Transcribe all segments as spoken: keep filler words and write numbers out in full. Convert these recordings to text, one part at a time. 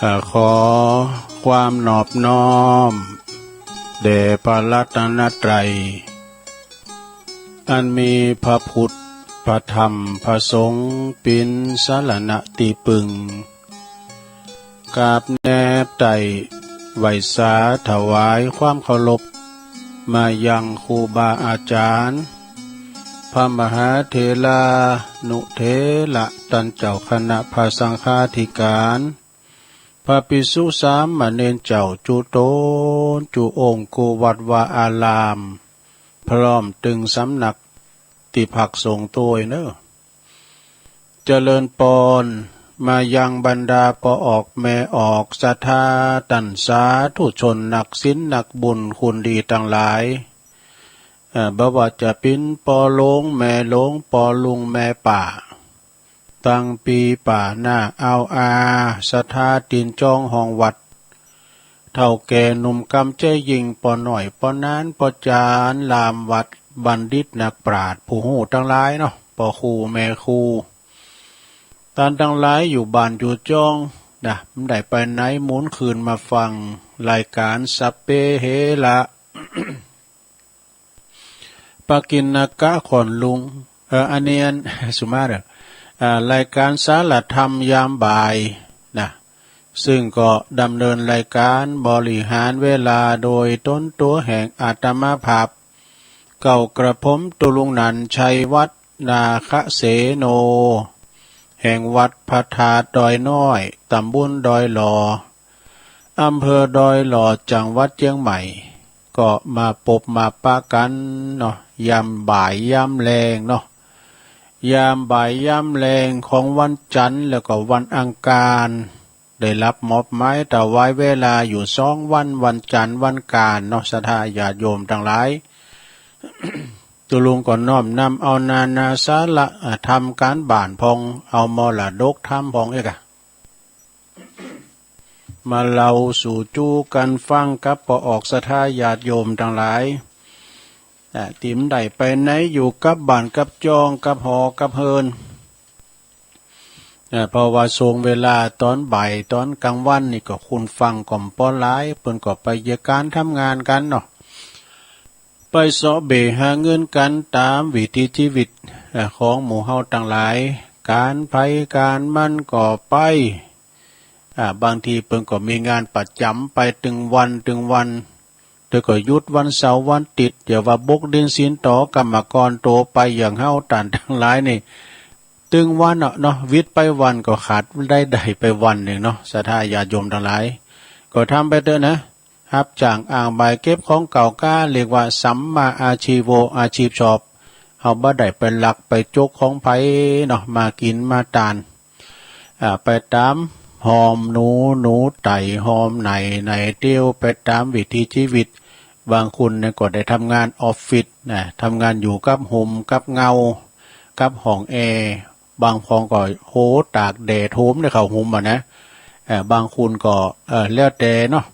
เอ่อ ขอความนอบน้อมแด่พระรัตนตรัย อันมีพระพุทธ พระธรรม พระสงฆ์ เป๋นสรณะตี้ปึง กราบแนบไต้ไหว้สาถวายความเคารพ มายังครูบาอาจารย์ พระมหาเถรานุเถระ ต้านเจ้าคณะพระสังฆาธิการ พระภิกษุสามเณรเจ้าจุ๊ตนจุ๊องค์ กู้วัดวาอาราม พร้อมตึงสำนักตี้พักสงฆ์ตวยเนอะ เจริญปอน มายังบรรดาป้อออกแม่ออก ศรัทธาต้านสาธุชน นักศีลนักบุญคุณดีตังหลาย เอ่อ บ่ว่าจะเป๋นป้อหลวงแม่หลวง ป้อลุงแม่ป้า ตังปี๋ป้าน้าอาวอา ศรัทธาตี๋นจองห้องวัด เฒ่าแก่หนุ่มกำเจ๊ยิง ป้อน้อยป้อหนานป้อจ๋าน ลามวัด บัณฑิตนักปราชญ์ผู้ฮู้ตังหลายเนาะ ป้อครูแม่ครู ต้านตังหลายอยู่บ้านอยู่จองนะ บ่ได้ไปไหน หมุนคืนมาฟังรายการสัพเพเหระ ปกิณณกะขวัญลุง เอ่อ อันนี้อัน สุมาเด้อ อ่า รายการสารธรรมยามบ่ายนะ ซึ่งก็ดำเนินรายการบริหารเวลาโดยตนตั๋วแห่งอาตมาภาพ เก้ากระผมตุลุงหนันชัย วัดนาคเสโน แห่งวัดพระธาตุดอยน้อย ตำบลดอยหล่อ อำเภอดอยหล่อ จังหวัดเจียงใหม่ ก็มาปบมาปะกั๋นเนาะ ยามบ่ายยามแลงเนาะ ยามบ่ายยามแลงของวันจันทร์แล้วก็วันอังคาร ได้รับมอบหมายถวายเวลาอยู่สองวัน วันจันทร์วันอังคารเนาะ ศรัทธาญาติโยมตังหลาย ตุลุงก็น้อมนำเอานานาสาระ อ่า ทำการบ้านพ่อง เอามรดกธรรมพ่องเอ๊ะกะ มาเล่าสู่จู๊กั๋นฟังกับป้อออกศรัทธาญาติโยมตังหลาย อ่า ตี้บ่ได้ไปไหน อยู่กับบ้านกับจอง กับหอกับเฮือน อ่า เพราะว่าช่วงเวลาตอนบ่ายตอนกลางวันนี่ก็คนฟังก็บ่ปอหลาย เปิ้นก็ไปเยียะก๋านทำงานกั๋นเนาะ ไปเซาะเบ้หาเงินกั๋นต๋ามวิถีชีวิต เอ่อ ของหมู่เฮาตังหลาย ก๋านไผก๋านมันก็ไป อ่า บางทีเปิ้นก็มีงานประจ๋ำไปตึงวันตึงวัน เดี๋ยวก็หยุดวันเสาร์วันอาทิตย์ เดี๋ยวว่าบกดินศีลต่อกรรมกรตั๋วไปอย่างเฮาต้านตังหลายนี่ ตึงวันเนาะ เนาะ หวิดไปวันก็ขาดรายได้ไปวันนึ่งเนาะ ศรัทธาญาติโยมตังหลาย ก็ทำไปเต๊อะนะ ฮับจ้างอ้างบ่ายเก็บของเก่าก๊า เรียกว่าสัมมาอาชีโว อาชีพชอบ เฮาบ่ได้ไปลักไปจกของไผเนาะ มากิ๋นมาตาน อ่า ไปต๋ามหอมหนู หนูไต่หอมไหน ไหนเตียว ไปต๋ามวิถีชีวิต บางคนเนี่ยก็ได้ทำงานออฟฟิศนะ ทำงานอยู่กับฮ่มกับเงา กับห้องแอร์ บางคนก็ โห ตากแดดโหมได้เข้าฮ่มอะนะ เอ่อ บางคนก็ เอ่อ แล้วแต่เนาะ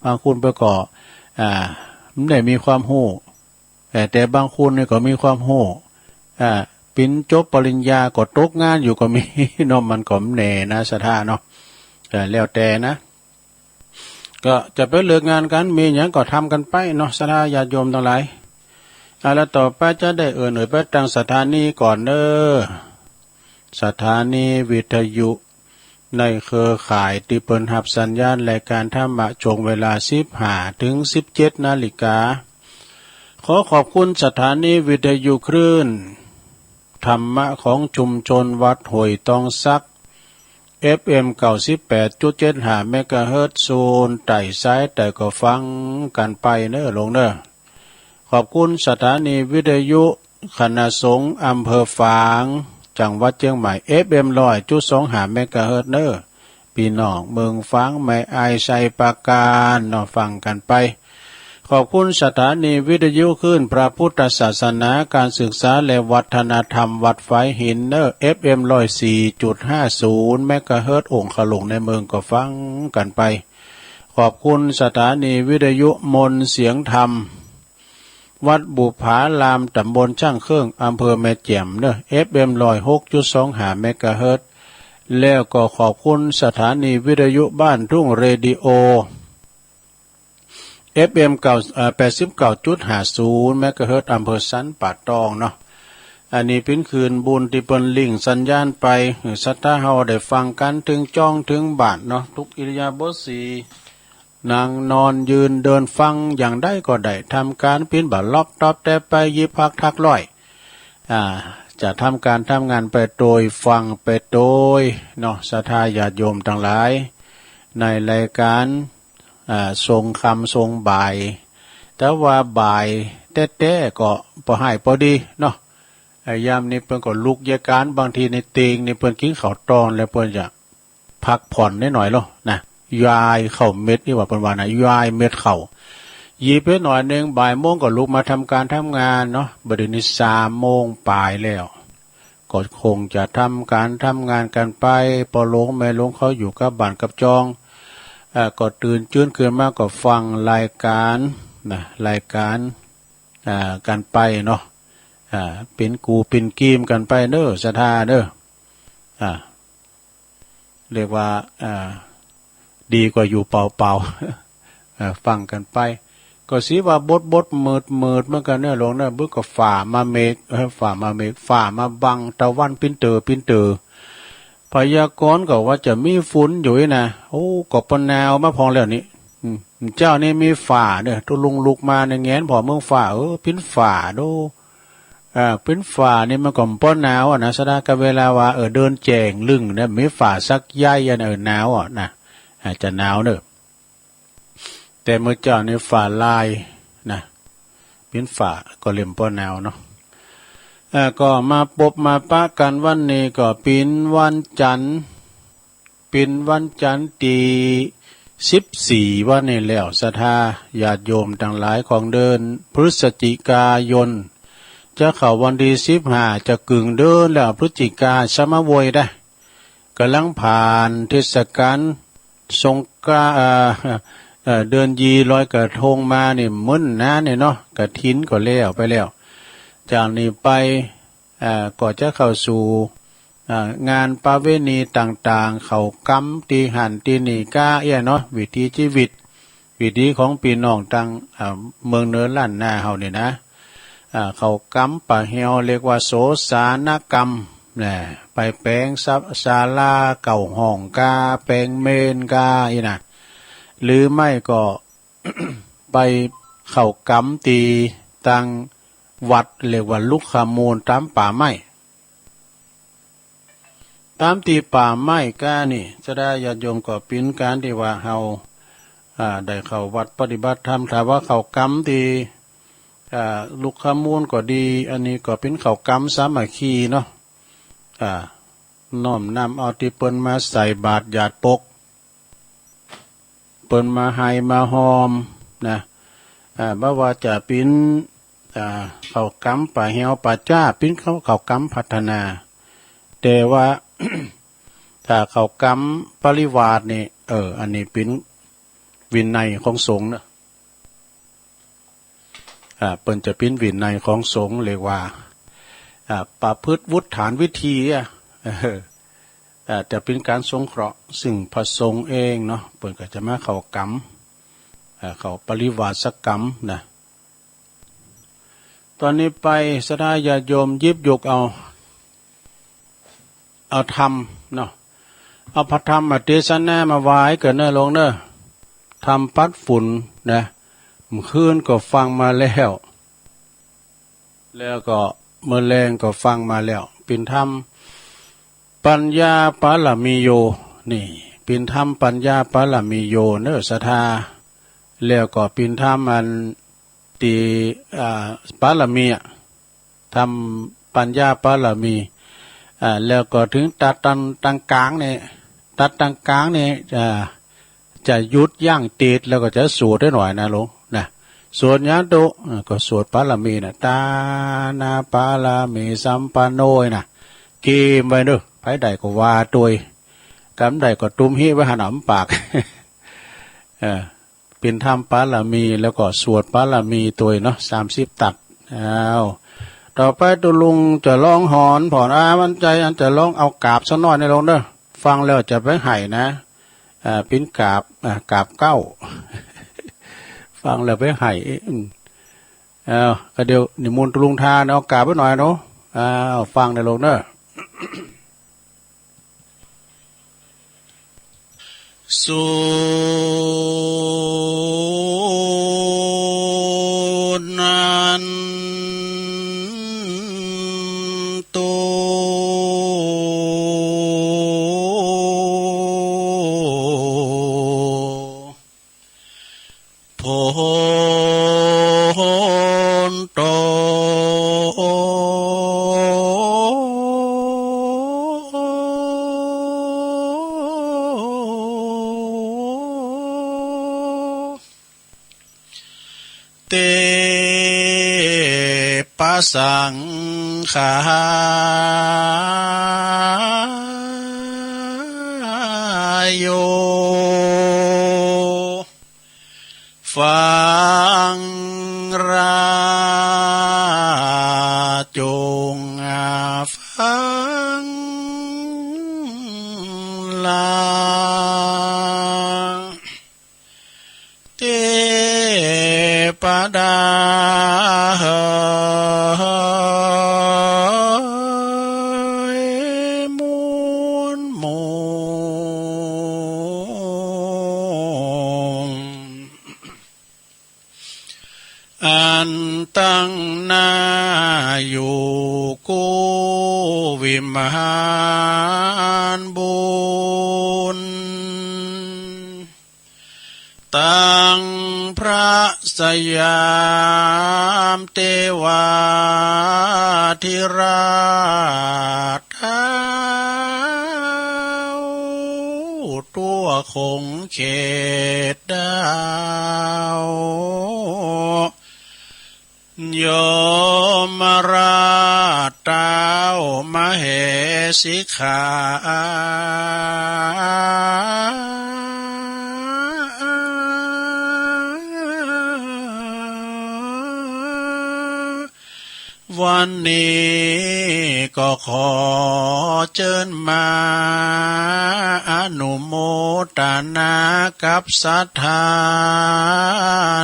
บางคนไปก็ อ่า บ่ได้มีความฮู้ เอ่อ แต่บางคนนี่ก็มีความฮู้ อ่า เป๋นจบปริญญาก็ตกงานอยู่ก็มีเนาะ มันก็บ่แน่นะ ศรัทธาเนาะ เอ่อ แล้วแต่นะ ก็จะไปเลือกงานกั๋น มีหยังก็ทำกั๋นไปเนาะ ศรัทธาญาติโยมตังหลาย อ่า แล้วต่อไปจะได้เอิ้นเอ่ยไปตางสถานีก่อนเน้อ สถานีวิทยุในเครือข่ายตี้เปิ้นฮับสัญญาณรายการธรรมะช่วงเวลาสิบห้าถึงสิบเจ็ดนาฬิกา ขอขอบคุณสถานีวิทยุคลื่นธรรมะของชุมชนวัดห้วยตองสัก เอฟเอ็ม เก้าสิบแปดจุดเจ็ดห้าเมกะเฮิรตซ์ โซนใต้สายใต้ก็ฟังกั๋นไปเน้อลุงเน้อ ขอบคุณสถานีวิทยุคณะสงฆ์อำเภอฝาง จังหวัดเชียงใหม่ เอฟเอ็ม ร้อยจุดสองห้าเมกะเฮิรตซ์เน้อ พี่น้องเมืองฝาง แม่อาย ชัยปราการเนาะ ฟังกั๋นไป ขอบคุณสถานีวิทยุคลื่นพระพุทธศาสนา การศึกษาและวัฒนธรรมวัดฝายหินเน้อ เอฟเอ็ม ร้อยสี่จุดห้าศูนย์เมกะเฮิรตซ์ องคลุงในเมืองก็ฟังกั๋นไป ขอบคุณสถานีวิทยุมนต์เสียงธรรม วัดบุปผาราม ตำบลช่างเครื่อง อำเภอแม่แจ่มเน้อ เอฟเอ็ม ร้อยหกจุดสองห้าเมกะเฮิรตซ์ แล้วก็ขอบคุณสถานีวิทยุบ้านทุ่งเรดิโอ เอฟเอ็ม เก้า เอ่อ แปดสิบเก้าจุดห้าศูนย์ เมกะเฮิรตซ์ อำเภอสันป่าตองเนาะ อันนี้เป๋นคลื่นบุญตี้เปิ้นลิงก์สัญญาณไป หื้อศรัทธาเฮาได้ฟังกั๋นเถิงจ้องเถิงบ้านเนาะ ทุกอิริยาบถสี่ นั่งนอนยืนเดินฟังอย่างใดก็ได้ ทำการปิ้นบ่าล็อกต๊อบแต๊บไป หยิบผักถักร้อย อ่า จะทำการทำงานไปโดยฟังไปโดยเนาะ ศรัทธาญาติโยมตังหลาย ในรายการ อ่า ส่งค่ำส่งบ่าย แต่ว่าบ่ายแต๊ๆ ก็ปอหายปอดีเนาะ อ่า ยามนี้เปิ้นก็ลุกเยียะก๋าน บางทีในเตียงนี่เปิ้นกิ๋นข้าวตอนแล้วเปิ้นจะ พักผ่อนนิดหน่อยลอนะ ยายข้าวเม็ดนี่ว่าเปิ้นว่านะ ยายเม็ดข้าว หยิบไปหน่อยหนึ่ง บ่ายโมงก็ลุกมาทำการทำงานเนาะ บัดนี้สามโมงปลายแล้ว ก็คงจะทำการทำงานกั๋นไป พ่อหลวงแม่หลวงเขาอยู่กับบ้านกับจอง เอ่อ ก็ตื่นจื้นขึ้นมาก็ฟังรายการนะ รายการ อ่า กั๋นไปเนาะ อ่า เป๋นกู่เป๋นกีมกั๋นไปเน้อ ศรัทธาเน้อ อ่า เรียกว่า อ่า ดีกว่าอยู่เปล่าๆ อ่า ฟังกั๋นไป ก็สิว่าบดๆ มืดๆ เหมือนกั๋นเน้อหลวงเน้อ บึกก็ฟ้ามาเมฆ เออ ฟ้ามาเมฆ ฟ้ามาบัง ตะวันปิ้นเต๋อปิ้นเต๋อ พยากรณ์ก็ว่าจะมีฝนอยู่นี่นะ โอ้ ก็ปอหนาวมาพองแล้วนี่ อืม เจ้านี่มีฟ้าเน้อ ตุ๊ลุงลุกมาเนี่ยแหงนผ่อเมืองฟ้า เออ ปิ้นฟ้าโด อ่า ปิ้นฟ้านี่มันก็ปอหนาวอะนะ ศรัทธา ก็เวลาว่า เออ เดินแจ้งลึ่งเนี่ย มีฟ้าสักใยอะนะ เออ หนาวอะนะ อาจจะหนาวเน้อ แต่มื้อเจ๊านี่ฟ้าลายนะ ปิ้นฟ้าก็เล็มปอหนาวเนาะ เอ่อ ก็มาปบมาปะกั๋นวันนี้ก็ปิ้นวันจันทร์ ปิ้นวันจันทร์ตี้สิบสี่วันนี้แล้ว ศรัทธาญาติโยมตังหลาย ของเดือนพฤศจิกายน จะเข้าวันตี้สิบห้า จะกึ่งเดือนแล้ว พฤศจิกา สะมาโวยได้ ก๋ำลังผ่านเทศกาลสงกรานต์ เอ่อ เอ่อ เดือนยี่ลอยกระทงมานี่ มื้อนานนี่เนาะ กฐินก็แล้วไปแล้ว จากนี้ไป เอ่อ ก็จะเข้าสู่ เอ่อ งานประเวณีต่างๆ เข้ากรรมตี้หั้นตี้นี่ก้าเอี้ยเนาะ วิถีชีวิต วิถีของปี้น้องตัง อ่า เมืองเหนือล้านนาเฮานี่นะ อ่า เข้ากรรมป่าแฮว เรียกว่าโสสานกรรมนะ ไปแป๋งศา ศาลาเก้าห้องก้า แป๋งเมรุก้าอี้นะ หรือไม่ก็ ไปเข้ากรรมตี้ตังวัด เรียกว่าลุกขมูลต๋ามป่าไม้ ต๋ามตี้ป่าไม้ก้านี่ ศรัทธาญาติโยม ก็ปิ้นก๋านตี้ว่าเฮา อ่า ได้เข้าวัดปฏิบัติธรรม ถ้าว่าเข้ากรรมตี้ อ่า ลุกขมูลก็ดี อันนี้ก็ปิ้นเข้ากรรมสามัคคีเนาะ อ่า น้อมนำเอาตี้เปิ้นมาใส่บาตรหยาดปก เปิ้นมาไห้มาฮอมนะ อ่า บ่ว่าจะปิ้น อ่า เข้ากรรมป่าแฮวป่าจ๊า ปิ้นเข้า เข้ากรรมพัฒนา แต่ว่า ถ้าเข้ากรรมปริวาสนี่ เออ อันนี้ปิ้นวินัยของสงฆ์เนาะ อ่า เปิ้นจะปิ้นวินัยของสงฆ์ เรียกว่า อ่า ประพฤติวุฒฐานวิธีอะ เออ อ่า จะปิ้นก๋านสงเคราะห์ ซึ่งพระสงฆ์เองเนาะ เปิ้นก็จะมาเข้ากรรม อ่า เข้าปริวาสกรรมนะ ต๋อนนี้ไปศรัทธาญาติโยมหยิบยกเอา เอาธรรมเนาะ เอาพระธรรมเทศนามาไหว้กั๋นเน้อหลวงเน้อ ธรรมปัดฝุ่นนะ เมื่อคืนก็ฟังมาแล้ว แล้วก็มื้อแลงก็ฟังมาแล้ว ปิ้นธรรมปัญญาปารมีโย นี่ ปิ้นธรรมปัญญาปารมีโยเน้อศรัทธา แล้วก็ปิ้นธรรมอันตี้ อ่า ปารมีอะ ธรรมปัญญาปารมี อ่า แล้วก็เถิงตัดตัง ตังก๋างนี่ ตัดตังก๋างนี่ อ่า จะหยุดยั้งติด แล้วก็จะสวดได้หน่อยนะหลวงนะ สวดหยังตุ๊ อ่า ก็สวดปารมีนะ ทานะปารมีสัมปันโนนะ เกมไว้เน้อ ไผได้ก็ว่าตวย กำได้ก็ตุ้มฮิไว้หั้นอำปาก เออ ปิ้นธรรมปารมี แล้วก็สวดปารมีตวยเนาะ สามสิบตัด อ้าว ต่อไปตุ๊ลุงจะลองหอนผ่อน อา มันใจอันจะลองเอากราบสักหน่อยในหลวงเน้อ ฟังแล้วจะไปไห้นะ เอ่อ ปิ้นกราบ เอ่อ กราบเกล้า ฟังแล้วไปไห้ อืม เอ่อ ก็เดี๋ยวนิมนต์ตุลุงทาน เอากราบไว้หน่อยเนาะ อ้าว ฟังได้ลงเนอะ สุนันตุ โพนโต เต ปะสังฆาโย ฟังราจงฟังลา เตปะดาเฮยมวลหมู่ อันตั้งหน้าอยู่กู้วิมานบุญ ตังพระสยามเทวาธิราช เท้าทั่วคงเขตดาว ยมราชเท้ามเหสิขา วันนี้ก็ขอเจิญมาอนุโมทนากับศรัทธา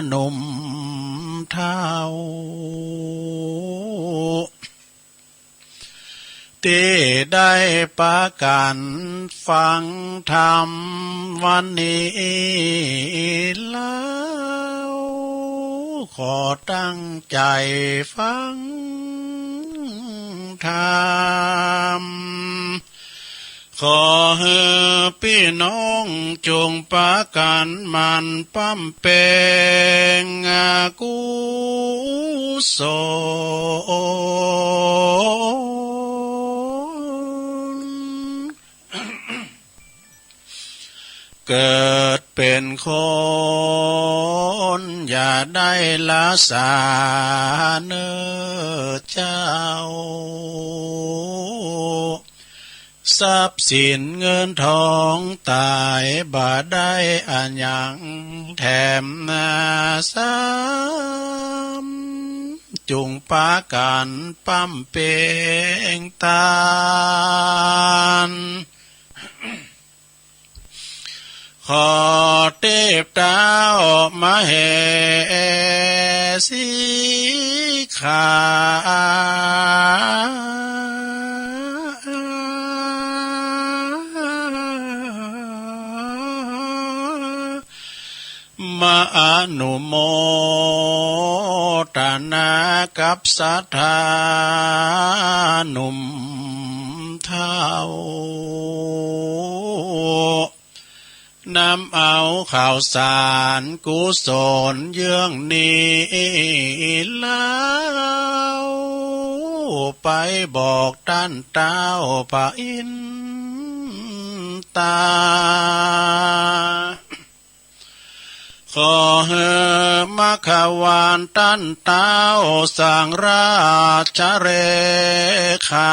หนุ่มเฒ่า ที่ได้ปะกั๋นฟังธรรมวันนี้แล้ว ขอตั้งใจ๋ฟังธรรม ขอหื้อปี้น้องจงปะกั๋นหมั่นบำเพ็งกุศล เกิดเป๋นคนอย่าได้ละสาเน่อเจ้า ทรัพย์สินเงินทองต๋ายบ่ได้อะหยังแถมนาซ้ำ จุ่งปะกั๋นบำเพ็งตาน ขอเทพเท้ามเหสีขา มาอนุโมทนากับศรัทธาหนุ่มเฒ่า นำเอาข้าวสารกุศลเยื่องนี้แล้ว ไปบอกต้านเต๊าพระอินตา ขอหื้อมัคควานต้านเต๊าสังราชเรขา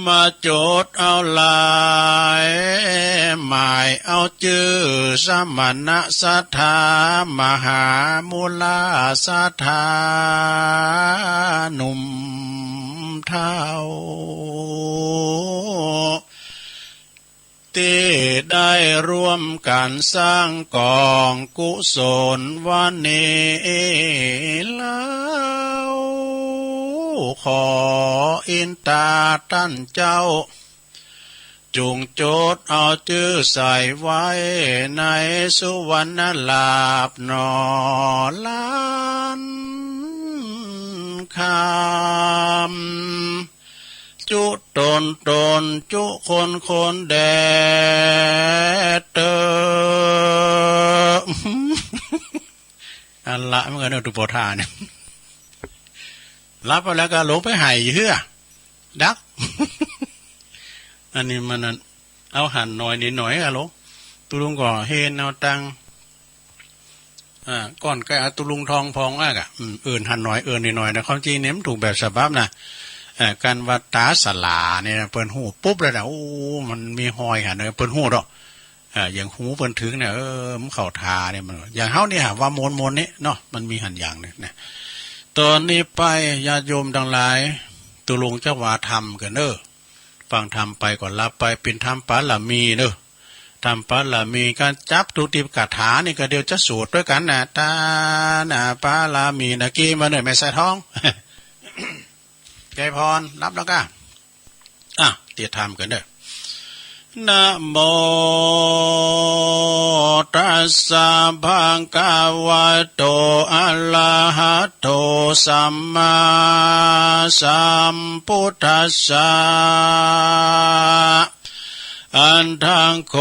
มาโจทย์เอาหลาย หมายเอาจื้อสมณะศรัทธา มหามุลาศรัทธาหนุ่มเฒ่า ที่ได้ร่วมกันสร้างกองกุศลวันนี้แล้ว ขออินตาต้านเจ้า จงจดเอาจื้อใส่ไว้ในสุวรรณลาภหนอล้านคำ จุตนตนจุคนคนแดดเตอ อันละมันก็เนอะ ตุปอทาเนี่ย รับเอาแล้วก็หลงไปไห้อยู่เฮือ ดัก อันนี้มันนั่น เอาหันหน่อยนิดหน่อยอะหลง ตุลุงก็เฮนเอาตัง อ่า ก่อนใกล้เอาตุลุงทองพองอ่ะกะ อืม เอิ้นหันหน่อย เอิ้นนิดหน่อยนะ ความจริงเนี่ยมันถูกแบบฉบับนะ เอ่อ การว่าตาสลาเนี่ยนะ เปิ้นฮู้ปุ๊บเลยนะ โอ้ มันมีฮอยหันเนอะ เปิ้นฮู้ดอก เอ่อ อย่างหูเปิ้นถึงเนี่ย เออ มันเข้าท่าเนี่ย มัน อย่างเฮาเนี่ย ว่าโมนโมนนี่เนาะ มันมีหันอย่างหนึ่งนะ ตอนนี้ไป ญาติโยมทั้งหลาย ตุลุงจะว่าธรรมกันเนอะ ฟังธรรมไปก็หลับไป เป็นธรรมปารมีเนอะ ธรรมปารมี การจับทุกติปคาถานี่ก็เดี๋ยวจะสวดด้วยกันนะ ตานาปารมีนะ กี้มาเนอะ แม่สายทอง ยายพร รับแล้วก้า อ่ะ เตรียมธรรมกันเด้อ นะโมตัสสะ ภะคะวะโต อะระหะโต สัมมาสัมพุทธัสสะ อันทั้งโค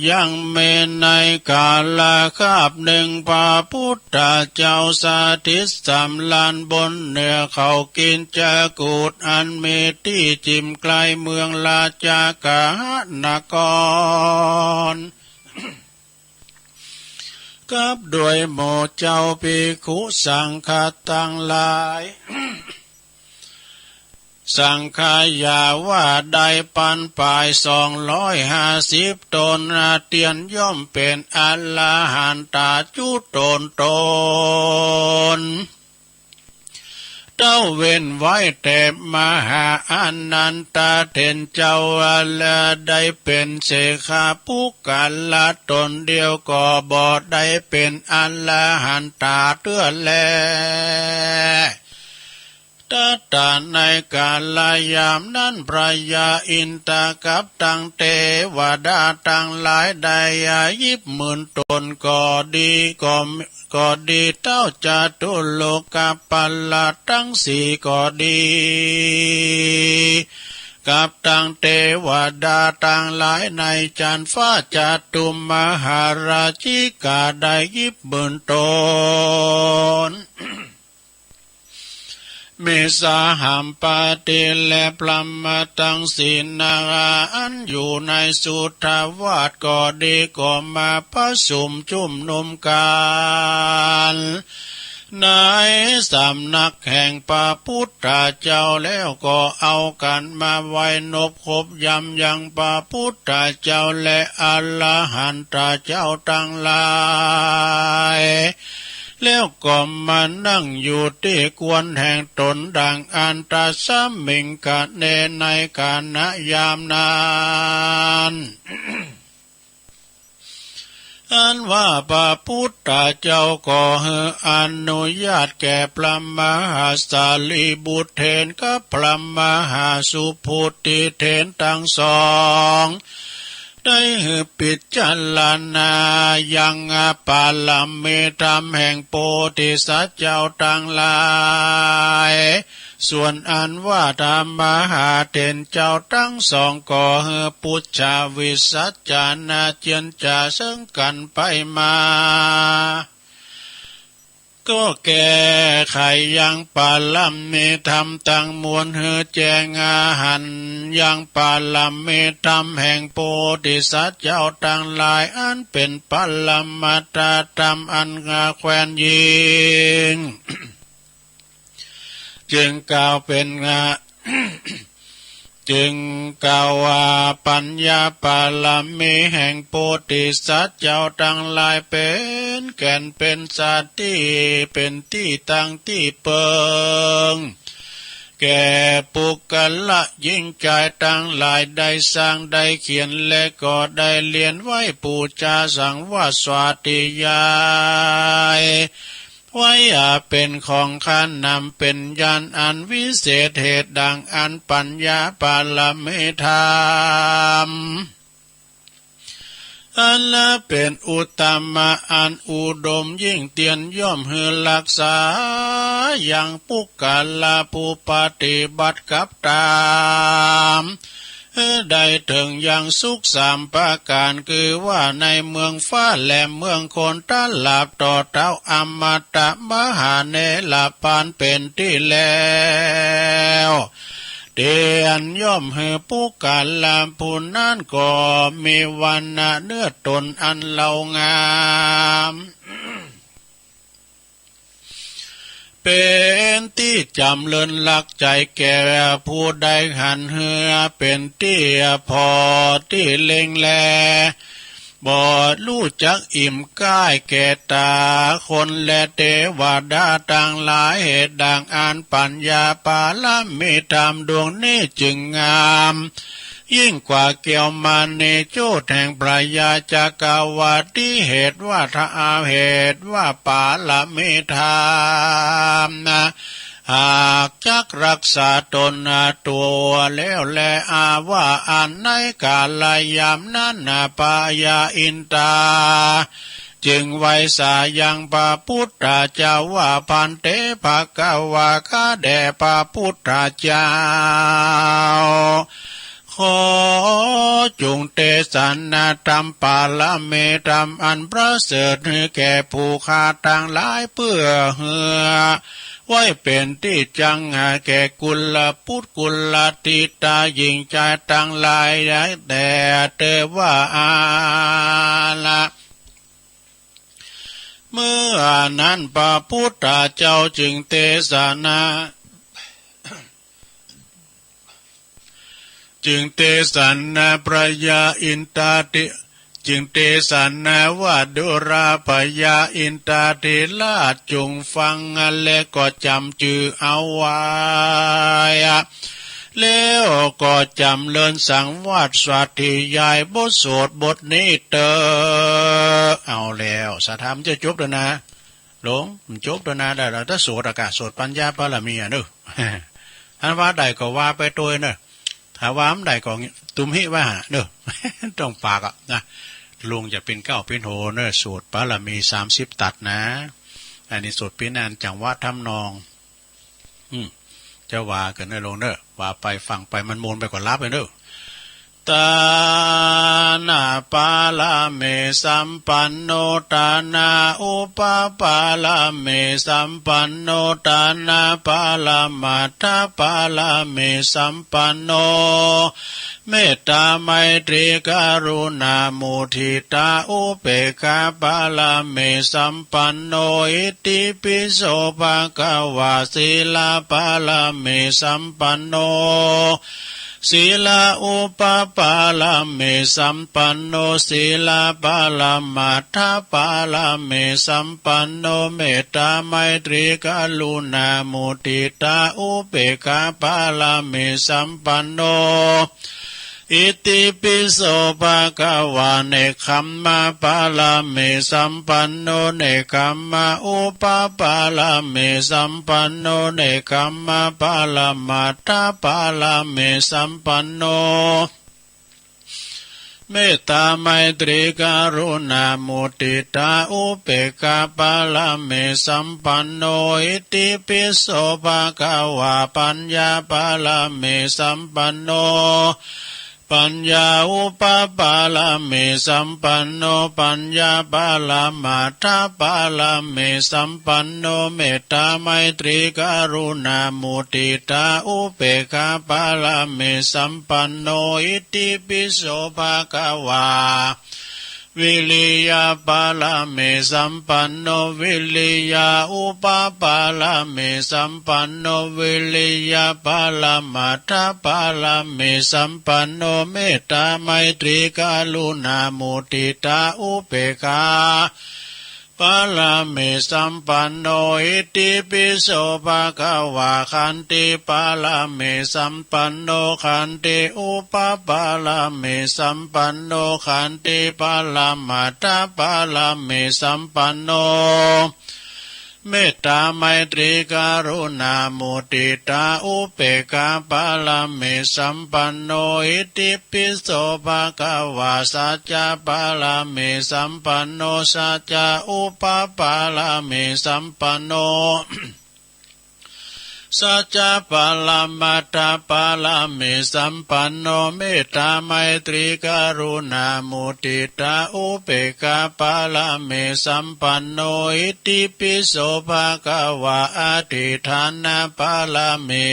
ยังมีในกาละคาบหนึ่ง พระพุทธเจ้าสถิตสำราญบนเนื้อเขากิจจกูฏ อันมีตี้จิ่มไกลเมืองราชคฤหนคร กับด้วยหมู่เจ้าภิกขุสังฆะตังหลาย สังขยาว่าได้ปันปายสองร้อยห้าสิบตน อาเตียนย่อมเป็นอรหันตาจุตนตน เต้าเว้นไว้แต่มหาอานันตะเถรเจ้า และได้เป็นเสขะปุคคละตนเดียว ก็บ่ได้เป็นอรหันตาเตื้อแล ตัตตะ ในกาลยามนั้น พระยาอินทะกับตังเตวดาตังหลาย ได้หยิบหมื่นตนก็ดี ก็ ก็ดี เท้าจตุโลกปัลละตังสี่ก็ดี กับตังเตวดาตังหลายในจันฟ้าจตุมหาราชิกาได้หยิบหมื่นตน มีสหัมปติและพรหมะตังสี่นาอันอยู่ในสุทธาวาสก็ดี ก็มาประชุมชุมนุมกัน ในสำนักแห่งพระพุทธเจ้าแล้ว ก็เอากันมาไหว้นบคบยำยังพระพุทธเจ้าและอรหันตเจ้าตังหลาย แล้วก็มานั่งอยู่ตี้ควรแห่งตนดังอัน ตัสสมิงคะเน ในขณะยามนั้น อันว่าพระพุทธเจ้าก็หื้ออนุญาตแก่พระมหาสารีบุตรเถรกับพระมหาสุปุตติเถรตังสอง ได้หื้อพิจารณายังปารมีธรรมแห่งโพธิสัตว์เจ้าตังหลาย ส่วนอันว่าพระมหาเถรเจ้าตังสองก็หื้อปุจฉาวิสัชชานะเจียรจาเซิ่งกันไปมา ก็แก้ไขยังปารมีธรรมตังมวลหื้อแจ้งอหันยังปารมีธรรมแห่งโพธิสัตว์เจ้าตังหลาย อันเป็นปรมัตถธรรมอันงาแควนยิ่ง จึงกล่าวเป็นงา จึงกล่าวว่าปัญญาบารมีแห่งโพธิสัตว์เจ้าตังหลาย เป๋นแก่นเป๋นสติ เป๋นตี้ตั้งตี้เปิง แก่ปุคคละหญิงจายตังหลาย ได้สร้างได้เขียน และก็ได้เรียนไว้บูชาสังวาสวัตติยาย ไว้อาเป๋นของคานำ เป๋นญาณอันวิเศษ เหตุดังอั้นปัญญาบารมีธรรม อันเป๋นอุตตมะอันอุดมยิ่ง เตียนย่อมหื้อฮักษา ยังปุคคละผู้ปฏิบัติกับตาม ได้เถิงอย่างสุขสามประก๋าน คือว่าในเมืองฟ้าแหลมเมืองโคน ตราบต่อเต๊าอมตะมหาเนรปานเป๋นตี้แล้ว เตียนย่อมหื้อปุคคละผู้นั้นก็มีวรรณะเนื้อตนอันเลาะงาม เป๋นตี้จ๋ำเริญฮักใจ๋แก่ผู้ใดหันเหือ เป๋นตี้ผ่อตี้เล็งแล บ่ฮู้จักอิ่มใก้แก่ต๋า คนและเตวดาตังหลาย เหตุดังอั้นปัญญาบารมีธรรมดวงนี้จึงงาม ยิ่งกว่าแก้วมณีโจทย์แห่งพญาจักรวรรดิ เหตุว่าธรรม เหตุว่าบารมีธรรมนะ หากจักฮักษาตนตัวแล้วแล อาว่าอันในกาลยามนั้นนะ พญาอินทรา จึงไหว้สายังพระพุทธเจ้าว่า ภันเต ภะคะวา ข้าแด่พระพุทธเจ้า ขอจงเตสนาธรรม บารมีธรรมอันประเสริฐ หื้อแก่ผู้ข้าตังหลาย เปื้อหื้อไว้เป๋นตี้จั้งแก่กุลบุตรกุลธิดาหญิงจายตังหลาย แด่เตวดาละ เมื่อนั้นพระพุทธเจ้าจึงเตสนา จึงเตสนาพญาอินทราธิ จึงเตสนาว่า ดูราพญาอินทราธิราช จงฟังและก็จ๋ำจื้อเอาไว้ แล้วก็จ๋ำเริญสังวาสวัตติยายบทสวดบทนี้เต๊อะ เอาแล้ว สาธรรมจะจบแล้วนะ หลวง มันจบแล้วนะ แล้ว แล้วถ้าสวดอะกะ สวดปัญญาบารมีอะเนอะ อันว่าได้ก็ว่าไปโตยเนอะ ถ้าว่าบ่ได้ก็ตุ้มฮิไว้หาเนอะ ต้องปากอะนะ ลุงจะเป๋นเก๊าเป๋นโหเนอะ สวดบารมีสามสิบตัดนะ อันนี้สวดเป๋นอันจังหวะทำนอง อืม จะว่ากั๋นเนอะลุงเนอะ ว่าไปฟังไปมันมนไปก็หลับไปเนอะ ทานบารมีสัมปันโน ทานาอุปปารมีสัมปันโน ทานาปรมัตถปารมีสัมปันโน เมตตาไมตรีกรุณามุทิตาอุเปกขาปารมีสัมปันโน อิติปิโสภะคะวา สีลปารมีสัมปันโน สีลาอุปปารมีสัมปันโน สีลปรมัตถปารมีสัมปันโน เมตตาไมตรีกรุณามุทิตาอุเปกขาปารมีสัมปันโน อิติปิโสภะคะวา เนกขัมมะปารมีสัมปันโน เนกขัมมะอุปปารมีสัมปันโน เนกขัมมะปรมัตถปารมีสัมปันโน เมตตาไมตรีกรุณามุทิตาอุเปกขาปารมีสัมปันโน อิติปิโสภะคะวา ปัญญาปารมีสัมปันโน ปัญญาอุปปารมีสัมปันโน ปัญญาปรมัตถปารมีสัมปันโน เมตตาไมตรีกรุณามุทิตาอุเปกขาปารมีสัมปันโน อิติปิโสภะคะวา วิริยะปารมีสัมปันโน วิริยะอุปปารมีสัมปันโน วิริยะปรมัตถปารมีสัมปันโน เมตตาไมตรีกรุณามุทิตาอุเบกขา ปารมีสัมปันโน อิติปิโสภะคะวะ ขันติปารมีสัมปันโน ขันติอุปปารมีสัมปันโน ขันติปรมัตถปารมีสัมปันโน เมตตาไมตรีกรุณามุทิตาอุเบกขาปารมีสัมปันโน อิติปิโสภะคะวะ สัจจะปารมีสัมปันโน สัจจะอุปปารมีสัมปันโน สัจจะปรมัตถปารมีสัมปันโน เมตตาไมตรีกรุณามุทิตาอุเบกขาปารมีสัมปันโน อิติปิโสภะคะวะ อธิฏฐานปารมี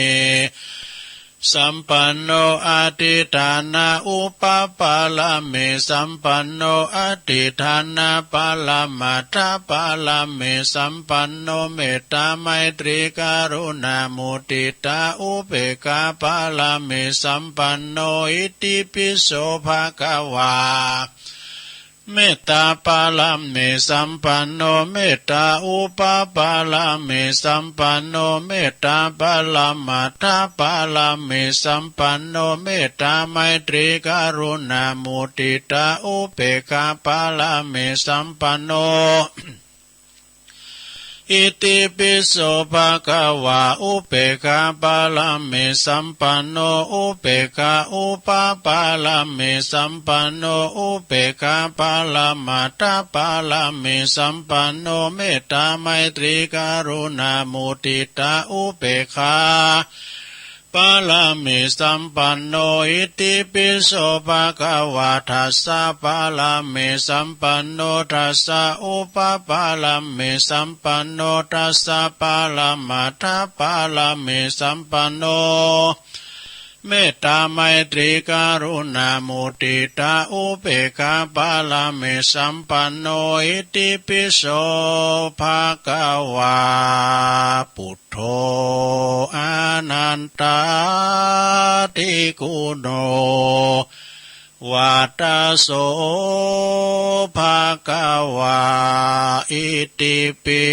สัมปันโน อธิฏฐานะอุปปารมีสัมปันโน อธิฏฐานะปรมัตถปารมีสัมปันโน เมตตาไมตรีกรุณามุทิตาอุเบกขาปารมีสัมปันโน อิติปิโสภะคะวา เมตตาปารมีสัมปันโน เมตตาอุปปารมีสัมปันโน เมตตาปรมัตถปารมีสัมปันโน เมตตาไมตรีกรุณามุทิตาอุเบกขาปารมีสัมปันโน อิติปิโสภะคะวา อุเบกขาปารมีสัมปันโน อุเบกขาอุปปารมีสัมปันโน อุเบกขาปรมัตถปารมีสัมปันโน เมตตาไมตรีกรุณามุทิตาอุเบกขา ปารมีสัมปันโน อิติปิโสภะคะวา ทัสสะปารมีสัมปันโน ทัสสะอุปปารมีสัมปันโน ทัสสะปรมัตถปารมีสัมปันโน เมตตาไมตรีกรุณามุทิตาอุเบกขาปารมีสัมปันโน อิติปิโสภะคะวา พุท โธ อนันตาธิคุณโน วัตโส ภะคะวา อิติปิ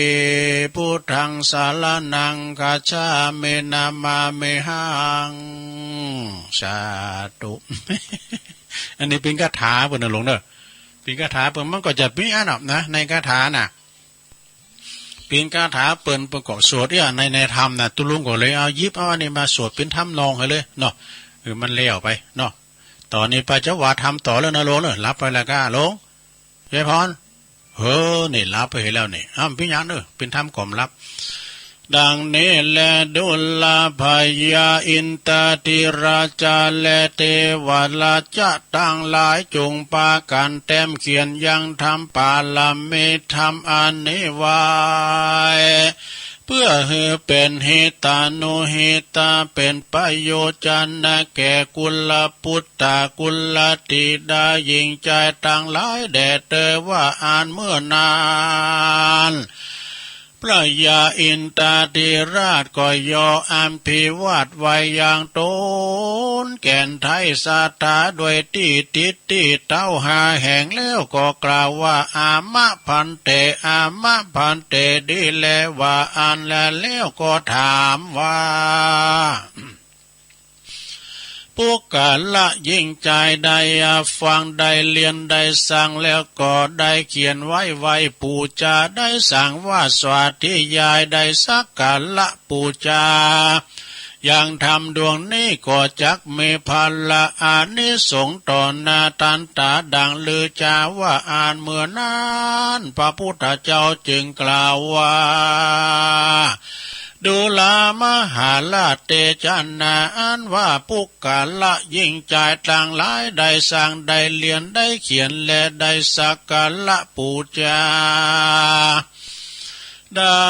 พุทธัง สะระณัง คัจฉามิ นะมามิหัง สาธุ อันนี้เป๋นคาถาเปิ้นนะหลวงเนอะ เป๋นคาถาเปิ้น มันก็จะมีอันนั้นนะ ในคาถาน่ะ เป๋นคาถาเปิ้น เปิ้นก็สวดเอี้ย ใน ในธรรมน่ะ ตุ๊ลุงก็เลยเอา หยิบเอาอันนี้มาสวดเป๋นทำนองหื้อเลยเนาะ เออ มันแล้วไปเนาะ ต๋อนนี้ไปจะว่าธรรมต่อแล้วนะหลวงเนอะ หลับไปแล้วก้าหลวง ยายพร เออ นี่หลับไปแล้วนี่ อ้าว เป๋นหยังเนอะ เป๋นธรรมก็บ่หลับ ดังนี้แล ดูราพญาอินทาธิราชาและเทวราชาตังหลาย จงปากั๋นแต้มเขียนยังธรรมปารมีธรรมอันนี้ไว้ เพื่อหื้อเป๋นหิตานุหิตา เป๋นประโยชนะแก่กุลปุตตะ กุลธิดา หญิงชายตังหลายแด่เธอว่าอันเมื่อนั้น พระยาอินทาธิราชก็ย่ออภิวาทไหว้อย่างตนแก่นไท้ศรัทธาด้วยตี้ติดตี้เต๊าห้าแห่ง แล้วก็กล่าวว่า อามะภันเต อามะภันเต ดีแลว่าอันนั้นแล้วก็ถามว่า ปุคคละหญิงชายได้ฟังได้เรียนได้ซังแล้วก็ได้เขียนไว้ไหว้ปู๋จา ได้สังวาสสาธยาย ได้สักการะปู๋จา ยังธรรมดวงนี้ก็จักมีผละอานิสงส์ต่อหน้าตันต๋าดังลือจาว่าอันเมื่อนั้น พระพุทธเจ้าจึงกล่าวว่า ดูรามหาราช เตชะนาอันว่าปุคคละหญิงชายตังหลายได้สังได้เรียนได้เขียนและได้สักการะปู๋จา ได้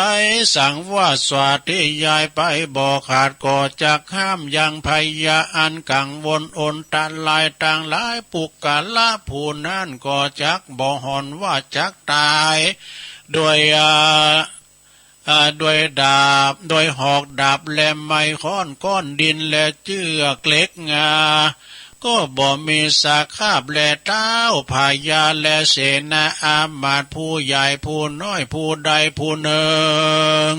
สังวาสสวาธยายไปบ่ขาด ก็จักห้ามยังพยาอันกังวลอันตรายตังหลาย ปุคคละผู้นั้นก็จักบ่หอนว่าจักตาย โดย อ่า อ่า โดยดาบ โดยหอกดาบและไม้ค้อน ก้อนดินและเจือกเหล็ก อ่า ก็บ่มีสาขาบและเท้าพญาและเสนาอามาตย์ผู้ใหญ่ผู้น้อยผู้ใดผู้หนึ่ง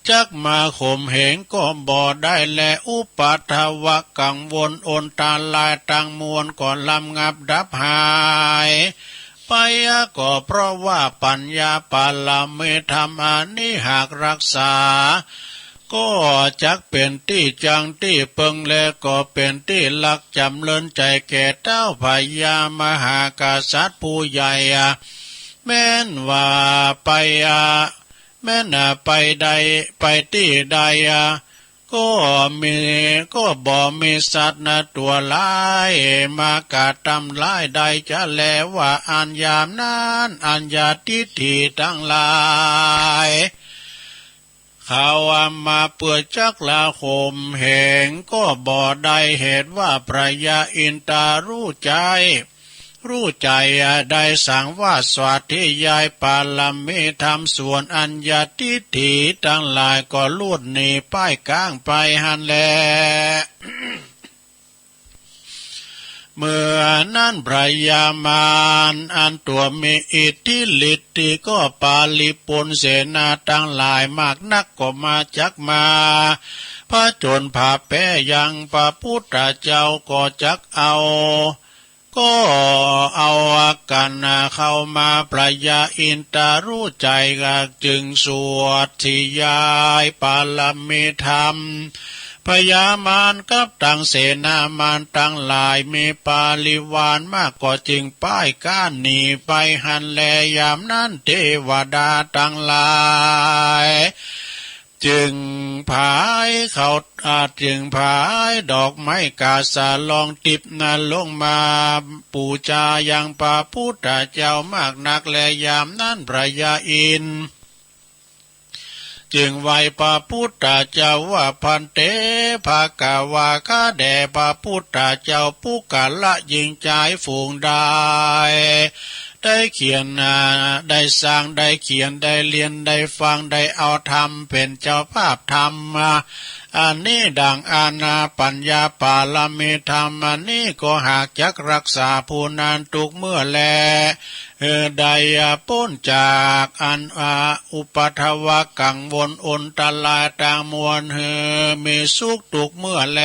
จักมาข่มเหงก็บ่ได้ และอุปัทวะกังวลอันตรายตังมวลก็ระงับดับหายไป ก็เพราะว่าปัญญาปารมีธรรมอันนี้หากรักษา ก็จักเป็นตี้จั้งตี้เปิง และก็เป็นตี้รักจ๋ำเริญใจ๋แก่เท้าพญามหากษัตริย์ผู้ใหญ่ แม้นว่าไป แม้นไปใด ไปตี้ใด ก็มี ก็บ่มีสัตว์นะตั๋วร้าย มากระทำร้ายได้จะแล ว่าอันยามนั้น อัญญาทิฏฐิตังหลาย เขาว่ามาเปื้อจักละข่มเหงก็บ่ได้ เหตุว่าพญาอินทรารู้ใจ๋ รู้ใจ๋ได้สังวาสสวาธยายปารมีธรรม ส่วนอัญญาทิฏฐิตังหลายก็หลุดหนีป้ายก้างไปหั้นแล เมื่อนั้นพญามารอันตั๋วมีอิทธิฤทธิ์ตี้ก็ปาริปุณเสนาตังหลายมากนักก็มาจักมาผจญภัยแป๋ยังพระพุทธเจ้าก็จักเอา ก็เอาอาการเข้ามา พญาอินทรารู้ใจ๋จึงสวาธยายปารมีธรรม พญามารกับตังเสนามารตังหลายมีปริวารมากก็จึงป้ายก้านหนีไปหั้นแล ยามนั้นเทวดาตังหลาย จึงผายเขา อ่า จึงผายดอกไม้กาสาลองทิพย์นั้นลงมาปู๋จายังพระพุทธเจ้ามากนัก และยามนั้นพญาอินทร์จึงไหว้พระพุทธเจ้าว่า ภันเต ภะคะวา ข้าแด่พระพุทธเจ้า ปุคคละหญิงจายฝูงใด ได้เขียน อ่า ได้สร้าง ได้เขียน ได้เรียน ได้ฟัง ได้เอาธรรมเป๋นเจ้าภาพธรรม อ่า อันนี้ดังอัน อ่า ปัญญาปารมีธรรมอันนี้ ก็หากจักรักษาผู้นั้นทุกเมื่อแล เออ ได้ อ่า ป๊นจากอัน อ่า อุปัทวะกังวลอันตรายตังมวล เออ มีสุขทุกเมื่อแล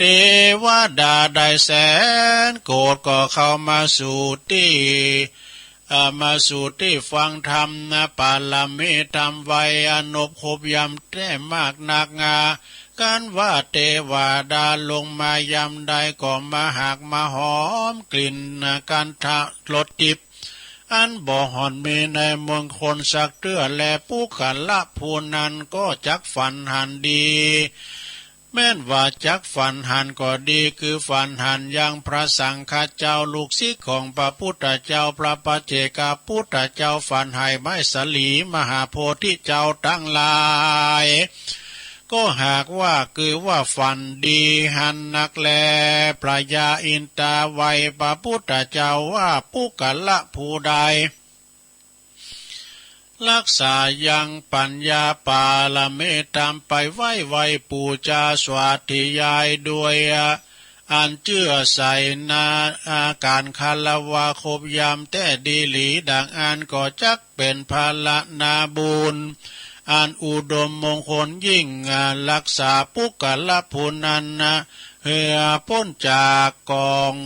เทวดาได้แสนโกฏก็เข้ามาสู่ตี้ เอ่อ มาสู่ตี้ฟังธรรมนะ ปารมีธรรมไว้อนบครบย่ำแต๊มากนัก อ่า กันว่าเทวดาลงมาย่ำใดก็มาหากมาหอมกลิ่นนะ คันธะรสทิพย์ อันบ่หอนมีในมงคลสักเตื้อแล ปุคคละผู้นั้นก็จักฝันหันดี แม้นว่าจักฝันหันก็ดี คือฝันหันยังพระสังฆะเจ้า ลูกศิษย์ของพระพุทธเจ้า พระปัจเจกพุทธเจ้า ฝันไห้ไม้สาลี มหาโพธิเจ้าตังหลาย ก็หากว่าคือว่าฝันดีหันนักแล พญาอินทราไหว้พระพุทธเจ้าว่า ปุคคละผู้ใด รักษายังปัญญาปารมีธรรมไปไหว้ไหว้ปู๋จาสวาธยายด้วย อันเจื้อใส่นา อาการคารวะครบย่ำแต๊ดีหลีดังอันก็จักเป๋นพระละนาบุญ อันอุดมมงคลยิ่ง อ่า รักษาปุคคละผู้นั้นนะ เหือป๊นจากกอง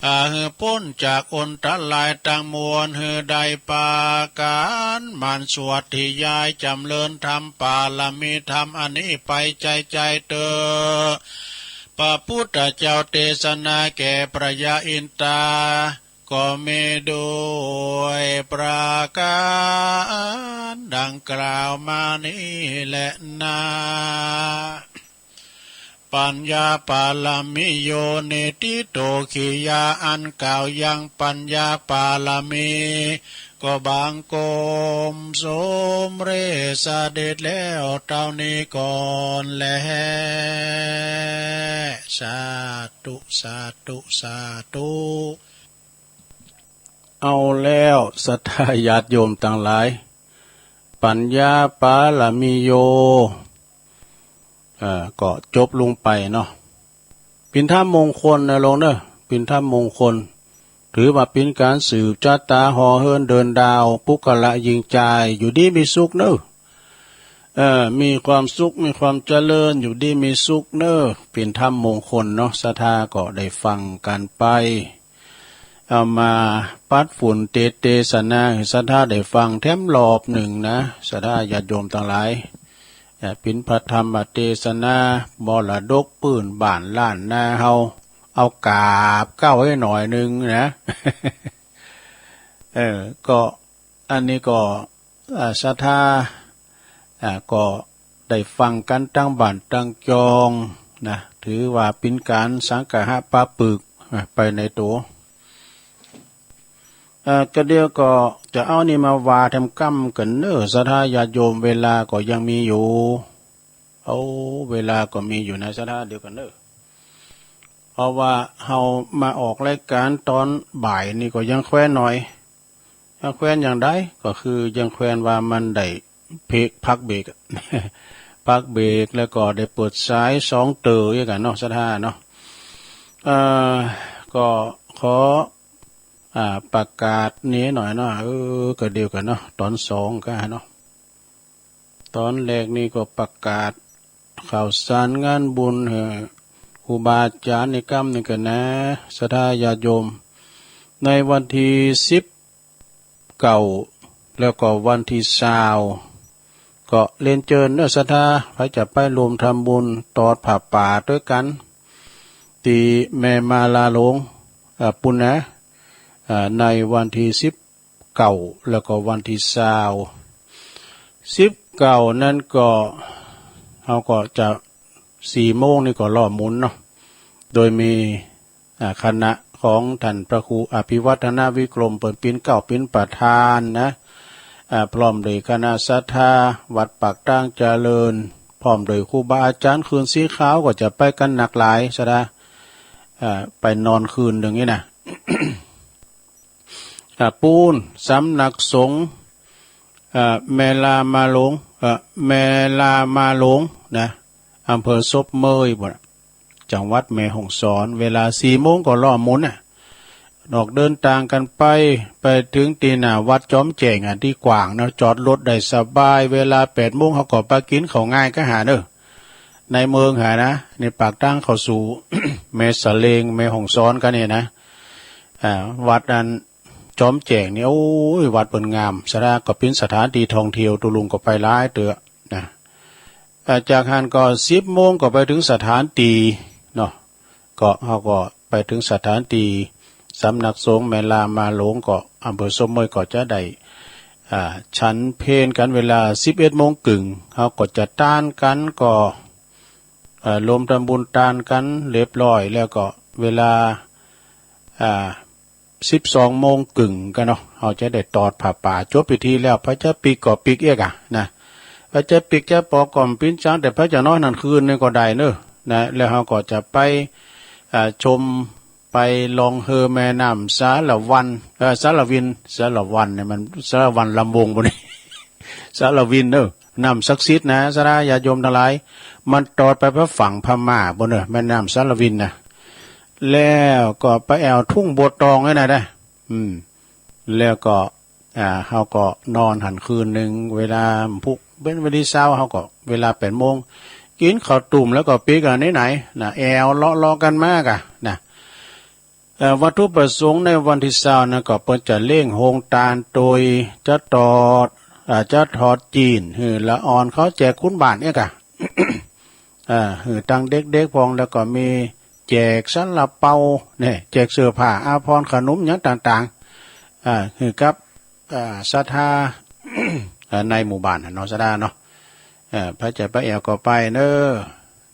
อ่า หือป๊นจากอันตรายตังมวล หือได้ปากันหมั่นสวาธยายจ๋ำเริญธรรมปารมีธรรมอันนี้ไปใจ๋ใจ๋เต๊อะ พระพุทธเจ้าเตสนาแก่พญาอินทรา ก็มีด้วยประการดังกล่าวมานี้แลนา ปัญญาปารมีอยู่ นิธิโตกิยา อันกล่าวยังปัญญาปารมี ก็บังคมสมเร็จเสด็จแล้วเท่านี้ก่อนแล สาธุ สาธุ สาธุ เอาแล้ว ศรัทธาญาติโยมตังหลาย ปัญญาปารมีโย เอ่อ ก็จบลงไปเนาะ เป๋นธรรมมงคลนะโยมเนอะ เป๋นธรรมมงคล ถือว่าเป๋นก๋านสืบชะตา ห่อเหินเดินดาว ปุคคละญิงจาย อยู่ดีมีสุขเนอะ เอ่อ มีความสุข มีความเจริญ อยู่ดีมีสุขเนอะ เป๋นธรรมมงคลเนาะ ศรัทธาก็ได้ฟังกั๋นไป เอามาปัดฝุ่นเตสน์เตสนาหื้อศรัทธาได้ฟังแถมรอบนึ่งนะ ศรัทธาญาติโยมตังหลาย เอ่อ เป๋นพระธรรมเตสนา มรดกปื้นบ้านล้านนาเฮา เอากราบเกล้าให้หน่อยนึ่งนะ เออ ก็ อันนี้ก็ เอ่อ ศรัทธา อ่า ก็ได้ฟังกั๋นตังบ้านตังจองนะ ถือว่าเป๋นก๋านสังคหะปะปึก อ่า ไปในตั๋ว เอ่อ ก็เดี๋ยวก็จะเอานี่มาว่าแถมกำกั๋นเนอะ ศรัทธาญาติโยม เวลาก็ยังมีอยู่ โอ้ เวลาก็มีอยู่นะ ศรัทธา เดี๋ยวก่อนเนอะ เพราะว่าเฮามาออกรายก๋านต๋อนบ่ายนี่ก็ยังแควนหน่อย ยังแควนอย่างใด ก็คือยังแควนว่ามันได้เพก พักเบรก พักเบรก แล้วก็ได้เปิดสายสองเต๋ออย่างกั๋นเนาะ ศรัทธาเนาะ เอ่อ ก็ขอ อ่า ประกาศนี่หน่อยเนาะ เออ ก็เดี๋ยวก่อนเนาะ ต๋อนสองก็เนาะ ต๋อนแรกนี่ก็ประกาศข่าวสารงานบุญหื้อครูบาอาจ๋ารย์ในกำนึ่งก่อนนะ ศรัทธาญาติโยม ในวันตี้สิบเก้า แล้วก็วันตี้ซาว ก็เรียนเจิญเนอะ ศรัทธา ใผจะไปร่วมทำบุญตอดผ้าป่าตวยกั๋น ตี้แม่มาลาหลวง อ่า ปู้นนะ อ่า ในวันตี้สิบ เก้า แล้วก็วันตี้ซาว สิบเก้า นั้นก็ เฮาก็จะ สี่โมงนี่ก็ล้อหมุนเนาะ โดยมี อ่า คณะของต้านพระครูอภิวัฒนวิกรม เปิ้นเป๋นเกล้าเป๋นประธานนะ อ่า พร้อมด้วยคณะศรัทธาวัดปากตางเจริญ พร้อมด้วยครูบาอาจ๋ารย์ คืนสีขาวก็จะไปกั๋นหนักหลาย ศรัทธา อ่า ไปนอนคืนนึ่งนี่นะ อ่า ปู้น สำนักสงฆ์ อ่า แม่ลามาหลวง อ่า แม่ลามาหลวงนะ อำเภอศพเมยปู้นน่ะ จังหวัดแม่ฮ่องสอน เวลาสี่โมงก็ล้อหมุนน่ะ ออกเดินตางกั๋นไป ไปเถิงตี้หน้าวัดจอมแจ้งอ่ะ ตี้กว้างเนาะ จอดรถได้สบาย เวลาแปดโมงเฮาก็ไปกิ๋นข้าวง่ายก็หาเนอะ ในเมืองหานะ ในปากตางเข้าสู่ แม่สะเลง แม่ฮ่องสอนกั๋นนี่นะ อ่า วัดอันจอมแจ้งนี่ โอ๊ย วัดเปิ้นงาม ศรัทธา ก็เป๋นสถานตี้ท่องเที่ยว ตุ๊ลุงก็ไปหลายเตื้อนะ อ่า จากหั้นก็สิบโมงก็ไปเถิงสถานตี้เนาะ ก็ เฮาก็ไปเถิงสถานตี้ สำนักสงฆ์แม่ลามาหลวง ก็อำเภอศพเมย ก็จะได้ อ่า ฉันเพลกั๋นเวลาสิบเอ็ดโมงครึ่ง เฮาก็จะตานกั๋น ก็ เอ่อ รวมทำบุญตานกั๋นเรียบร้อยแล้วก็เวลา อ่า สิบสองโมงครึ่งก็เนาะ เฮาจะได้ตอดผ้าป่า จบพิธีแล้ว ไผจะปิ๊กก็ปิ๊กเอียกอะนะ ไผจะปิ๊กจะปอกก็ปิ๊กจัง แต่ไผจะนอนหั้นคืนนึ่งก็ได้เนอะนะ แล้วเฮาก็จะไป อ่า ชม ไปล่องเฮือแม่น้ำสาละวัน เอ่อ สาละวิน สาละวันเนี่ยมัน สาละวันลำวงบ่นี่ สาละวินเนอะ น้ำศักดิ์สิทธิ์นะ ศรัทธาญาติโยมตังหลาย มันตอดไปพระฝั่งพม่าปู้นเนอะ แม่น้ำสาละวินนะ แล้วก็ไปแอ่วทุ่งบัวตองนี่นะนะ อืม แล้วก็ อ่า เฮาก็นอนหั้นคืนนึ่ง เวลาพุก เป๋นวันตี้ซาว เฮาก็เวลาแปดโมง กิ๋นข้าวตุ้มแล้วก็ปิ๊กอันนี้ไหนนะ แอ่วเลาะๆกั๋นมากะนะ เอ่อ วัตถุประสงค์ในวันตี้ซาวนั้นก็เปิ้นจะเลี้ยงโฮงตานโตย จะตอด อ่า จะทอดจีน หื้อละอ่อนเขาแจกคนบ้านเอียกอะ อ่า หื้อตังเด็กๆ พอง แล้วก็มีแจกซาลาเปา เนี่ย แจกเสื้อผ้าอาภรณ์ ขนมหยังต่างๆ อ่า หื้อกับ อ่า ศรัทธา อ่า ในหมู่บ้านน่ะเนาะ ศรัทธาเนาะ เอ่อ ไผจะไปแอ่วก็ไปเนอะ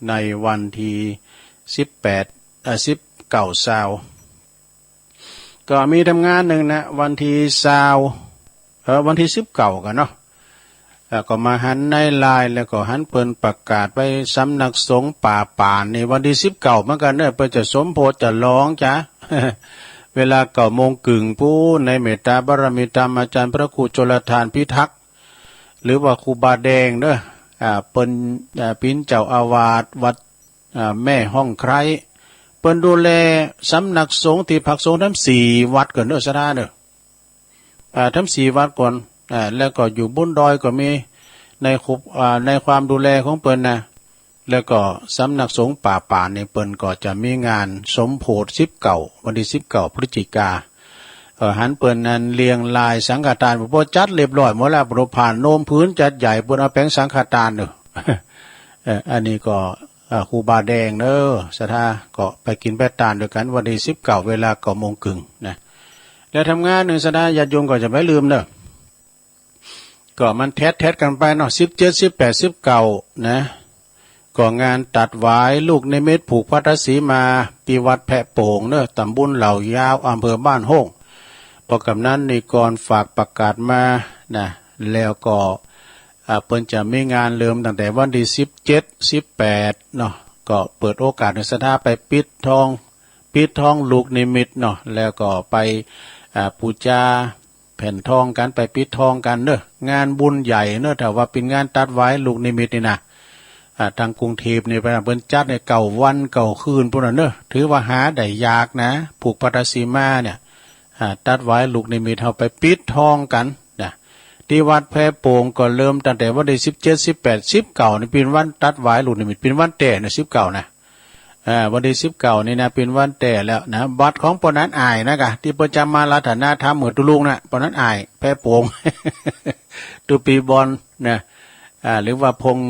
ในวันที่สิบแปด เอ่อ สิบเก้า ซาว ก็มีทำงานหนึ่งนะ วันที่ซาว เออ วันที่สิบเก้ากันเนาะ แล้วก็มาหันในไลน์ แล้วก็หันเปิ้นประกาศไว้สำนักสงฆ์ป่าป่านนี่ วันที่สิบเก้าเหมือนกันเนอะ เปิ้นจะสมโภชจะหลองจ้ะ เวลาเก้าโมงครึ่งปู้น ในเมตตาบารมีธรรมอาจารย์พระครูชลทานพิทักษ์ หรือว่าครูบาแดงเนอะ อ่า เปิ้น อ่า เปิ้นเจ้าอาวาสวัด อ่า แม่ห้องไคร้ เปิ้นดูแลสำนักสงฆ์ตี้พักสงฆ์ทั้งสี่วัดก่อนเนอะ ศรัทธาเนอะ อ่า ทั้งสี่วัดก่อน อ่า แล้วก็อยู่บนดอยก็มีในคุบ อ่า ในความดูแลของเปิ้นนะ แล้วก็สำนักสงฆ์ป่าป่านนี่เปิ้นก็จะมีงานสมโภชสิบเก้า วันที่สิบเก้าพฤศจิกา เอ่อ หันเปิ้นนั้นเรียงรายสังฆทาน พอจัดเรียบร้อยหมดแล้ว พอผ่านโนมผืนจัดใหญ่ เปิ้นเอาแผงสังฆทานเนอะ เอ่อ อันนี้ก็ เอ่อ ครูบาแดงเนอะ ศรัทธา ก็ไปกินไปตานด้วยกัน วันที่สิบเก้า เวลาเก้าโมงครึ่งนะ แล้วทำงานหนึ่ง ศรัทธาญาติโยมก็จะไม่ลืมเนอะ ก็มันแทดๆ กันไปเนาะ สิบเจ็ด สิบแปด สิบเก้า นะ ก็งานตัดหวายลูกนิมิตผูกพัทธสีมาที่วัดแพะโป่งเนอะ ตำบลเหล่ายาว อำเภอบ้านโฮ่ง เพราะกำนันนิกรฝากประกาศมานะ แล้วก็ อ่า เปิ้นจะมีงานเริ่มตั้งแต่วันที่สิบเจ็ด สิบแปด เนาะ ก็เปิดโอกาสให้ศรัทธาไปปิดทอง ปิดทองลูกนิมิตเนาะ แล้วก็ไป อ่า ปูจาแผ่นทองกัน ไปปิดทองกันเนอะ งานบุญใหญ่เนอะ ถ้าว่าเป็นงานตัดหวายลูกนิมิตนี่นะ อ่า ทางกรุงเทพฯนี่ไปนะ เปิ้นจัดในเก้าวันเก้าคืนปู้นน่ะเนอะ ถือว่าหาได้ยากนะ ผูกพัทธสีมาเนี่ย อ่า ตัดหวายลูกนิมิต เฮาไปปิดทองกันนะ ที่วัดแพะโป่งก็เริ่มตั้งแต่วันที่สิบเจ็ด สิบแปด สิบเก้า นี่เป็นวันตัดหวายลูกนิมิต เป็นวันแต๊นะ สิบเก้า นะ อ่า วันที่สิบเก้า นี่นะ เป็นวันแต๊แล้วนะ บัตรของป้อนั้นอ้ายนะกะ ที่เปิ้นจะมาอาราธนาธรรมเมือตุลุงนะ ป้อนั้นอ้าย แพะโป่ง ตุปีบอลนะ อ่า หรือว่าพงษ์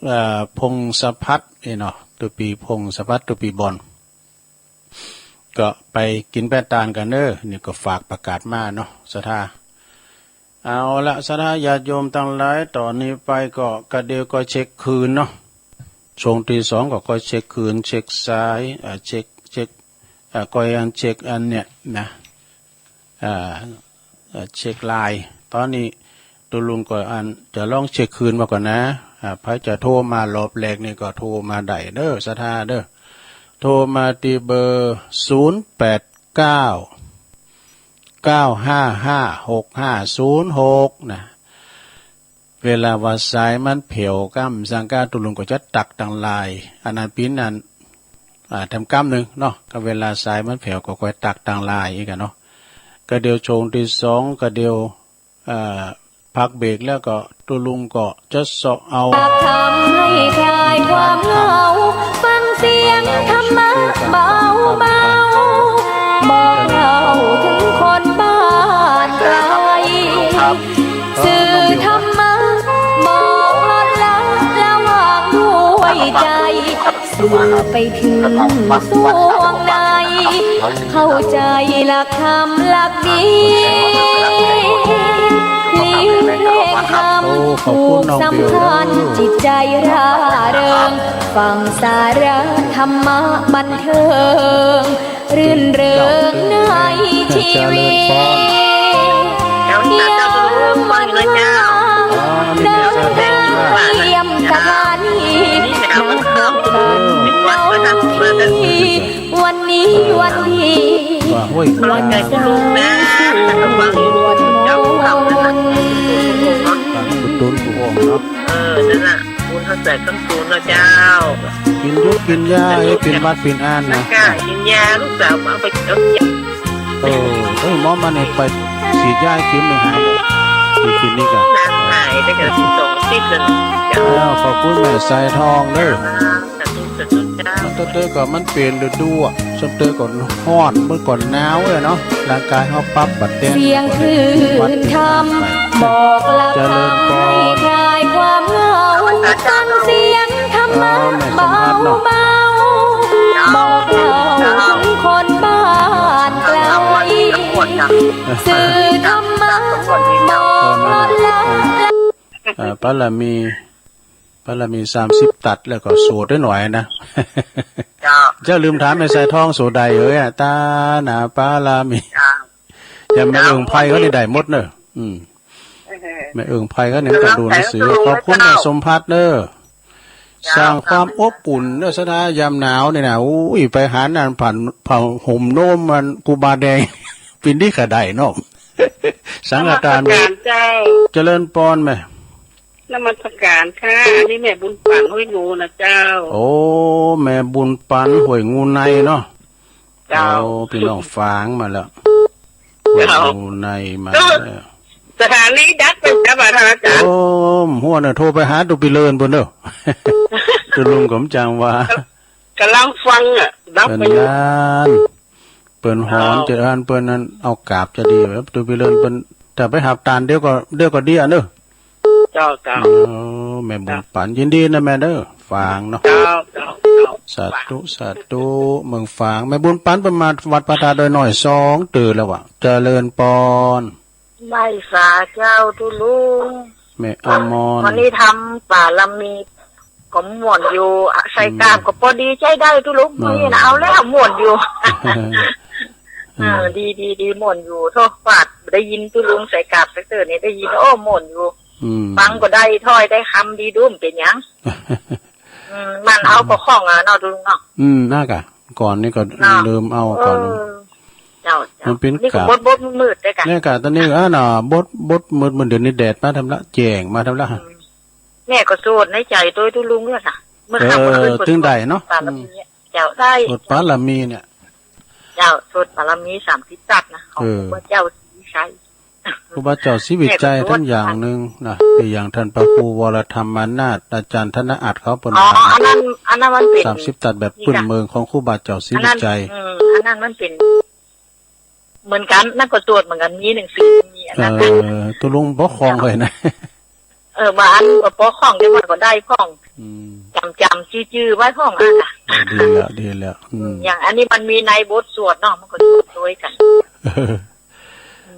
เอ่อ พงศพัฒน์นี่เนาะ ตุปีพงศพัฒน์ ตุปีบอล ก็ไปกินแป้งตาลกันเด้อ นี่ก็ฝากประกาศมาเนาะ ศรัทธา เอาละ ศรัทธาญาติโยมตังหลาย ต่อนี้ไปก็กะเดียวก็เช็คคืนเนาะ ช่วงที่สองก็ค่อยเช็คคืน เช็คสาย อ่า เช็ค เช็ค อ่า ค่อยอันเช็คอันเนี่ยนะ อ่า เอ่อ เช็คไลน์ ตอนนี้ตุลุงก็อันจะลองเช็คคืนมาก่อนนะ อ่า ใผจะโทรมารอบแรกนี่ก็โทรมาได้เด้อ ศรัทธาเด้อ โทรมาที่เบอร์ ศูนย์แปดเก้า เก้าห้าห้า หกห้าศูนย์หก นะ เวลาว่าสายมันแผ่วก้ำสังกา ตุลุงก็จะตักตังไลน์ อันนั้นปิ้นอัน อ่า แถมก้ำหนึ่งเนาะ ก็เวลาสายมันแผ่วก็ค่อยตักตังไลน์อีกอะเนาะ ก็เดี๋ยวช่วงที่สอง ก็เดี๋ยว อ่า พักเบรกแล้วก็ตุลุงก็จะเซาะเอา ทำให้คลายความเหงา ฟังเสียงธรรมะเบาๆ บอกเล่าถึงคนบ้านไกล สื่อธรรมะบอกลดละละวางด้วยใจ สื่อไปถึงสวงใน เข้าใจหลักธรรมหลักดี หลีกเลี่ยงธรรม โอ้ ขอบคุณน้องเบลเด้อ ผูกสัมพันธ์จิตใจร่าเริง ฟังสาระธรรมะบันเทิง รื่นเริงในชีวิต เจ้าเจริญพร ยามเวลาเยี่ยมสถานี มาพบกันเล่าเรื่อง วันนี้วันดี ว่าห้วย วันเสาร์สวดมนต์ ตุนผู้องค์เนาะ เออ นั่นน่ะ บุญเฮาใส่ต้นตูนเนาะเจ้า กินยุกกินยา เอ้ย เป็นหวัดเป็นอันนะ จ้า กินยา ลูกสาวเอาไปเอายา เออ เอ้ย หมอมาเนี่ยไปฉีดยาให้เข็มหนึ่งหายเลย ที่คลินิกอะ หายได้แค่สองอาทิตย์เลย เจ้า อ้าว ขอบคุณแม่สายทองเด้อ สาธุ สาธุ เจ้า มันเตอร์ก็มันเปลี่ยนฤดูอะ ช่วงเตอร์ก็ฮ้อน เมื่อก่อนหนาวเลยเนาะ ร่างกายเฮาปรับบัดแดง เสียงคลื่นธรรม บอกหลักธรรมให้คลายความเหงา ฟังเสียงธรรมะเบาๆ บอกเล่าถึงคนบ้านไกล สื่อธรรมะบอกลดละ เอ่อ ปารามี บารมีสามสิบตัดแล้วก็โสดได้หน่อยนะ เจ้า เจ้าลืมถามแม่สายทองโสดได้เอ้ยอะ ตาหนาบารมี เจ้า อย่าแม่เอิงไพรเขานี่ได้หมดเนอะ อืม เออ แม่เอิงไพรเขานี่มันก็ดูหนังสือ ขอบคุณแม่สมภัทรเนอะ เจ้า สร้างความอบอุ่นเนอะ สถานยามหนาวนี่นะ อุ้ย ไปหานั่นผ่านผ้าห่มโน้มมันกูบาแดง ปินดีก็ได้เนาะ สังฆทาน นมัสการเจ้า เจริญปอนแม่ นมัสการค่ะ อันนี้แม่บุญปันห้วยงูนะเจ้า โอ้ แม่บุญปันห้วยงูในเนาะ เจ้า โอ้ พี่น้องฝางมาแล้ว เจ้า ห้วยงูในมาแล้ว สถานีดักเป็นเจ้าบ่าวท่านอาจารย์ โอ้ หัวน่ะโทรไปหาตุปีเลินเปิ้นเด้อ ตุลุงก็บ่จังว่า กำลังฟังอะ ดัก เปิ้น ไปอยู่ นั่น เปิ้นหอน เจ้า จะอ่านเปิ้นนั้นเอากราบจะดีแบบตูไปเลินเปิ้น ถ้าไปหับตานเดี๋ยวก็ เดี๋ยวก็ดีอ่ะเนอะ เจ้า เจ้า โอ้ แม่บุญปัน เจ้า ยินดีนะแม่เด้อ ฝางเนาะ เจ้า เจ้า เจ้า สาธุ สาธุ เมืองฝาง แม่บุญปันเปิ้นมาวัดพระธาตุดอยน้อยสองเตื้อแล้ววะ เจริญปอน ไหว้สาเจ้าตุ๊ลุง แม่อมร วันนี้ทำบารมีก็ม่วนอยู่อะ ใส่กราบก็พอดีใช้ได้ตุ๊ลุง อืม มื้อนี้นะ เอาแล้วม่วนอยู่ อืม เออ ดี ดี ดี ม่วนอยู่ โทษฟาด ได้ยินตุ๊ลุงใส่กราบใส่เสื้อนี่ได้ยิน โอ้ ม่วนอยู่ อืม ฟังก็ได้ถ้อยได้คำดีดุ้มเป็นหยัง อืม มันเอาก็คล่องอะเนาะตุ๊ลุงเนาะ อืม น่ากะ ก่อนนี่ก็ เนาะ ลืมเอาก่อน เออ เจ้า เจ้า มันเป็น นี่ก็ กะ บดบดมืดๆ ด้วยกัน เนี่ยกะ ตอนนี้ อ่า น่ะ บด บดมืดๆ เดี๋ยวนี้แดดมาทำละ แจ้งมาทำละ อืม แม่ก็สวดในใจโดยตุ๊ลุงเนี่ยค่ะ เมื่อค่ำเมื่อคืน เออ ก็ ตึงได้เนาะ สวดบารมี อืม เจ้า ได้ สวดบารมีเนี่ย เจ้า สวดบารมีสามสิบตัดนะ ของ เออ พระเจ้าศรีวิชัย ครูบาเจ้าศรีวิชัย แม่ก็สวด ทั้งอย่างหนึ่งนะ คืออย่างท่านพระครูวรธรรมนาถ อาจารย์ธนอัตเขาเปิ้น อ๋อ ว่า อันนั้น อันนั้นมันเป็น สามสิบตัดแบบปื้นเมืองของครูบาเจ้าศรีวิชัย อันนั้น อืม อันนั้นมันเป็น เหมือนกัน นั่นก็สวดเหมือนกัน มีหนังสือ มีอันนั้น เออ ตุ๊ลุงบ่คล่องเลยนะ เออ บางอันก็บ่คล่อง แต่ว่าก็ได้คล่อง อืม จำๆ จื้อๆ ไว้คล่องอันน่ะ เออ ดีแล้ว ดีแล้ว อืม อืม อย่างอันนี้มันมีในบทสวดเนาะ มันก็สวดด้วยกัน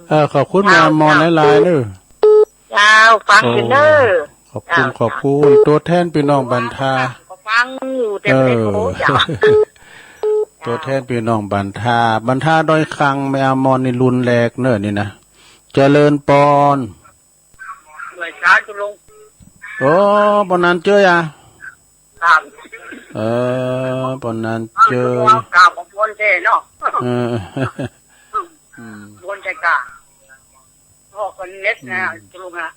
เออ ขอบคุณ เจ้า แม่อมร เจ้า หลายๆ เด้อ เจ้า ฟังอยู่เด้อ โอ้ ขอบคุณ เจ้า ขอบคุณ ตัวแทนพี่น้องบันทา ก็ฟังอยู่ แต่ไม่ได้โทร เออ เจ้า ตัวแทนพี่น้องบันทา บันทาดอยคัง แม่อมรนี่รุ่นแรกเนอะนี่นะ เจริญปอน ไหว้สาตุ๊ลุง โอ้ ปอนนั้นเจออ่ะ ครับ เออ ปอนนั้นเจอ กราบขอบคุณเจ้เนาะ เออ อืม บนใจกล้า พ่อคนเน็ตนะ อืม ตุ๊ลุงอะ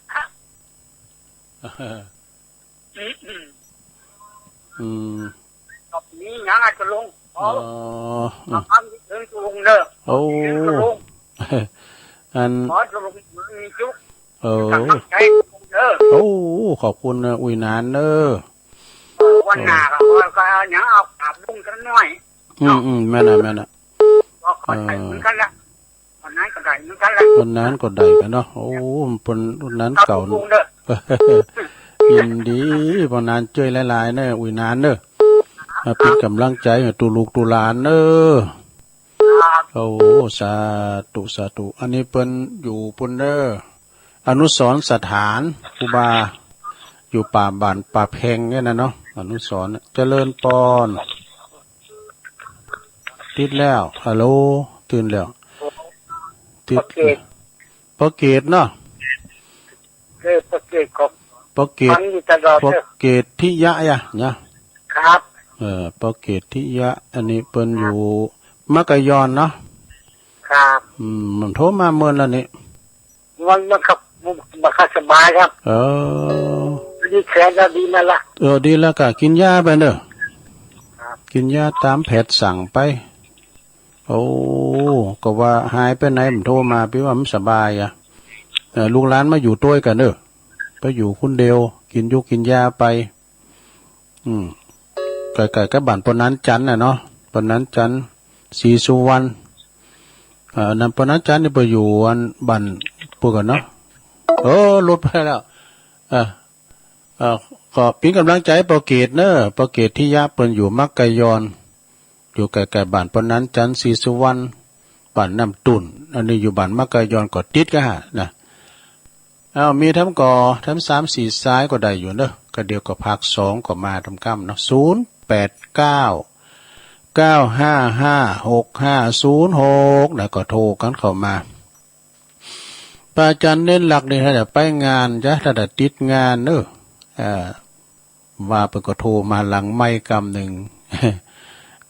อืม อืม อืม ขอบคุณนะตุ๊ลุง อ๋อ ขอ อืม ความคิดถึงตุ๊ลุงเด้อ โอ้ คิดถึงตุ๊ลุง อัน ขอตุ๊ลุงมีสุข เออ กำลังใจตุ๊ลุงเด้อ โอ้ ขอบคุณนะ อุ้ยหนานเด้อ เออ วันหน้าก็ เออ ก็เอาหยังเอากราบลุงสักหน่อย อืม เนาะ อืม แม่นน่ะ แม่นน่ะ ก็ขอใจเหมือนกันละ เออ วันนั้นก็ได้เหมือนกันแหละ วันนั้นก็ได้กันเนาะ โอ้ มันเป็นรุ่นนั้นเก่า ครับผมเด้อ ยินดี วันนั้นเจ้ยหลายๆ เนอะ อุ้ยหนานเนอะ มาเป็นกำลังใจให้ตูลูกตูหลานเนอะ ครับ โอ้ สาธุ สาธุ อันนี้เปิ้นอยู่ปุ้นเนอะ อนุสรณ์สถาน ครูบา อยู่ป่าบ้านป่าแพงเนี่ยนะเนาะ อนุสรณ์ เจริญปอน ติดแล้ว ฮัลโหล ตื่นแล้ว ติด ปอเกต ปอเกตเนาะ เออ ปอเกตครับ ปอเกต ฟังอยู่ตลอด ปอเกตทิยะยะ เนี่ย ครับ เออ ปอเกตทิยะ อันนี้เปิ้นอยู่มักกะยอนเนาะ ครับ อืม มันโทรมาเมินแล้วนี่ มัน มันครับ มัน มันก็สบายครับ เออ ดีแขนก็ดีมาละ เออ ดีแล้วก็กินยาไปเด้อ ครับ กินยาตามแพทย์สั่งไป โอ้ ก็ว่าหายไปไหนมันโทรมา พี่ว่ามันสบายอ่ะ เออ ลูกหลานมาอยู่ด้วยกันเด้อ ไปอยู่คนเดียว กินอยู่กินยาไป อืม ใกล้ๆ กับบ้านปอนันจันทร์น่ะเนาะ ปอนันจันทร์ ศรีสุวรรณ เอ่อ นั่นปอนันจันทร์นี่ไปอยู่อันบ้านพวกกันเนาะ โอ้ หลุดไปแล้ว เออ เออ ก็เป็นกำลังใจให้ปอเกตเนอะ ปอเกตทิยะเปิ้นอยู่มักกะยอน อยู่ใกล้ๆ บ้านปอนันจันทร์ ศรีสุวรรณ บ้านน้ำตุ่น อันนี้อยู่บ้านมักกะยอนก็ติดกันฮะนะ อ้าว มีแถมก่อ แถมสามสี่สายก็ได้อยู่เนอะ ก็เดี๋ยวก็ภาคสองก็มาตามกำเนาะ ศูนย์แปดเก้า เก้าห้าห้า หกห้าศูนย์หก แล้วก็โทรกันเข้ามา พระอาจารย์เน้นหลักนี่ ถ้าจะไปงานจ้ะ ถ้าจะติดงานเนอะ เอ่อ ว่าเปิ้นก็โทรมาหลังไมค์กำหนึ่ง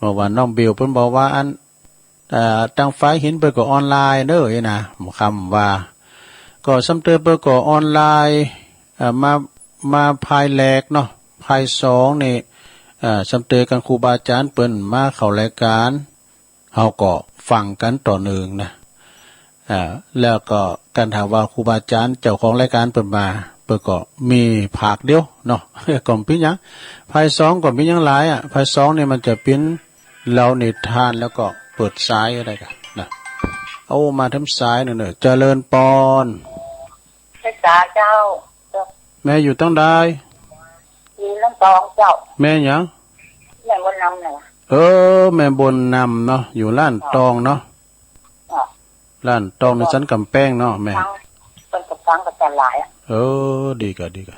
บอกว่าน้องเบลเปิ้นบอกว่าอัน เอ่อ ตังฝายหินเปิ้นก็ออนไลน์เนอะ เอ้ยนะ คำว่า ก็ซ้ำเติมเปิ้นก็ออนไลน์ เอ่อ มา มาภายแรกเนาะ ภายสองนี่ เอ่อ ซ้ำเติมกันครูบาอาจารย์เปิ้นมาเข้ารายการ เฮาก็ฟังกันต่อเนื่องนะ อ่า แล้วก็กันถามว่าครูบาอาจารย์เจ้าของรายการเปิ้นมา เปิ้นก็มีภาคเดียวเนาะ ก็บ่เป๋นหยัง ภายสองก็มีหยังหลายอ่ะ ภายสองนี่มันจะเป๋นเล่านิทานแล้วก็เปิดสายอะไรกันนะ เอามาแถมสายหนึ่งเนอะ เจริญปอน พระเจ้า แม่อยู่ตังใด อยู่ล้านตองเจ้า แม่หยัง แม่บุญนำน่ะ เออ แม่บุญนำเนาะ อยู่ล้านตองเนาะ อ่ะ ล้านตองนี่สันกำแพงเนาะแม่ ฟัง เปิ้นก็ฟังก็จะหลายอ่ะ เออ ดีกะ ดีกะ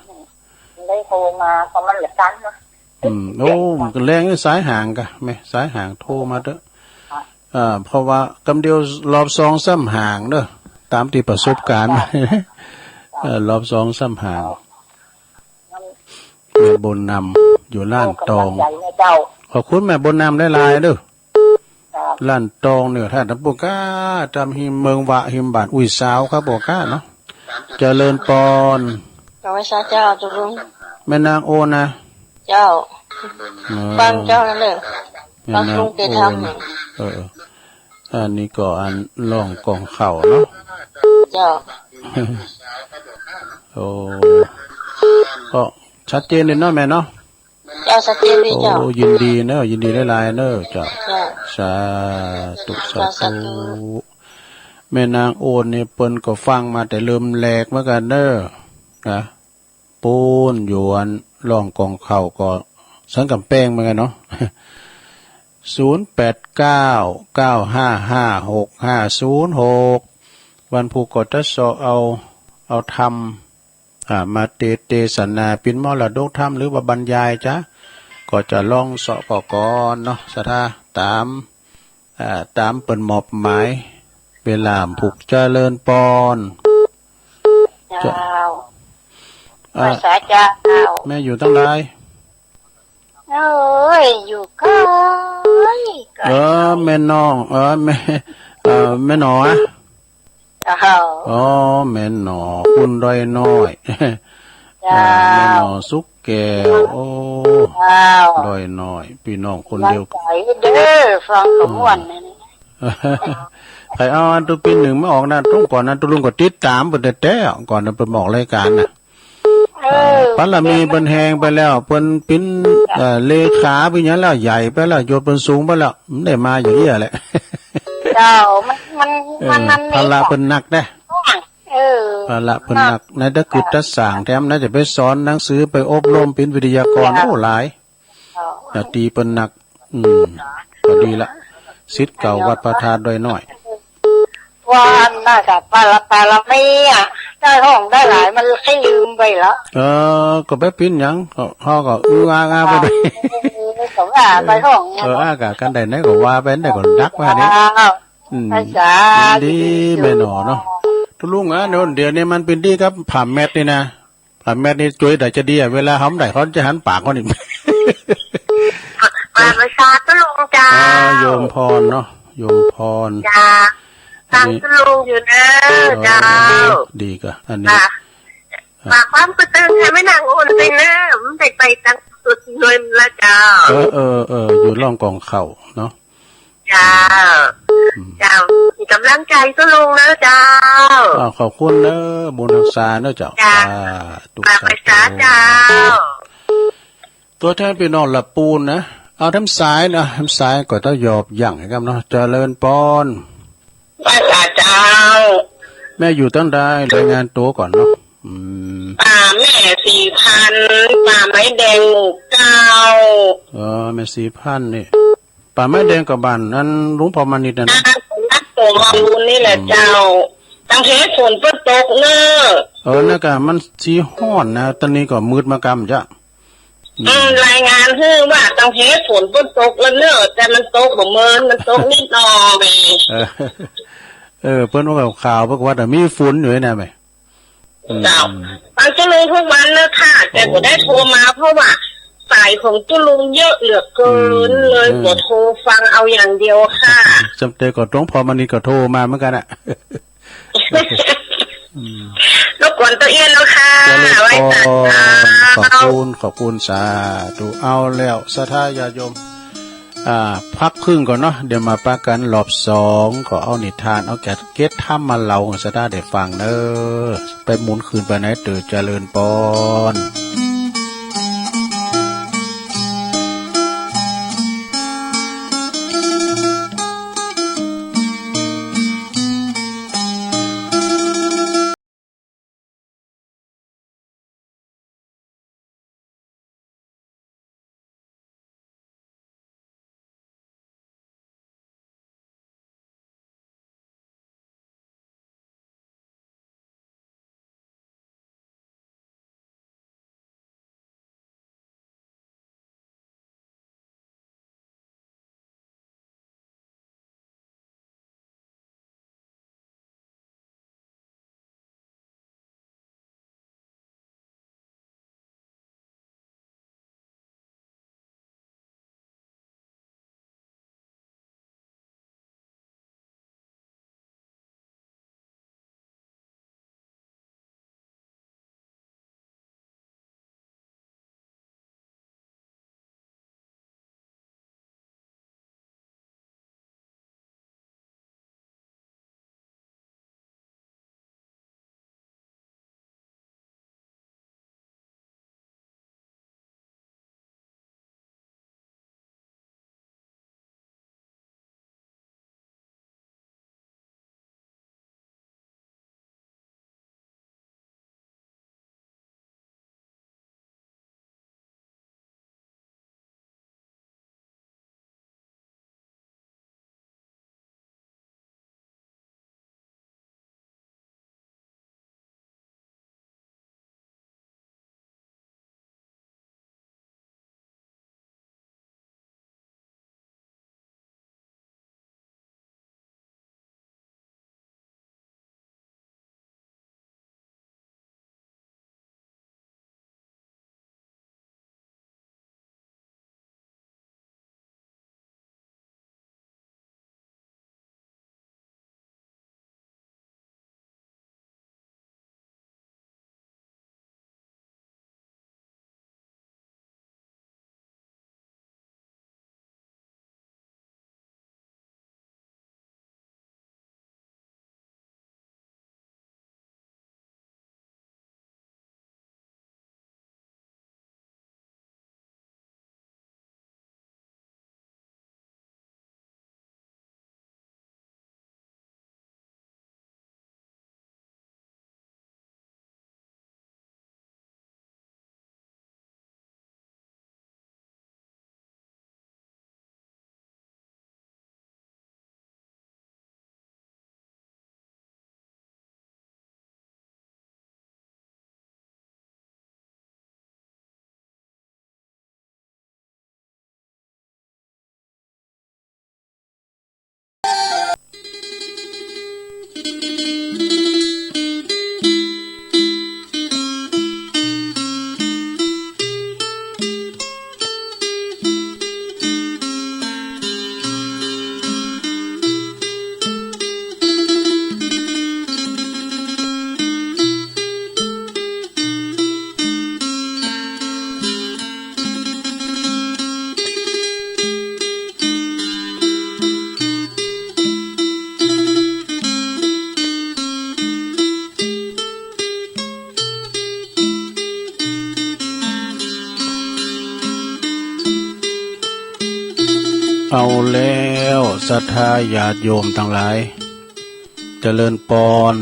ได้โทรมาก็มันละกันเนาะ อืม โอ้ มันก็แรงอยู่ สายห่างกะแม่ สายห่างโทรมาเต๊อะ อ่ะ อ่า เพราะว่ากำเดียวรอบสองซ้ำห่างเด้อ ตามที่ประสบการณ์ เออ รอบสองซ้ำห่าง แม่บุญนำ อยู่ล้านตอง ขอบคุณแม่บุญนำหลายๆเด้อ ครับ ล้านตองเนี่ย ถ้าตำปูก้า ตำหิมเมืองวะ หิมบ้านอุ้ยสาวครับ ปูก้าเนาะ เจริญปอน ขอไหว้สาเจ้า เจ้าลุง แม่นางโอนะ เจ้า เออ ฟังเจ้านั่นเลย แม่นางโอนะ ฟังลุงเกทำเนี่ย เออ เออ อันนี้ก็อันร้องกองข้าวเนาะ เจ้า โอ้ ก็ชัดเจนเลยเนาะแม่เนาะ เจ้า ชัดเจนดีเจ้า โอ้ ยินดีเนอะ ยินดีหลายๆเนอะเจ้า เจ้า สาธุ สาธุ สาธุ แม่นางโอนนี่เปิ้นก็ฟังมาแต่เริ่มแรกเหมือนกันเนอะ นะ ปูนอยู่อันร้องกองข้าวก็สันกำแพงเหมือนกันเนาะ ศูนย์แปดเก้า เก้าห้าห้า หกห้าศูนย์หก วันพุธก็จะเซาะเอา เอาธรรม อ่า มาเต เตสนา เป๋นมรดกธรรม หรือว่าบรรยายจ้ะ ก็จะลองเซาะก่อนเนาะ ศรัทธา ตาม อ่า ตามเปิ้นมอบหมาย เวลาผูก เจริญปอน เจ้า เจ้า อ่า ภาษาเจ้า แม่อยู่ตังใด เอ้ย อยู่ไกล ไกล เออ แม่น้อง เออ แม่ เออ แม่หนออะ เจ้า อ๋อ แม่หนอ คุณดอยน้อย เจ้า อ่า แม่หนอสุกแก้ว โอ้ เจ้า ดอยน้อย พี่น้องคนเดียว ไกลเด้อ ฟังก็ม่วนนี่ ใครเอาอันตุปินหนึ่งมาออกนะ ต้องก่อนนะ ตุลุงก็ติดตามเปิ้นแต่ๆ ก่อนนะ เปิ้นมาออกรายการนะ เออ ปารมีเปิ้นแฮงไปแล้ว เปิ้นเป๋น เอ่อ เลขาเป๋นหยังแล้ว ใหญ่ไปแล้ว ยศเปิ้นสูงไปแล้ว มันได้มาอย่างนี้แหละ เจ้า มัน มัน เออ มัน มัน ภาระเปิ้นหนักนะ เออ ภาระเปิ้นหนัก ไหนถ้าคือตัดสร้างแถมนะ จะไปสอนหนังสือ ไปอบรมเป๋นวิทยากร เจ้า โอ้ หลาย เจ้า หน้าที่เปิ้นหนัก อืม ก็ดีละ ศิษย์เก่าวัดพระธาตุดอยน้อย ว่าอันน่าจะปาระ ปารมีอะ ได้ห้องได้หลาย มันขี้ลืมไปละ เออ ก็บ่เป๋นหยัง ก็ เฮาก็อื้ออ้าอ้าไปด้วย เออ ก็ว่าไปห้อง เออ อ้ากะกันได้ไหนก็ว่าไป ได้ก็ดักว่านี่ เจ้า อืม อาจารย์ ดีแม่หนอเนาะ ตุลุงอะ เดี๋ยว เดี๋ยวนี้มันเป๋นดีกับผ้าแมทนี่นะ ผ้าแมทนี่จ้วยได้จะดีอะ เวลาเฮาบ่ได้ เขาจะหันปากเขานี่ มาประชาตุลุงเจ้า อ่า โยมพรเนาะ โยมพร เจ้า อันนี้ ตามตุลุงอยู่เนอะ เออ เจ้า ดีกะ อันนี้ ค่ะ อ่ะ ฝากความกระเตือนให้แม่นางโอนไปเนอะ มันได้ไปตั้งสุดหน่วยละเจ้า เออ เออ เออ อยู่ร่องกองข้าวเนาะ เจ้า อืม เจ้า มีกำลังใจสู้ลุงเนอะเจ้า อ้าว ขอบคุณเนอะ บุญรักษาเนอะเจ้า เจ้า สาธุ ฝากไป สาธุ สาเจ้า ตัวแทนพี่น้องละปูนนะ เอาแถมสายนะ แถมสายก็ต้องหยอบหยั่งให้กันเนาะ เจริญปอน ภาษาเจ้า แม่อยู่ตังใด รายงานตัวก่อนเนาะ อืม อ่า แม่สีพันธุ์ ป่าไม้แดงหมู่เก้า เออ แม่สีพันธุ์นี่ ป่าไม้แดงก็บ้านอันหลวงพ่อมานิดนั่นนะ อ่า นักสงฆ์บางบุญนี่แหละเจ้า ตังเทฝนบ่ตกเนอะ เออ นั่นก็มันสิฮ้อนนะ ตอนนี้ก็มืดมากำจ้ะ อืม อืม รายงานคือว่าตังเทฝนบ่ตกแล้วเนอะ แต่มันตกบ่เมิน มันตกนิดหน่อย เออ เออ เปิ้นว่าข่าว เปิ้นว่าแต่มีฝนอยู่นะแม่ เจ้า อืม ฟังจุลุงทุกวันเนอะค่ะ แต่บ่ได้โทรมา เพราะว่าสายของจุลุงเยอะเหลือเกิน อืม เลย เออ บ่โทรฟังเอาอย่างเดียวค่ะ จำเป็นก็ต้อง พอมันนี่ก็โทรมาเหมือนกันอะ อืม รบกวนเต้าเอี้ยนเนาะค่ะ เจริญพร ไว้จ้ะ ขอบคุณ ขอบคุณ สาธุ เอาแล้ว ศรัทธาญาติโยม อ่า พักครึ่งก่อนเนาะ เดี๋ยวมาปะกันรอบสอง ก็เอานิทาน เอาเกร็ดธรรมมาเล่าให้ศรัทธาได้ฟังเนอะ ไปหมุนคืนไปไหนเตอ เจริญพรเอาแล้ว ศรัทธาญาติโยมตังหลาย เจริญปอน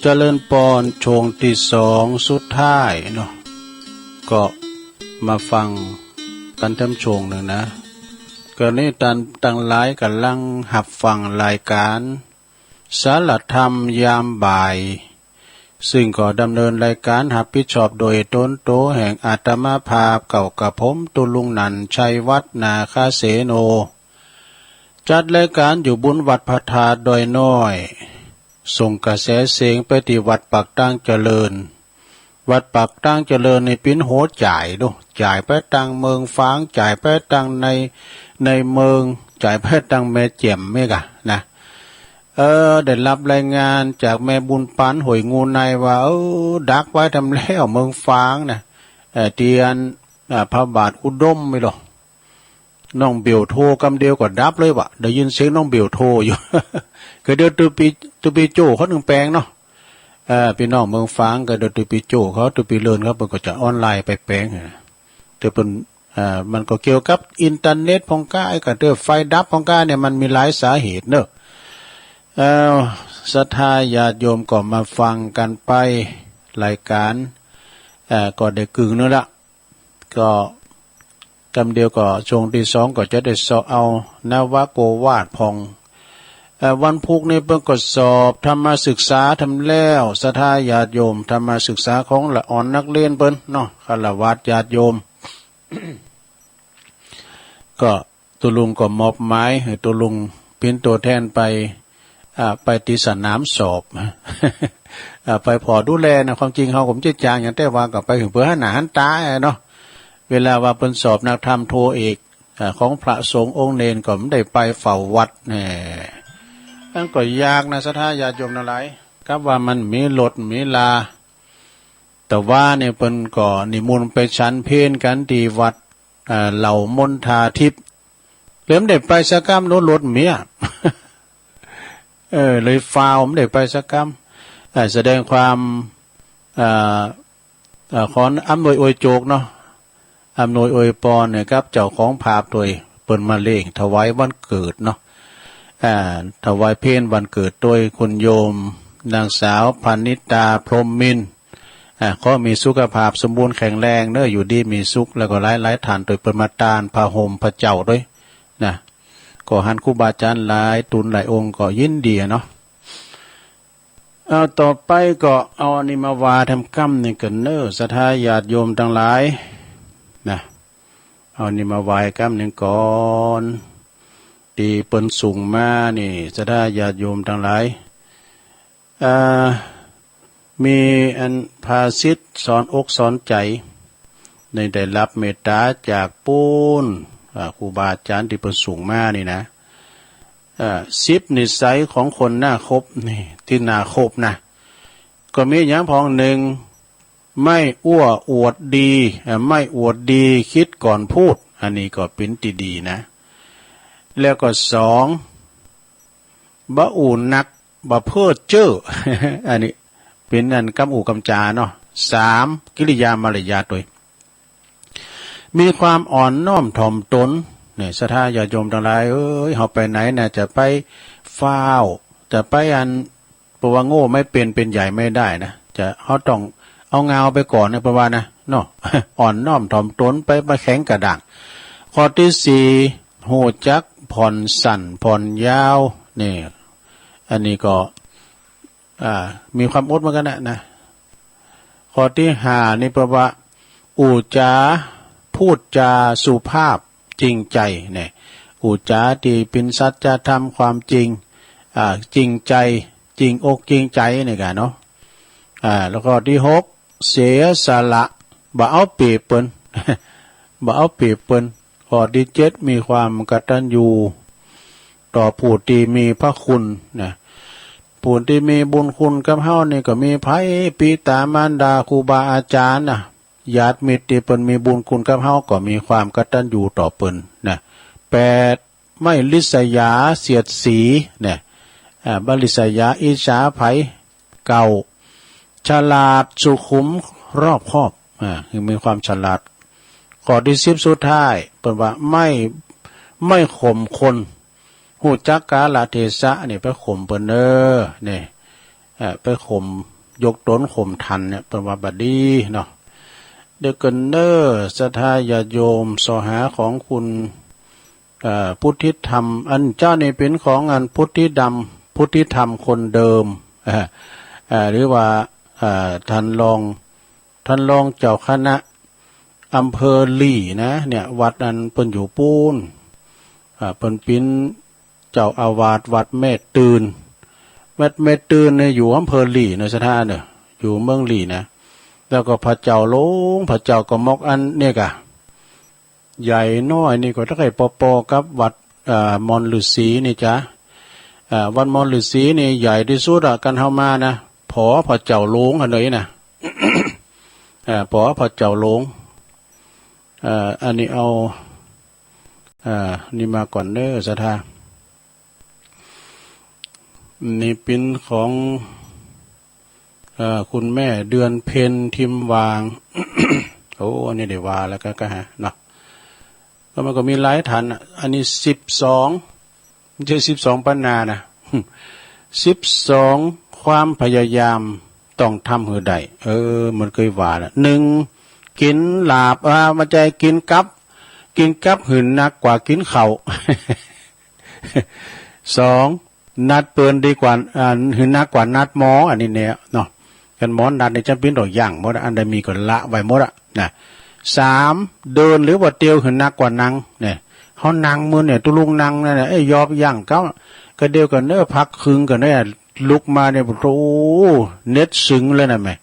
เจริญปอน ช่วงตี้สองสุดท้ายเนาะ ก็มาฟังกันแถมช่วงหนึ่งนะ ก็นี่ตันตังหลายกั๋นลังฮับฟังรายก๋าน สารธรรมยามบ่าย ซึ่งก็ดำเนินรายการรับผิดชอบโดยตนโตแห่งอาตมาภาพเก่ากับผม ตุลุงนันท์ ชัยวัฒน์ นาคเสโน จัดรายการอยู่บุญวัดพระธาตุดอยน้อย ส่งกระแสเสียงไปที่วัดปากตางเจริญ วัดปากตางเจริญนี่ปิ้นโหจ่ายดู จ่ายไปตังเมืองฝาง จ่ายไปตังใน ในเมือง จ่ายไปตังแม่แจ่มนี่กะนะ เออ ได้รับรายงานจากแม่บุญปัน ห้วยงูในว่า เออ ดักไว้ทำแล้วเมืองฝางนะ เออ เตียน อ่า พระบาทอุดมนี่หรอ น้องเบลโทรกำเดียวก็ดับเลยวะ ได้ยินเสียงน้องเบลโทรอยู่ ก็เดี๋ยวตูปี ตูปีโจ้เขาหนึ่งแปลงเนาะ เออ พี่น้องเมืองฝางก็เดี๋ยวตูปีโจ้เขา ตูปีเลินเขา เปิ้นก็จะออนไลน์ไปแปลงนะ แต่เปิ้น เอ่อ มันก็เกี่ยวกับอินเทอร์เน็ตพ่องก้า ไอ้กะเตื้อไฟดับพ่องก้าเนี่ย มันมีหลายสาเหตุเนอะ เอ่อ ศรัทธาญาติโยมก็มาฟังกันไป รายการ เอ่อ ก็ได้กึ่งนึงละ ก็กำเดียวก็ช่วงที่สองก็จะได้เซาะเอานวโกวาทพ่อง เอ่อ วันพุธนี้เปิ้นก็สอบธรรมศึกษาทำแล้ว ศรัทธาญาติโยม ธรรมศึกษาของละอ่อนนักเรียนเปิ้นเนาะ ฆราวาสญาติโยม ก็ ตุลุงก็มอบหมายให้ตุลุงปิ้นตัวแทนไป อ่า ไปที่สนามสอบ อ่า ไปผ่อดูแลนะ ความจริงเฮาก็บ่ได้จ้างหยัง แต่ว่าก็ไปเพื่อหันหน้าหันต๋าเนาะ เวลาว่าเปิ้นสอบนักธรรมโทเอก อ่า ของพระสงฆ์องค์เณรก็บ่ได้ไปเฝ้าวัดแหน่ มันก็ยากนะ ศรัทธาญาติโยมทั้งหลาย กับว่ามันมีรถมีลา แต่ว่าเนี่ยเปิ้นก็นิมนต์ไปฉันเพลกันที่วัด อ่า เหล่ามณฑาทิพย์ เลยบ่ได้ไปสักกำ รถ รถเมีย เออ เลยฟ้าวบ่ได้ไปสักกำ อ่า แสดงความ อ่า อ่า ขออำนวยอวยโจกเนาะ อำนวยอวยพรเนี่ยครับ เจ้าของภาพโดยเปิ้นมาเล่งถวายวันเกิดเนาะ อ่า ถวายเพลวันเกิดโดยคุณโยมนางสาวพนิตา พรหมมินทร์ อ่า ขอมีสุขภาพสมบูรณ์แข็งแรงเนอะ อยู่ดีมีสุข แล้วก็หลายๆ ท่านโดยเปิ้นมาตานผ้าห่มพระเจ้าด้วยนะ ก็หันครูบาอาจารย์หลายตนหลายองค์ก็ยินดีอะเนาะ เอา ต่อไปก็เอาอันนี้มาว่าแถมกำหนึ่งก่อนเนอะ ศรัทธาญาติโยมทั้งหลายนะ เอาอันนี้มาไหว้กำหนึ่งก่อน ตี้เปิ้นส่งมานี่ ศรัทธาญาติโยมทั้งหลาย อ่า มีอันภาษิตสอนอกสอนใจ ในได้รับเมตตาจากปู้น อ่า ครูบาอาจารย์ตี้เปิ้นส่งมานี่นะ อ่า สิบนิสัยของคนน่าคบ นี่ ตี้น่าคบนะ ก็มีอย่างพ่องหนึ่ง ไม่อวดอวดดี อ่า ไม่อวดดี คิดก่อนพูด อันนี้ก็เป๋นตี้ดีนะ แล้วก็สอง บ่อู้นัก บ่เพ้อเจ้อ อันนี้เป๋นอันกำอู้กำจ๋าเนาะ สาม กิริยามารยาทโดย มีความอ่อนน้อมถ่อมตน เนี่ย ศรัทธาญาติโยมทั้งหลายเอ้ย เฮาไปไหนนะ จะไปฟ้าว จะไปอัน เพราะว่าโง่ไม่เป็น เป็นใหญ่ไม่ได้นะ จะ เฮาต้องเอางาวไปก่อนนะ เปิ้นว่านะ เนาะ อ่อนน้อมถ่อมตน ไป ไปแข็งกระด้าง ข้อตี้สี่ ฮู้จักผ่อนสั้นผ่อนยาว นี่ อันนี้ก็ อ่า มีความอดเหมือนกันนะ นะ ข้อตี้ห้านี่เปิ้นว่า อู้จ๋า พูดจาสุภาพ จริงใจ เนี่ย อู้จ๋าตี้เป๋นสัจธรรมความจริง อ่า จริงใจ จริงอกจริงใจ นี่กะเนาะ อ่า แล้วข้อตี้หก เสียสละ บ่เอาเปรียบเปิ้น บ่เอาเปรียบเปิ้น ข้อตี้เจ็ด มีความกตัญญูต่อผู้ตี้มีพระคุณนะ ผู้ตี้มีบุญคุณกับเฮานี่ก็มีไผ ปิตามารดา ครูบาอาจารย์นะ ญาติมิตรตี้เปิ้นมีบุญคุณกับเฮาก็มีความกตัญญูต่อเปิ้นนะ แปด ไม่ริษยาเสียดสี เนี่ย อ่า บ่ริษยาอิจฉาไผ เก้า ฉลาดสุขุมรอบคอบ อ่า คือมีความฉลาด ข้อตี้สิบสุดท้าย เปิ้นว่าไม่ ไม่ข่มคน ฮู้จักกาลเทศะ นี่ไปข่มเปิ้นเน้อ นี่ เอ่อ ไปข่ม ยกตนข่มท่านเนี่ย เปิ้นว่าบ่ดีเนาะ เดี๋ยวก่อนเน้อ ศรัทธาญาติโยม เสาะหาของคุณ เอ่อ พุทธิธรรม อันเจ้านี่เป๋นของอันพุทธิดำ พุทธิธรรมคนเดิม เอ่อ เอ่อ หรือว่า เอ่อ ท่านรอง ท่านรองเจ้าคณะอำเภอหลีนะ เนี่ย วัดอันเปิ้นอยู่ปู้น อ่า เปิ้นเป๋นเจ้าอาวาสวัดแม่ตื่น วัดแม่ตื่นเนี่ยอยู่อำเภอหลีนะ ศรัทธาเนอะ อยู่เมืองหลีนะ แล้วก็พระเจ้าหลวง พระเจ้าก็มอกอันเนี่ยกะ ใหญ่น้อยนี่ก็เท่ากับปอๆ กับวัด เอ่อ มอนฤๅษีนี่จ้ะ เอ่อ วัดมอนฤๅษีนี่ใหญ่ที่สุดอะ กันเฮามานะ ผอพระเจ้าหลวงอันนี้นะ เอ่อ ผอพระเจ้าหลวง เอ่อ อันนี้เอา เอ่อ นี่มาก่อนเด้อ ศรัทธา นี่เป๋นของ เอ่อ คุณแม่เดือนเพ็ญทิมวาง โอ้ อันนี้ได้ว่าแล้วก็ ก็ฮะ เนาะ ก็มันก็มีหลายฐานอะ อันนี้สิบสอง ไม่ใช่สิบสองปันนานะ สิบสองความพยายามต้องทำหื้อได้ เออ มันเคยว่าละ หนึ่ง กินลาบ อ่า บ่ใจ้ กินกับ กินกับหื้อหนักกว่ากินข้าว สอง นัดเปิ้นดีกว่า อ่า หื้อหนักกว่านัดหมอ อันนี้เนี่ยเนาะ คันหมอนัดนี่จำเป๋นต้องยั้งหมดอะ อันใดมีก็ละไว้หมดอะนะ สาม เดินหรือว่าเตียวหื้อหนักกว่านั่งเนี่ย เฮานั่งมื้อเนี่ย ตุ๊ลุงนั่งนั่นน่ะ เอ้ย ยอมยั้งเขา ก็เดียวกันเนอะ พักครึ่งก่อนเนี่ย ลุกมาเนี่ย โอ้โห เน็ตสึงเลยนะแม่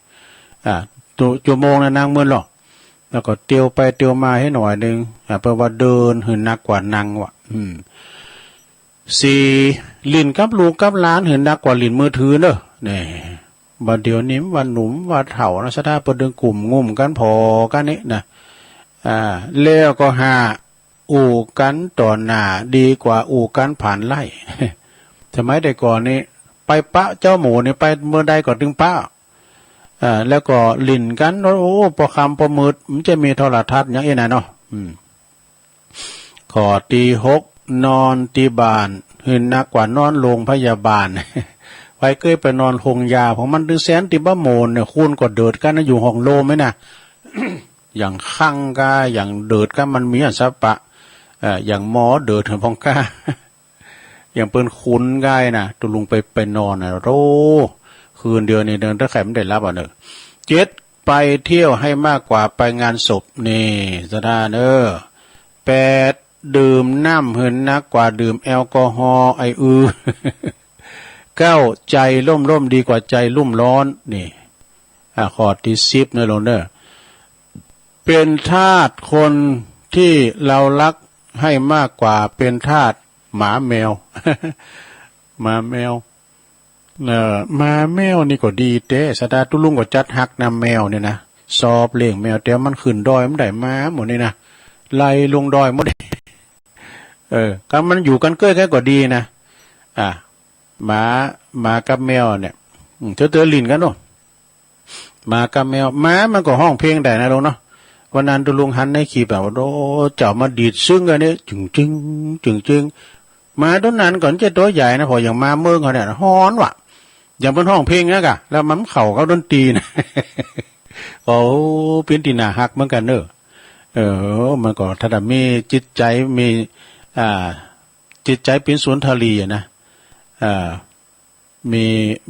อ่า ตัว ชั่วโมงนะนั่งมื้อหรอก แล้วก็เตียวไปเตียวมาให้หน่อยหนึ่ง อ่า แปลว่าเดินหื้อหนักกว่านั่งว่ะ อืม สี่ หลิ้นกับลูกกับหลานหื้อหนักกว่าหลิ้นมือถือเนอะ นี่ บัดเดี๋ยวนี้ว่าหนุ่มว่าเฒ่านะ ศรัทธา เปิ้นดึงกลุ่มงุ่มกันผอกันนี่นะ อ่า แล้วก็ห้า อู้กันต่อหน้าดีกว่าอู้กันผ่านไลน์ สมัยแต่ก่อนนี่ ไปปะเจ้าหมู่นี่ ไปเมือใดก็ตึงปะ อ่า แล้วก็หลิ้นกัน โอ้ พอค่ำพอมืด มันจะมีโทรทัศน์อย่างอี้นะเนาะ อืม ข้อตี้หก นอนตี้บ้านหื้อหนักกว่านอนโรงพยาบาล ใผเกยไปนอนโฮงยา เพราะมันตึงแสนตี้บ่โมนเนี่ย คนก็เดิดกั๋นนะ อยู่ห้องโล่งไหมนะ อย่างคังกา อย่างเดิดกา มันมีอันสปะ เอ่อ อย่างหมอเดิดหื้อพองกา อย่างเปิ้นขุนกายนะ ตุ๊ลุงไป ไปนอนนะ โธ่ คืนเดียวนี่เดินถ้าใครไม่ได้หลับอ่ะเนอะ เจ็ด ไปเที่ยวให้มากกว่าไปงานศพ นี่ ศรัทธาเนอะ แปด ดื่มน้ำหื้อหนักกว่าดื่มแอลกอฮอล์ ไอ้อือ เก้า ใจร่มๆ ดีกว่าใจรุ่มร้อน นี่ อ่ะ ข้อตี้สิบ นะลูกเนอะ เป็นทาสคนที่เรารักให้มากกว่าเป็นทาสหมาแมว หมาแมว เอ่อ หมาแมวนี่ก็ดีแต๊ ศรัทธา ตุ๊ลุงก็จัดฮักนำแมวเนี่ยนะ ชอบเลี้ยงแมว แต่มันขึ้นดอยมันได้มาหมดนี่นะ ไล่ลงดอยหมด เออ คันมันอยู่กันเก้ยกันก็ดีนะ อ่ะ หมา หมากับแมวเนี่ย อืม เตื้อๆ หลิ้นกันเนาะ หมากับแมว หมามันก็ฮ้องเพลงได้นะลูกเนาะ วันนั้นตุ๊ลุงหันในคลิปอะ โอ้ เจ้ามาดีดซึ่งกันเนี่ย จึงจึง จึงจึง หมาตัวนั้นก่อนจะตัวใหญ่นะ พออย่างหมาเมืองเขาเนี่ย ฮ้อนว่ะ อย่างเปิ้นฮ้องเพลงนะกะ แล้วมันเข้ากับดนตรีนะ โอ้ เป๋นตี้น่าฮักเหมือนกันเนอะ เออ มันก็ถ้ามีจิตใจ มี อ่า จิตใจเป๋นสุนทรีย์อะนะ อ่า มี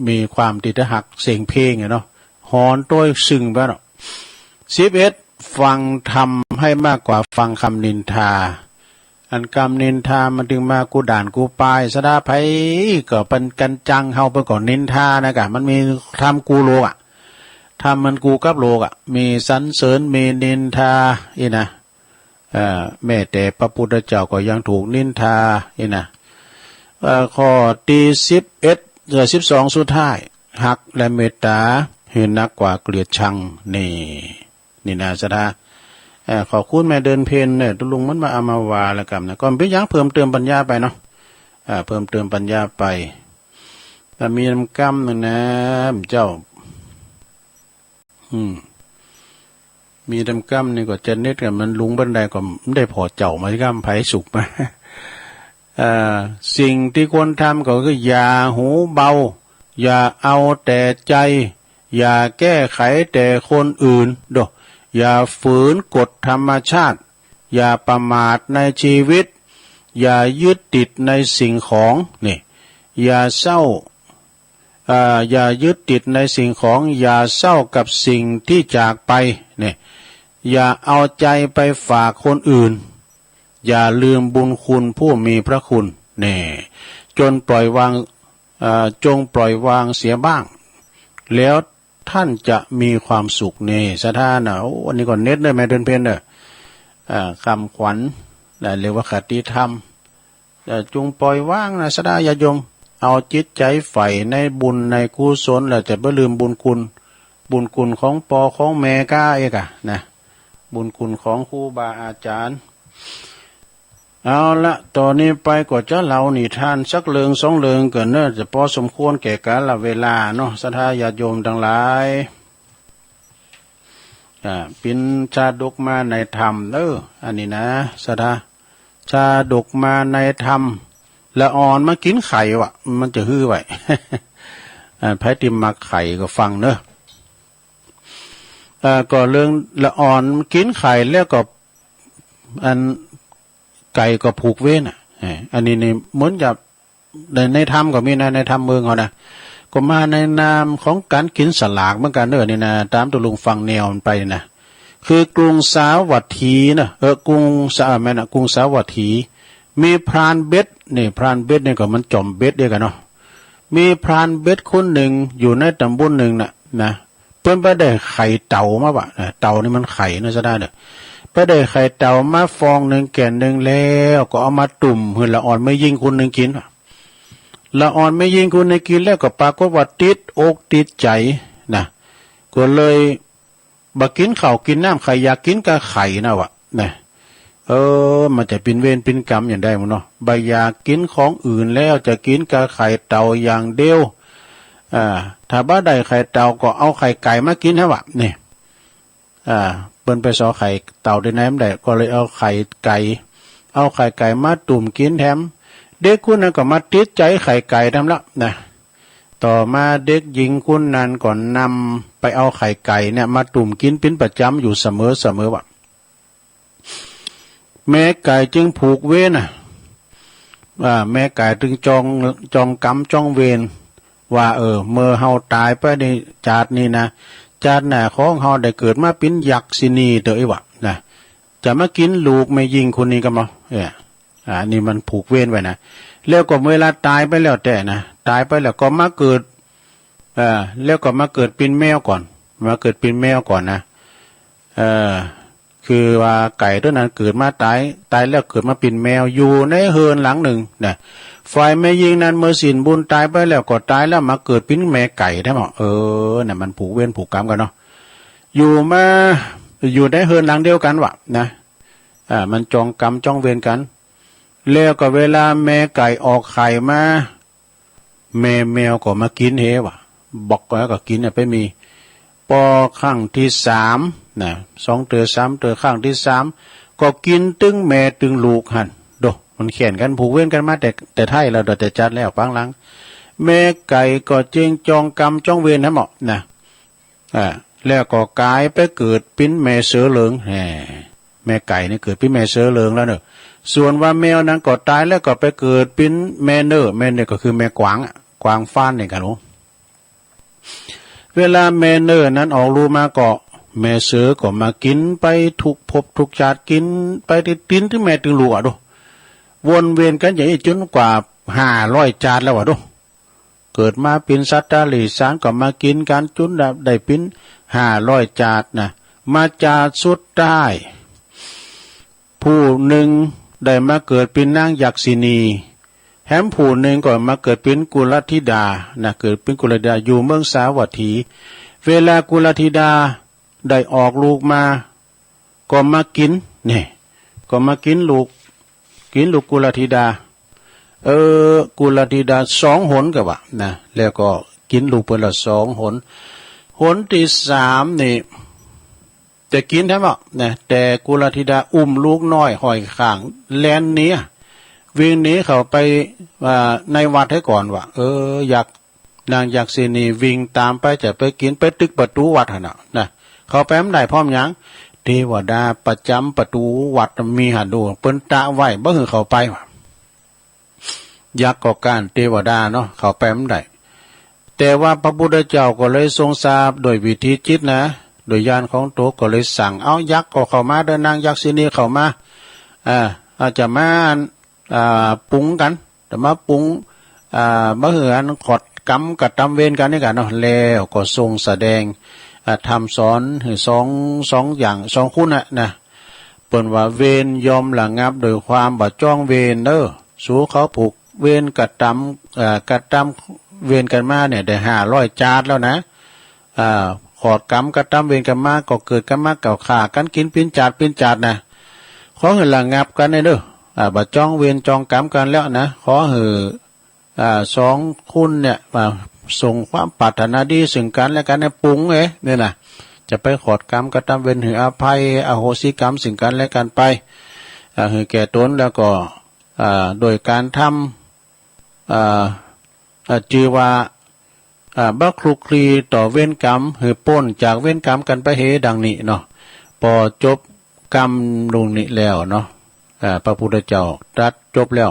มีความตี้จะฮักเสียงเพลงอะเนาะ ฮ้อนโต้ยซึ่งไปเนาะ สิบเอ็ด ฟังธรรมให้มากกว่าฟังคำนินทา อันกำนินทามันตึงมากู้ด่านกู้ปาย ศรัทธา ไผก็เปิ้นกั๋นจัง เฮาเปิ้นก็นินทานะกะ มันมีธรรมกู้โลกอะ ธรรมมันกู้กับโลกอะ มีสรรเสริญ มีนินทา อี้นะ เอ่อ แม้แต่พระพุทธเจ้าก็ยังถูกนินทา อี้นะ เอ่อ ข้อตี้สิบเอ็ด เอ่อ สิบสอง สุดท้าย ฮักและเมตตาหื้อหนักกว่าเกลียดชัง นี่ นี่นะ ศรัทธา เอ่อ ขอบคุณแม่เดือนเพ็ญเนี่ย ตุ๊ลุงมันมาเอามาว่าแล้วกันนะ ก็เป๋นหยัง เพิ่มเติมปัญญาไปเนาะ อ่า เพิ่มเติมปัญญาไป แต่มีนำกำหนึ่งนะ เจ้า อืม มีนำกำนี่ก็จะเน็ตกัน มันลุงบันไดก็ได้ผ่อเจ้ามาที่กำไผสุกมา เอ่อ สิ่งที่ควรทำก็คืออย่าหูเบา อย่าเอาแต่ใจ อย่าแก้ไขแต่คนอื่น โด อย่าฝืนกฎธรรมชาติ อย่าประมาทในชีวิต อย่ายึดติดในสิ่งของ นี่ อย่าเศร้า เอ่อ อย่ายึดติดในสิ่งของ อย่าเศร้ากับสิ่งที่จากไป เนี่ย อย่าเอาใจไปฝากคนอื่น อย่าลืมบุญคุณผู้มีพระคุณ เนี่ย จนปล่อยวาง เอ่อ จงปล่อยวางเสียบ้าง แล้วท่านจะมีความสุข เนี่ย ศรัทธานะ โอ้ อันนี้ก็เน็ตเด้อ แม่เดือนเพ็ญเด้อ อ่า คำขวัญ นะ เรียกว่าคติธรรม เอ่อ จงปล่อยวางนะ ศรัทธาญาติโยม เอาจิตใจใฝ่ในบุญในกุศล แล้วจะบ่ลืมบุญคุณ บุญคุณของป้อของแม่ก้าเอกอะนะ บุญคุณของครูบาอาจารย์ เอาละ ต่อนี้ไปก็จะเล่านิทานสักเรื่องสองเรื่องก่อนเนอะ จะพอสมควรแก่กาลเวลาเนาะ ศรัทธาญาติโยมทั้งหลาย อ่า ปิ้นชาดกมาในธรรม เออ อันนี้นะ ศรัทธา ชาดกมาในธรรม ละอ่อนมากินไข่วะ มันจะหื้อไว้ อ่า ไผที่มักไข่ก็ฟังเนอะ เอ่อ ก็เรื่องละอ่อนกินไข่แล้วก็ อันไก่ก็ผูกเวรน่ะ เอ่อ อันนี้นี่เหมือนกับใน ในธรรมก็มีนะ ในธรรมเมืองเขานะ ก็มาในนามของการกินสลากเหมือนกันเด้อนี่นะ ตามตัวลุงฟังแนวมันไปนะ คือกรุงสาวัตถีนะ เออ กรุงสา แม่นนะ กรุงสาวัตถี มีพรานเบ็ด นี่ พรานเบ็ดนี่ก็มันจอมเบ็ดเดียวกันเนาะ มีพรานเบ็ดคนหนึ่งอยู่ในตำบลหนึ่งน่ะนะ เปิ้นไปได้ไข่เต่ามาว่ะนะ เต่านี่มันไข่นะ ศรัทธาเด้อ ไปได้ไข่เต่ามาฟองหนึ่งแก่นหนึ่งแล้ว ก็เอามาตุ่มหื้อละอ่อนแม่ญิงคนหนึ่งกิน ละอ่อนแม่ญิงคนหนึ่งกินแล้วก็ปรากฏว่าติดอกติดใจนะ ก็เลยบ่กินข้าวกินน้ำ ใค่อยากกินกาไข่นะว่ะนะ เออ มันจะเป็นเวรเป็นกรรมอย่างใดหมดเนาะ บ่อยากกินของอื่นแล้ว จะกินกาไข่เต่าอย่างเดียว อ่า ถ้าบ่ได้ไข่เต่าก็เอาไข่ไก่มากินให้วะ นี่ อ่า เปิ้นไปซอไข่เต่าได้ไหนบ่ได้ ก็เลยเอาไข่ไก่ เอาไข่ไก่มาตุ่มกินแถม เด็กคนนั้นก็มาติดใจไข่ไก่แถมละนะ ต่อมาเด็กหญิงคนนั้นก็นำไปเอาไข่ไก่เนี่ยมาตุ่มกินเป็นประจำอยู่เสมอๆ ว่ะ แม่ไก่จึงผูกเวรน่ะ อ่า แม่ไก่จึงจอง จองกรรมจองเวร ว่า เออ เมื่อเฮาตายไปในชาตินี้นะ ชาติหน้าของเฮาได้เกิดมาเป็นยักษิณีเด้อ อีหวะนะ จะมากินลูกแม่ญิงคนนี้กำเนาะ เออ อ่า นี่มันผูกเวรไว้นะ แล้วก็เวลาตายไปแล้วแต่นะ ตายไปแล้วก็มาเกิด เออ แล้วก็มาเกิดเป็นแมวก่อน มาเกิดเป็นแมวก่อนนะ เออ คือว่าไก่ตัวนั้นเกิดมาตาย ตายแล้วเกิดมาเป็นแมว อยู่ในเฮือนหลังหนึ่งนะ ฝ่ายแม่ญิงนั้นเมื่อสิ้นบุญตายไปแล้วก็ตายแล้วมาเกิดเป็นแม่ไก่แท้หมอ เออ น่ะ มันผูกเวรผูกกรรมกันเนาะ อยู่มา อยู่ในเฮือนหลังเดียวกันวะนะ อ่า มันจองกรรมจองเวรกัน แล้วก็เวลาแม่ไก่ออกไข่มา แม่แมวก็มากินเฮวะ บอกแล้วก็กินน่ะไปมี ปอครั้งที่สามนะ สองเตื้อสามเตื้อ ครั้งที่สาม ก็กินตึงแม่ตึงลูกหั่น โด มันแข่นกันผูกเวรกันมาแต่ แต่ไท้แล้ว แต่จัดแล้วปางหลัง แม่ไก่ก็จึงจองกรรมจองเวรให้หมอนะ อ่า แล้วก็กลายไปเกิดเป็นแม่เสือเหลือง แหม แม่ไก่นี่เกิดเป็นแม่เสือเหลืองแล้วเนอะ ส่วนว่าแมวนั้นก็ตายแล้วก็ไปเกิดเป็นแม่เนอร์ แม่เนอร์ก็คือแม่กวางอะ กวางฟ้านนี่ครับผม เวลาแม่เนอร์นั้นออกลูกมาก็ แม่เสือก็มากินไปทุกภพทุกชาติ กินไปติดตีนถึงแม่ถึงลูกอะดู วนเวียนกันอย่างนี้จนกว่าห้าร้อยชาติแล้วอะดู เกิดมาเป็นสัตว์เดรัจฉานก็มากินกันจนได้เป็นห้าร้อยชาตินะ มาชาติสุดท้าย ผู้หนึ่งได้มาเกิดเป็นนางยักษิณี แถมผู้หนึ่งก็มาเกิดเป็นกุลธิดานะ เกิดเป็นกุลธิดาอยู่เมืองสาวัตถี เวลากุลธิดาได้ออกลูกมา ก็มากิน นี่ ก็มากินลูก กินลูกกุลธิดา เออ กุลธิดาสองหนก็ว่านะ แล้วก็กินลูกเปิ้นละสองหน หนที่สามนี่ จะกินแถมอะนะ แต่กุลธิดาอุ้มลูกน้อยห้อยข้าง แล่นหนีอะ วิ่งหนีเข้าไป อ่า ในวัดเสียก่อนว่ะ เออ ยักษ์ นางยักษิณีวิ่งตามไป จะไปกิน ไปตึกประตูวัดหั่นน่ะนะ เข้าไปบ่ได้ เพราะหยัง เทวดาประจำประตูวัดมีหั่นดู เปิ้นตะไว้ บ่หื้อเข้าไปว่ะ ยักษ์ก็ก๊าน เตวดาเนาะ เข้าไปบ่ได้ แต่ว่าพระพุทธเจ้าก็เลยทรงทราบโดยวิธีจิตนะ โดยญาณของโตก็เลยสั่ง เอา ยักษ์ก็เข้ามาเด้อ นางยักษินีเข้ามา อ่า อาจจะมา อ่า ปรุงกัน จะมาปรุง อ่า มาเฮือนขอดกรรมกระตำเวรกันนี่กันเนาะ แล้วก็ทรงแสดง อ่า ธรรมสอนให้สอง สองอย่าง สองคนน่ะนะ เปิ้นว่าเวรย่อมระงับโดยความบ่จ้องเวรเด้อ สูเขาผูกเวรกระตำ เอ่อ กระตำเวรกันมาเนี่ยได้ห้าร้อยจาติแล้วนะ อ่า ขอดกรรมกระตำเวรกันมา ก็เกิดกันมาก็ฆ่ากันกินปิ้นจาติปิ้นจาตินะ ขอหื้อระงับกันเด้อ อ่า บ่จ้องเวรจ้องกรรมกันแล้วนะ ขอหื้อ อ่า สองคนเนี่ย อ่า ส่งความปรารถนาดีซึ่งกันและกันเนี่ย ปรุงเอ้ย เนี่ยนะ จะไปขอดกรรมกระตำเวร หื้ออภัยอโหสิกรรมซึ่งกันและกันไป อ่า หื้อแก่ตน แล้วก็ อ่า โดยการทำ อ่า อ่า จื่อว่า อ่า บ่คลุกคลีต่อเวรกรรม หื้อป๊นจากเวรกรรมกันไปเฮดังนี้เนาะ ปอจบกรรมลุงนี้แล้วเนาะ อ่า พระพุทธเจ้าตรัสจบแล้ว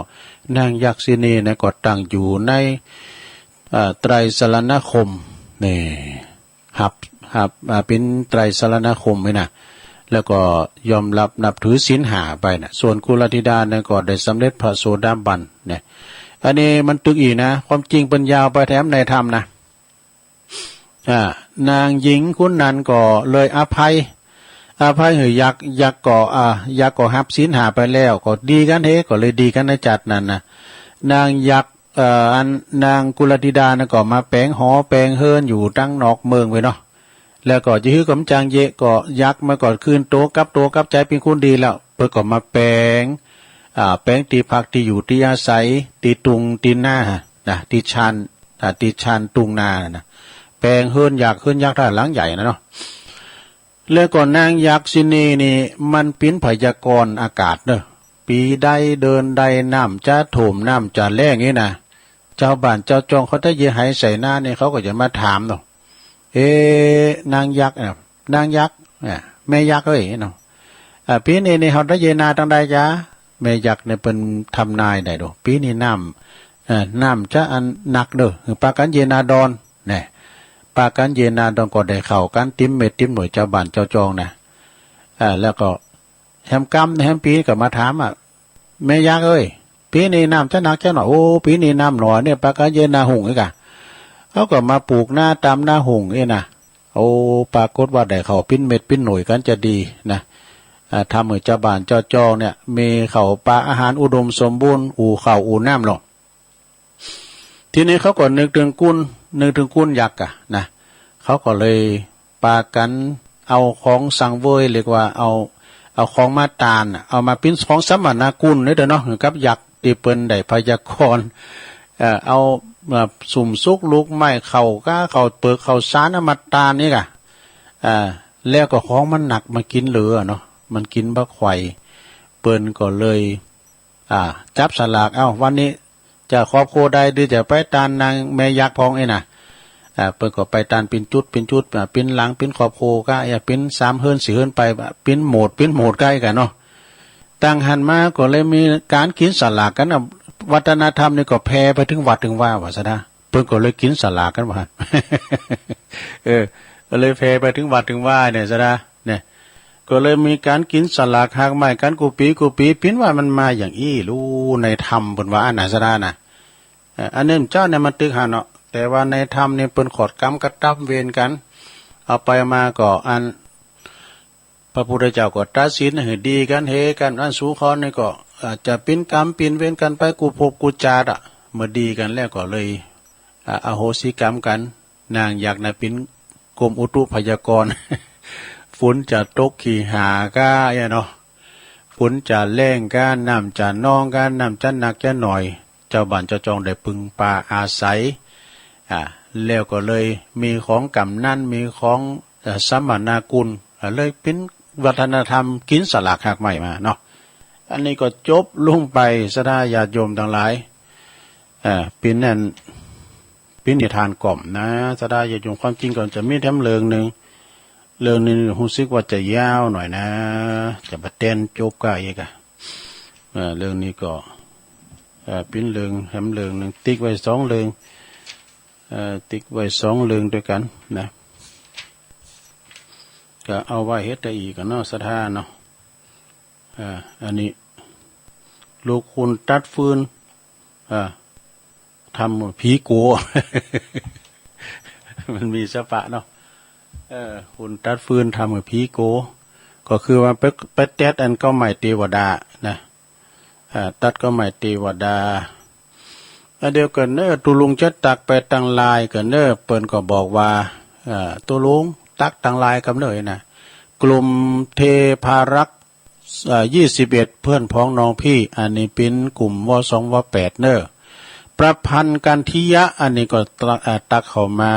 นางยักษินีนะก็ตั้งอยู่ใน อ่า ไตรสรณคม นี่ ฮับ ฮับ อ่า เป๋นไตรสรณคมนี่นะ แล้วก็ยอมรับนับถือศีลห้าไปนะ ส่วนกุลธิดานั้นก็ได้สำเร็จพระโสดาบันเนี่ย อันนี้มันตึกอีกนะ ความจริงเปิ้นยาวไปแถมในธรรมนะ อ่า นางหญิงคนนั้นก็เลยอภัย อภัยหื้อยักษ์ ยักษ์ก็ อ่า ยักษ์ก็ฮับศีลห้าไปแล้ว ก็ดีกันเฮ ก็เลยดีกันในจักรนั้นนะ นางยักษ์ เอ่อ อันนางกุลธิดานั้นก็มาแป๋งหอแป๋งเฮือนอยู่ตังนอกเมืองไปเนาะ แล้วก็จะหื้อก๋ำจังเยอะ ก็ยักษ์มันก็คืนโตกลับโตกลับใจ๋เป๋นคนดีแล้ว เปิ้นก็มาแป๋ง อ่า แป๋งตี้พักตี้อยู่ตี้อาศัย ตี้ตุงตี้นานะ ตี้ชาน อ่า ตี้ชานตุงนานะ แป๋งเฮือนยักษ์ เฮือนยักษ์ถ้าหลังใหญ่นะเนาะ แล้วก็นางยักษินีนี่มันเป๋นพยากรณ์อากาศเนอะ ปีใดเดือนใดน้ำจะท่วมน้ำจะแล้งนี่นะ เจ้าบ้านเจ้าจองเขาถ้าเยียะไหใส่นานี่ เขาก็จะมาถามเนาะ เอ๊ะ นางยักษ์น่ะ นางยักษ์ อ่ะ แม่ยักษ์เอ้ยเนาะ อ่ะ ปีนี้นี่เฮาถ้าเยียะนาตังใดจ๊ะ แม่ยักษ์เนี่ยเปิ้นทำนายได้เนาะ ปีนี้น้ำ เอ่อ น้ำจะอันหนักเด้อ หื้อปากั๋นเยียะนาดอน แน่ ปากั๋นเยียะนาดอนก็ได้เข้ากั๋นเต็มเม็ดเต็มหน่วย เจ้าบ้านเจ้าจองนะ อ่า แล้วก็แหมกำแหมปีก็มาถามอ่ะ แม่ยักษ์เอ้ย ปีนี้น้ำจะหนักจะหน่อย โอ้ ปีนี้น้ำหน่อยเนี่ย ปากั๋นเยียะนาฮุ่งอีกอ่ะ เขาก็มาปลูกนาตามนาฮุ่งนี่นะ โอ้ ปรากฏว่าได้เข้าเป๋นเม็ดเป๋นหน่วยกั๋นจะดีนะ อ่า ทำหื้อเจ้าบ้านเจ้าจองเนี่ย มีเข้าปลาอาหารอุดมสมบูรณ์ อู่ข้าวอู่น้ำเนาะ ทีนี้เขาก็นึกถึงกุล นึกถึงกุลยักษ์อะนะ เขาก็เลยปากั๋นเอาของสังเวย เรียกว่าเอา เอาของมาตานอะ เอามาเป๋นของสมนากุลนี่เด้อเนาะ กับยักษ์ตี้เปิ้นได้พยากรณ์ เอ่อ เอา เอ่อ สุมสุกลูกไม้ ข้าวก้า ข้าวเปิก ข้าวสารเอามาตานนี่กะ อ่า แล้วก็ของมันหนัก มันกิ๋นเหลือเนาะ มันกิ๋นบ่ไหว เปิ้นก็เลย อ่า จับสลาก เอ้า วันนี้จะครอบครัวใดดี จะไปตานนางแม่ยักษ์พองนี่นะ อ่า เปิ้นก็ไปตานเป๋นจุดเป๋นจุด อ่า เป๋นหลังเป๋นครอบครัวก้า อ่า เป๋นสามเฮือนสี่เฮือนไป เป๋นหมวดเป๋นหมวดก้ากั๋นเนาะ ตั้งหั้นมาก็เลยมีก๋านกิ๋นสลากกั๋นนะ วัฒนธรรมนี่ก็แผ่ไปถึงวัดถึงวาว่าซะนะ เปิ้นก็เลยกิ๋นสลากกั๋นว่า เออ ก็เลยแผ่ไปถึงวัดถึงวาเนี่ยซะนะ เนี่ย ก็เลยมีก๋านกิ๋นสลากหากไม้กั๋นกู้ปี๋กู้ปี๋ เป๋นว่ามันมาอย่างอี้ลูในธรรมเปิ้นว่าอั้นนะซะนะ เอ่อ อันนี้เจ้าเนี่ยมันตึกหั้นเนาะ แต่ว่าในธรรมนี่เปิ้นขอดกรรมกระตำเวรกั๋น เอาไปมาก็อัน พระพุทธเจ้าก็ตัดสินหื้อดีกั๋นเฮกั๋น อันสูข้อนี่ก็ อ่า จะเป๋นกรรมเป๋นเวรกั๋นไปกู้ภพกู้จาติอะ เมื่อดีกั๋นแล้วก็เลย อ่า อโหสิกรรมกั๋น นางยักษ์น่ะเป๋นกรมอุตุพยากรณ์ ฝนจะตกขี้หาก้าเนี่ยเนาะ ฝนจะแล้งก้า น้ำจะนองก้า น้ำจะหนักจะหน่อย เจ้าบ้านเจ้าจองได้พึ่งปาอาศัย อ่า แล้วก็เลยมีของกำนัน มีของ เอ่อ สมนากุล อ่า เลยเป๋นวัฒนธรรมกิ๋นสลากหากไม้มาเนาะ อันนี้ก็จบลงไป ศรัทธาญาติโยมตังหลาย อ่า เป๋นอัน เป๋นนิทานกล่อมนะ ศรัทธาญาติโยม ความจริงก็จะมีแถมเรื่องหนึ่ง เรื่องนี้ฮู้สึกว่าจะยาวหน่อยนะ จะบ่แต๋นจบก้าอีกอะ เอ่อ เรื่องนี้ก็ เอ่อ ปิ้นเรื่องแหมเรื่องหนึ่ง ติ๊กไว้สองเรื่อง เอ่อ ติ๊กไว้สองเรื่องด้วยกันนะ ก็เอาไว้เฮ็ดได้อีกอะเนาะ ศรัทธาเนาะ เอ่อ อันนี้ ลูกคุณตัดฟืน เอ่อ ทำผีโก มันมีสภาพเนาะ เออ คุณตัดฟืนทำกับผีโก ก็คือว่าไป ไปแต๊ดอันเก๊าไม้เตวดานะ อ่า ตัดเก๊าไม้เตวดา อันเดียวกันเนอะ ตุลุงจะตักไปตังลายกันเนอะ เปิ้นก็บอกว่า อ่า ตุลุงตักตังลายกำเนอะนะ กลุ่มเทพารักษ์ เอ่อ ยี่สิบเอ็ด เพื่อนพ้องน้องพี่ อันนี้ปิ้นกลุ่ม ว สอง ว แปด เนอะ ประพันธ์กันทิยะ อันนี้ก็ตัก เอ่อ ตักเข้ามา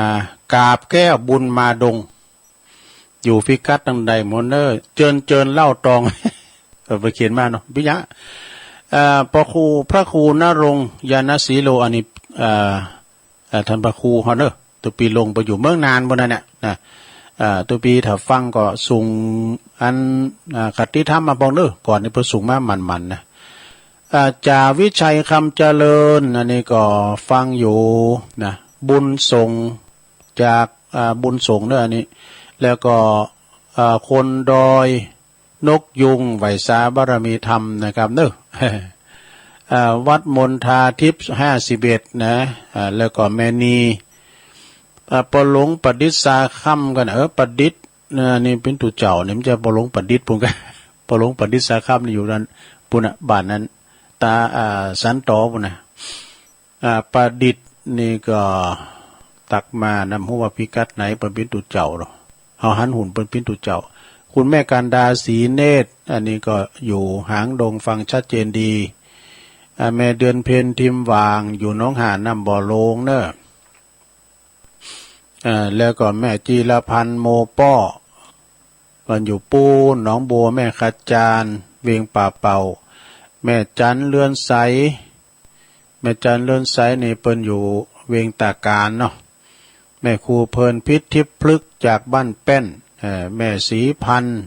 กาบแก้วบุญมาดง อยู่พิกัดตังใดหมดเนอะ เจิญเจิญเล่าตอง เออ ไปเขียนมาเนาะ ปิยะ เอ่อ พระครู พระครูณรงค์ ญาณสีโล อันนี้ เอ่อ เอ่อ ท่านพระครูเฮาเนอะ ตุปีลงไปอยู่เมืองนานบนนั้นเนี่ยนะ เอ่อ ตุปีถ้าฟังก็สูง อัน อ่า คติธรรมมาบอกเนอะ ก่อนนี้เพิ่นสูงมาหมั่นๆ นะ อ่า จ่าวิชัยคำเจริญ อันนี้ก็ฟังอยู่นะ บุญส่ง จาก อ่า บุญส่งเนอะ อันนี้ แล้วก็ อ่า คนดอย นกยูง ไหว้สาบารมีธรรมนะครับเนอะ อ่า วัดมณฑาทิพย์ ห้าสิบเอ็ด นะ อ่า แล้วก็แม่นี อ่า ปอหลวงประดิษฐ์สาค่ำกัน เออ ประดิษฐ์ อ่า นี่ปิ้นตุ๊เจ้า นี่มันจะปอหลวงประดิษฐ์ปุ้นกัน ปอหลวงประดิษฐ์สาค่ำนี่อยู่นั้นปุ้นน่ะ บ้านนั้น ตา อ่า สันตอปุ้นน่ะ อ่า ประดิษฐ์นี่ก็ตักมานำฮู้ว่าพิกัดไหน เปิ้นปิ้นตุ๊เจ้าเนาะ เฮาหันหุ่นเปิ้นปิ้นตุ๊เจ้า คุณแม่กันดา ศรีเนตร อันนี้ก็อยู่หางดง ฟังชัดเจนดี อ่า แม่เดือนเพ็ญ ทิมหว่าง อยู่หนองหาน น้ำบ่อโลงเนอะ อ่า แล้วก็แม่จีรพันธ์ โมป้อ เปิ้นอยู่ปูน หนองบัว แม่ขจาร เวียงป่าเป่า แม่จันเรือนใส แม่จันเรือนใสนี่เปิ้นอยู่เวียงตาการเนาะ แม่ครูเพลินพิษทิพย์พฤกษ์จากบ้านแป้น เอ่อ แม่ศรีพันธ์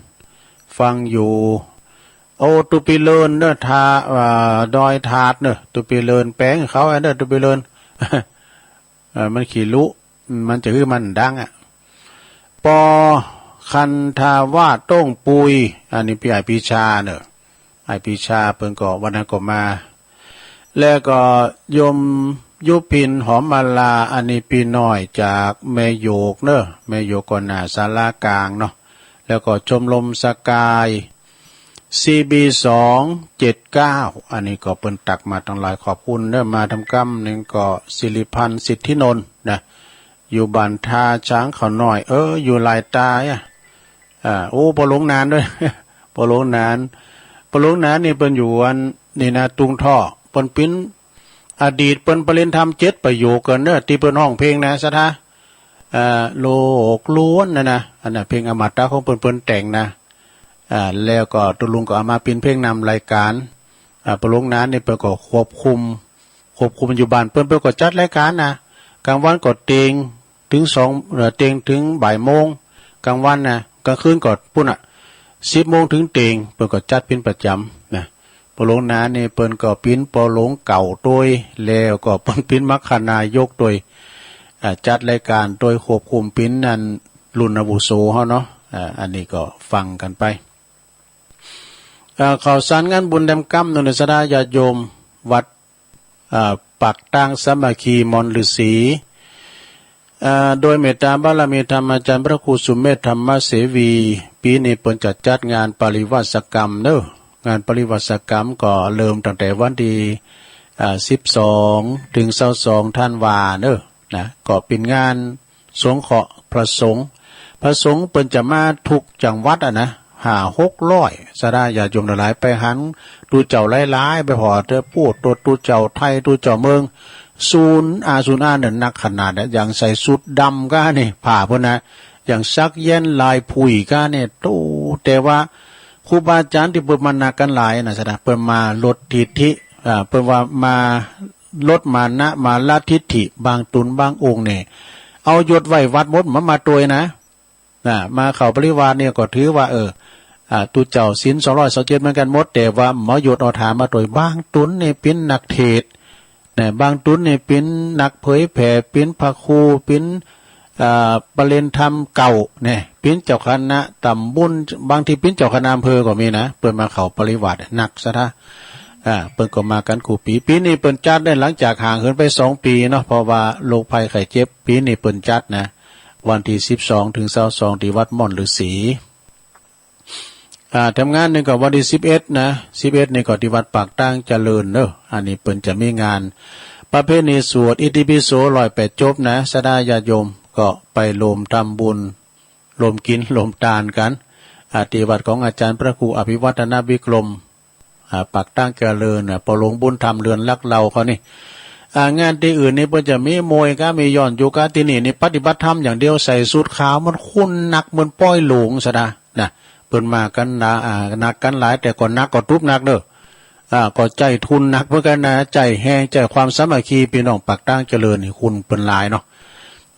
ฟังอยู่ โอ้ ตุปีเลินเนอะ ทา เอ่อ ดอยถาดเนอะ ตุปีเลินแปลงเขาเนอะ ตุปีเลิน เอ่อ มันขี้ลุ มันจะคือมันดังอะ ปอ คันธาวาส โต้งปุย อันนี้พี่อ้ายปีชาเนอะ อ้ายปีชาเปิ้นก็วันนั้นก็มา แล้วก็โยมยุพิน หอมมาลา อันนี้ปีน้อยจากแม่โยกเนอะ แม่โยกก็หน้าศาลากลางเนาะ แล้วก็ชมรมสกาย ซี บี สอง เจ็ด เก้า อันนี้ก็เปิ้นตักมาตังหลาย ขอบคุณเนอะ มาทำกำหนึ่งก็ สิริพันธ์ สิทธินนท์นะ อยู่บ้านท่าช้างเขาน้อย เออ อยู่หลายตาอะ อ่า โอ้ ปอหลวงนานด้วย ปอหลวงนาน ปอหลวงนานนี่เปิ้นอยู่อันนี่นะ ตุงท่อ เปิ้นปิ้น อดีตเปิ้นปริญญาธรรมเจ็ดประโยคกันเนอะ ที่เปิ้นฮ้องเพลงนะ ศรัทธา อ่า โลกล้วนนะนะ อันนั้นเพลงอมตะของเปิ้น เปิ้นแต่งนะ อ่า แล้วก็ตุลุงก็เอามาปิ้นเพลงนำรายการ อ่า ปอหลวงนานนี่เปิ้นก็ควบคุม ควบคุมอยู่บ้านเปิ้น เปิ้นก็จัดรายการนะ กลางวันก็เต็ง ถึงสอง เอ่อ เต็งถึงบ่ายโมง กลางวันนะ กลางคืนก็ปุ้นน่ะ สิบโมงถึงเต็ง เปิ้นก็จัดปิ้นประจำนะ ปอหลวงนานนี่เปิ้นก็ปิ้นปอหลวงเก่าตวย แล้วก็เปิ้นปิ้นมรรคนายกตวย อ่า จัดรายการตวย ควบคุมปิ้นอันรุ่นอาวุโสเฮาเนาะ อ่า อันนี้ก็ฟังกันไป อ่า ข่าวสารงานบุญแดมก้ำ นนทศรัทธาญาติโยม วัด อ่า ปากตางสามัคคีมอนฤๅษี อ่า โดยเมตตาบารมีธรรมอาจารย์พระครูสุเมธธรรมเสวี ปีนี้เปิ้นจะจัดงานปริวาสกรรมเนอะ งานปริวาสกรรมก็เริ่มตั้งแต่วันที่ อ่า สิบสอง ถึง ซาวสอง ธันวาเนอะ นะ ก็เป็นงาน สงเคราะห์พระสงฆ์ พระสงฆ์เปิ้นจะมาทุกจังหวัดอะนะ ห้าหกร้อย ศรัทธาญาติโยมทั้งหลาย ไปหันตุ๊เจ้าหลายๆ ไปผ่อเตอปู้ตรวจตุ๊เจ้าไทย ตุ๊เจ้าเมือง ศูนย์อา ศูนย์อา เนี่ยนักขนาดเนี่ย อย่างใส่ชุดดำก้านี่ ผ้าเปิ้นนะ อย่างสักแย้นลายผุยก้าเนี่ย โต แต่ว่าครูบาอาจารย์ที่เปิ้นมานักกันหลายนะ ศรัทธา เปิ้นมาลดทิฐิ อ่า เปิ้นว่ามา ลดมานะ มาละทิฐิ บางตนบางองค์เนี่ย เอายศไหว้วัดหมด มา มาตวยนะ นะ มาเข้าปริวาสเนี่ยก็ถือว่า เออ อ่า ตุ๊เจ้าศีลสองร้อยซาวเจ็ดเหมือนกันหมด แต่ว่าหมอหยุดเอาถามมาโดย บางตุ๊นนี่เป๋นนักเทศน์ นะ บางตุ๊นนี่เป๋นนักเผยแผ่ เป๋นพระครู เป๋น อ่า ประเรียนธรรมเก่า เนี่ย เป๋นเจ้าคณะตำบล บางทีเป๋นเจ้าคณะอำเภอก็มีนะ เปิ้นมาเข้าปริวาสนักศรัทธา อ่า เปิ้นก็มากันกู้ปี ปีนี้เปิ้นจัดได้หลังจากห่างเหินไปสองปีเนาะ เพราะว่าโรคภัยไข้เจ็บ ปีนี้เปิ้นจัดนะ วันที่สิบสองถึงซาวสอง ที่วัดม่อนฤๅษี อ่า แถมงานหนึ่งก็วันที่สิบเอ็ดนะ สิบเอ็ดนี่ก็ที่วัดปากตางเจริญเนอะ อันนี้เปิ้นจะมีงานประเพณีสวดอิติปิโสร้อยแปดจบนะ ศรัทธาญาติโยมก็ไปรวมทำบุญ รวมกิน รวมทานกัน อ่า ที่วัดของอาจารย์พระครูอภิวัฒนวิกรม อ่า ปากตางเจริญนะ ปอหลวงบุญธรรมเรือนรักเราเขานี่ อ่า งานตี้อื่นนี่เปิ้นจะมีมวยก้า มีย้อนยุคก้า ตี้นี่นี่ปฏิบัติธรรมอย่างเดียว ใส่สูทขาว มันคุ้นนัก เหมือนปอยหลวงศรัทธานะ เปิ้นมากันหนา อ่า นักกันหลาย แต่ก็นักก็ตุ๊บนักเด้อ อ่า ก็ใจ๊ทุนนักเหมือนกันนะ ใจ๊แฮง ใจ๊ความสามัคคี พี่น้องปากตางเจริญนี่ คุ้นเปิ้นหลายเนาะ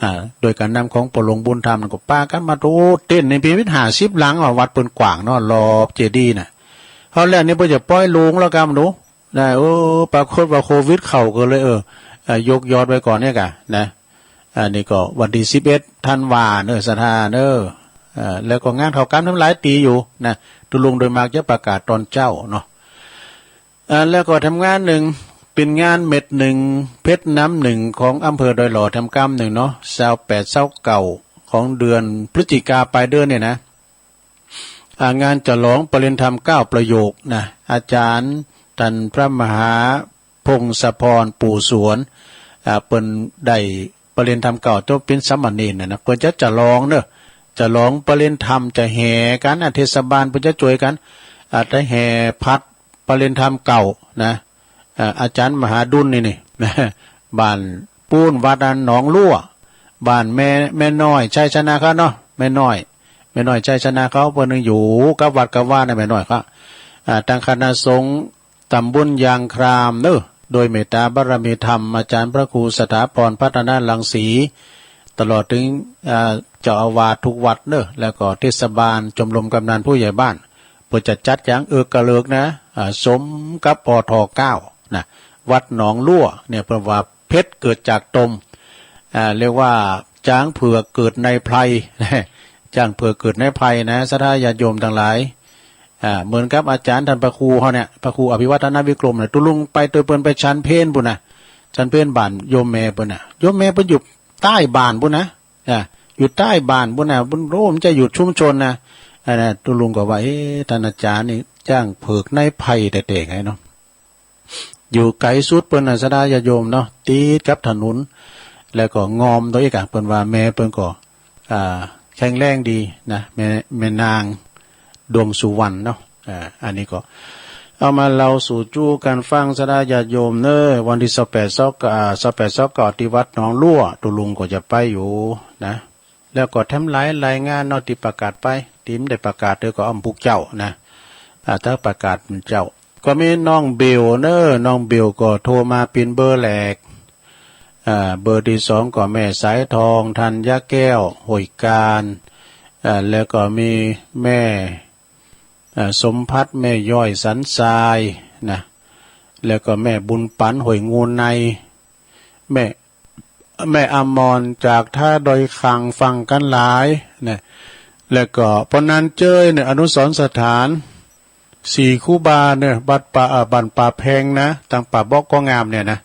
อ่า โดยการนำของปอหลวงบุญธรรมก็ปากันมา โอ้ เต็นท์นี่เป๋นห้าสิบหลังอะ วัดเปิ้นกว้างเนาะ รอบเจดีย์น่ะ เอาแล้วนี่เปิ้นจะปอยหลวงแล้วกำดู ได้ โอ้ ปรากฏว่าโควิดเข้าก็เลย เออ เอ่อ ยกยอดไว้ก่อนเนี่ยกะ นะ อันนี้ก็วันที่สิบเอ็ดธันวาเนอะ ศรัทธาเนอะ เอ่อ แล้วก็งานเข้ากรรมทั้งหลายตี้อยู่นะ ตุ๊ลุงโดยมากจะประกาศตอนเจ๊าเนาะ อ่า แล้วก็แถมงานหนึ่ง เป๋นงานเม็ดหนึ่ง เพชรน้ำหนึ่ง ของอำเภอดอยหล่อแถมกำหนึ่งเนาะ ซาวแปด ซาวเก้า ของเดือนพฤศจิกา ปลายเดือนเนี่ยนะ อ่า งานฉลองประเรียนธรรมเก้าประโยคนะ อาจารย์ท่านพระมหาพงศพรปู่สวน อ่า เปิ้นได้ประเรียนธรรมเก้าจบเป๋นสามเณรน่ะนะ เปิ้นจะฉลองเนอะ ฉลองประเรียนธรรม จะแห่กันนะ เทศบาลเปิ้นจะช่วยกัน อ่า จะแห่ผัดประเรียนธรรมเก้านะ อ่า อาจารย์มหาดุลนี่นี่ บ้านปูนวัดอันหนองลั่ว บ้านแม่ แม่น้อยชัยชนะเขาเนาะ แม่น้อย แม่น้อยชัยชนะเขา เปิ้นยังอยู่กับวัดกับวานะ แม่น้อยเขา อ่า ทางคณะสงฆ์ตำบลยางครามเนอะ โดยเมตตาบารมีธรรม อาจารย์พระครูสถาพรพัฒนรังสี ตลอดถึง อ่า เจ้าอาวาสทุกวัดเนอะ แล้วก็เทศบาล ชมรมกำนันผู้ใหญ่บ้าน เปิ้นจะจัดอย่างเอิกกระเริกนะ อ่า สมกับ ปท เก้า นะ วัดหนองลั่วเนี่ย เปิ้นว่าเพชรเกิดจากตม อ่า เรียกว่าช้างเผือกเกิดในไพร ช้างเผือกเกิดในไพรนะ ศรัทธาญาติโยมทั้งหลาย อ่า เหมือนกับอาจารย์ท่านพระครูเขาเนี่ย พระครูอภิวัฒนวิกรมเนี่ย ตุ๊ลุงไปโตยเปิ้นไปฉันเพลปุ้นนะ ฉันเพลบ้านโยมแม่เปิ้นน่ะ โยมแม่เปิ้นอยู่ใต้บ้านปุ้นนะ อ่า อยู่ใต้บ้านปุ้นนะ ปุ้น โอ้ มันจะอยู่ชุมชนนะ อันนั้นตุ๊ลุงก็ว่า เอ๊ะ ท่านอาจารย์นี่ช้างเผือกในไพรแต๊ๆ ไงเนาะ อยู่ไกลสุดเปิ้นน่ะ ศรัทธาญาติโยมเนาะ ติดกับถนน แล้วก็งอมโตอีกอะ เปิ้นว่าแม่เปิ้นก็ อ่า แข็งแรงดีนะ แม่ แม่นางดวงสุวรรณเนาะ อ่า อันนี้ก็เอามาเล่าสู่จู้กันฟัง ศรัทธาญาติโยมเนอะ วันที่ซาวแปด ซาวเก้า อ่า ซาวแปด ซาวเก้า ตี้วัดหนองลั่ว ตุ๊ลุงก็จะไปอยู่นะ แล้วก็แถมหลายรายงานเนาะ ตี้ประกาศไป ตี้บ่ได้ประกาศเด้อก็อ้อมปุกเจ้านะ อ่า ถ้าประกาศมันเจ้า ก็มีน้องเบลเนอะ น้องเบลก็โทรมาเป๋นเบอร์แรก อ่า เบอร์ที่สองก็แม่สายทอง ธัญญาแก้ว ห้วยการ อ่า แล้วก็มีแม่ อ่า สมภัทร แม่ย้อย สันทรายนะ แล้วก็แม่บุญปัน ห้วยงูใน แม่ แม่อมรจากท่าดอยคาง ฟังกันหลายนะ แล้วก็ปอนันเจ้ยเนี่ย อนุสรณ์สถาน สี่ครูบาเนี่ย บัดป่า อ่า บ้านป่าแพงนะ ตางป่าบอกก็งามเนี่ยนะ